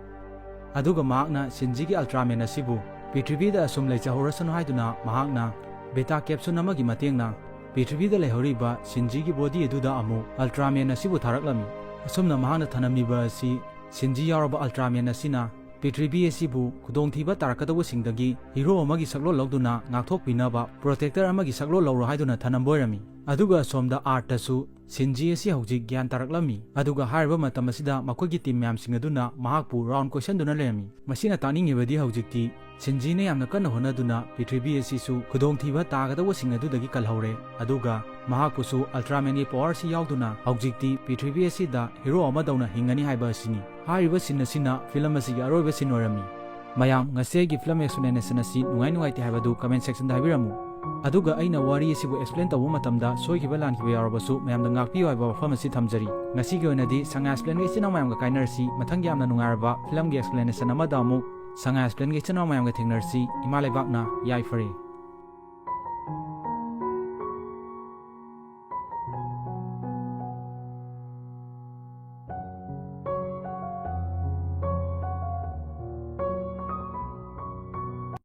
ꯑꯗꯨꯒ ꯃꯍꯥꯛꯅ ꯁꯤꯟꯖꯤꯒꯤ Ultraman ꯑꯁꯤꯕꯨ ꯄ꯭ꯔꯤꯊꯤꯕꯤꯗ ꯑꯁꯨꯝ ꯂꯩꯖꯍꯧꯔꯁꯅꯨ ꯍꯥꯏꯗꯨꯅ ꯃꯍꯥꯛꯅ Beta Capsule ꯑꯃꯒꯤ ꯃꯇꯦꯡꯅ ꯄ꯭ꯔꯤꯊꯤꯕꯤꯗ ꯂꯩꯍꯧꯔꯤꯕ ꯁꯤꯟꯖꯤꯒꯤ body ꯑꯗꯨꯗ ꯑꯃꯨꯛ Ultraman ꯑꯁꯤꯕꯨ ꯊꯥꯔꯛꯂꯝꯃꯤ꯫ ꯑꯁꯨꯝꯅ ꯃꯍꯥꯛꯅ ꯊꯅꯝꯃꯤꯕ ꯑꯁꯤ ꯁꯤꯟꯖꯤ ꯌꯥꯎꯔꯕ Ultraman ꯑꯁꯤꯅ ꯄ꯭ꯔꯤꯊꯤꯕꯤ ꯑꯁꯤꯕꯨ ꯈꯨꯗꯣꯡꯊꯤꯕ ꯇꯥꯔꯛꯀꯗꯧꯕꯁꯤꯡꯗꯒꯤ hero ꯑꯃꯒꯤ ꯁꯛꯂꯣꯟ ꯂꯧꯗꯨꯅ ꯉꯥꯛꯊꯣꯛꯄꯤꯅꯕ protector ꯑꯃꯒꯤ ꯁꯛꯂꯣꯟ ꯂꯧꯔꯣ ꯍꯥꯏꯗꯨꯅ ꯊꯅꯝꯕ ꯑꯣꯏꯔꯝꯃꯤ꯫ ꯑꯗꯨꯒ ꯑꯁꯣꯝꯗ Earthꯇꯁꯨ ꯁꯤꯟꯖꯤ ꯑꯁꯤ ꯍꯧꯖꯤꯛ ꯒ꯭ꯌꯥꯟ ꯇꯥꯔꯛꯂꯝꯃꯤ꯫ ꯑꯗꯨꯒ ꯍꯥꯏꯔꯤꯕ ꯃꯇꯝ ꯑꯁꯤꯗ ꯃꯈꯣꯏꯒꯤ team ꯃꯌꯥꯝꯁꯤꯡ ꯑꯗꯨꯅ ꯃꯍꯥꯛꯄꯨ round ꯀꯣꯏꯁꯟꯗꯨꯅ ꯂꯩꯔꯝꯃꯤ꯫ ꯃꯁꯤꯅ ꯇꯥꯛꯅꯤꯡꯉꯤꯕꯗꯤ ꯍꯧꯖꯤꯛꯇꯤ ꯁꯤꯟꯖꯤꯅ ꯌꯥꯝꯅ ꯀꯟꯅ ꯍꯣꯠꯅꯗꯨꯅ ꯄ꯭ꯔꯤꯊꯤꯕꯤ ꯑꯁꯤꯁꯨ ꯈꯨꯗꯣꯡꯊꯤꯕ ꯇꯥꯒꯗꯧꯕꯁꯤꯡ ꯑꯗꯨꯗꯒꯤ ꯀꯜꯍꯧꯔꯦ꯫ ꯑꯗꯨꯒ ꯃꯍꯥꯛꯄꯨꯁꯨ Ultramanꯒꯤ power ꯑꯁꯤ ꯌꯥꯎꯗꯨꯅ ꯍꯧꯖꯤꯛꯇꯤ ꯄ꯭ꯔꯤꯊꯤꯕꯤ ꯑꯁꯤꯗ hero ꯑꯃꯗꯧꯅ ꯍꯤꯡꯒꯅꯤ ꯍꯥꯏꯕ ꯑꯁꯤꯅꯤ꯫ ꯍꯥꯏꯔꯤꯕ scene ꯑꯁꯤꯅ film ꯑꯁꯤꯒꯤ ꯑꯔꯣꯏꯕ scene ꯑꯣꯏꯔꯝꯃꯤ꯫ ꯃꯌꯥꯝ, ꯉꯁꯤ ꯑꯩꯒꯤ film explanation ꯑꯁꯤ ꯅꯨꯡꯉꯥꯏ ꯅꯨꯡꯉꯥꯏꯇꯦ ꯍꯥꯏꯕꯗꯨ comment sectionꯗ ꯍꯥꯏꯕꯤꯔꯝꯃꯨ꯫ ꯑꯗꯨꯒ ꯑꯩꯅ ꯋꯥꯔꯤ ꯑꯁꯤꯕꯨ explain ꯇꯧꯕ ꯃꯇꯝꯗ ꯁꯣꯏꯈꯤꯕ ꯂꯥꯟꯈꯤꯕ ꯌꯥꯎꯔꯕꯁꯨ ꯃꯌꯥꯝꯗ ꯉꯥꯛꯄꯤꯌꯨ ꯍꯥꯏꯕ ꯋꯥꯐꯝ ꯑꯁꯤ ꯊꯝꯖꯔꯤ꯫ ꯉꯁꯤꯒꯤ ꯑꯣꯏꯅꯗꯤ ꯁꯉꯥꯏ Explainꯒꯤ ꯏꯆꯤꯟ ꯏꯅꯥꯎ ꯃꯌꯥꯝꯒ ꯀꯥꯏꯅꯔꯁꯤ꯫ ꯃꯊꯪꯒꯤ ꯌꯥꯝꯅ ꯅꯨꯡꯉꯥꯏꯔꯕ filmꯒꯤ explanation ꯑꯃꯗ ꯑꯃꯨꯛ ꯁꯉꯥꯏ Explainꯒꯤ ꯏꯆꯤꯟ ꯏꯅꯥꯎ ꯃꯌꯥꯝꯒ ꯊꯦꯡꯅꯔꯁꯤ꯫ ꯏꯃꯥ ꯂꯩꯕꯥꯛꯅ ꯌꯥꯏꯐꯔꯦ꯫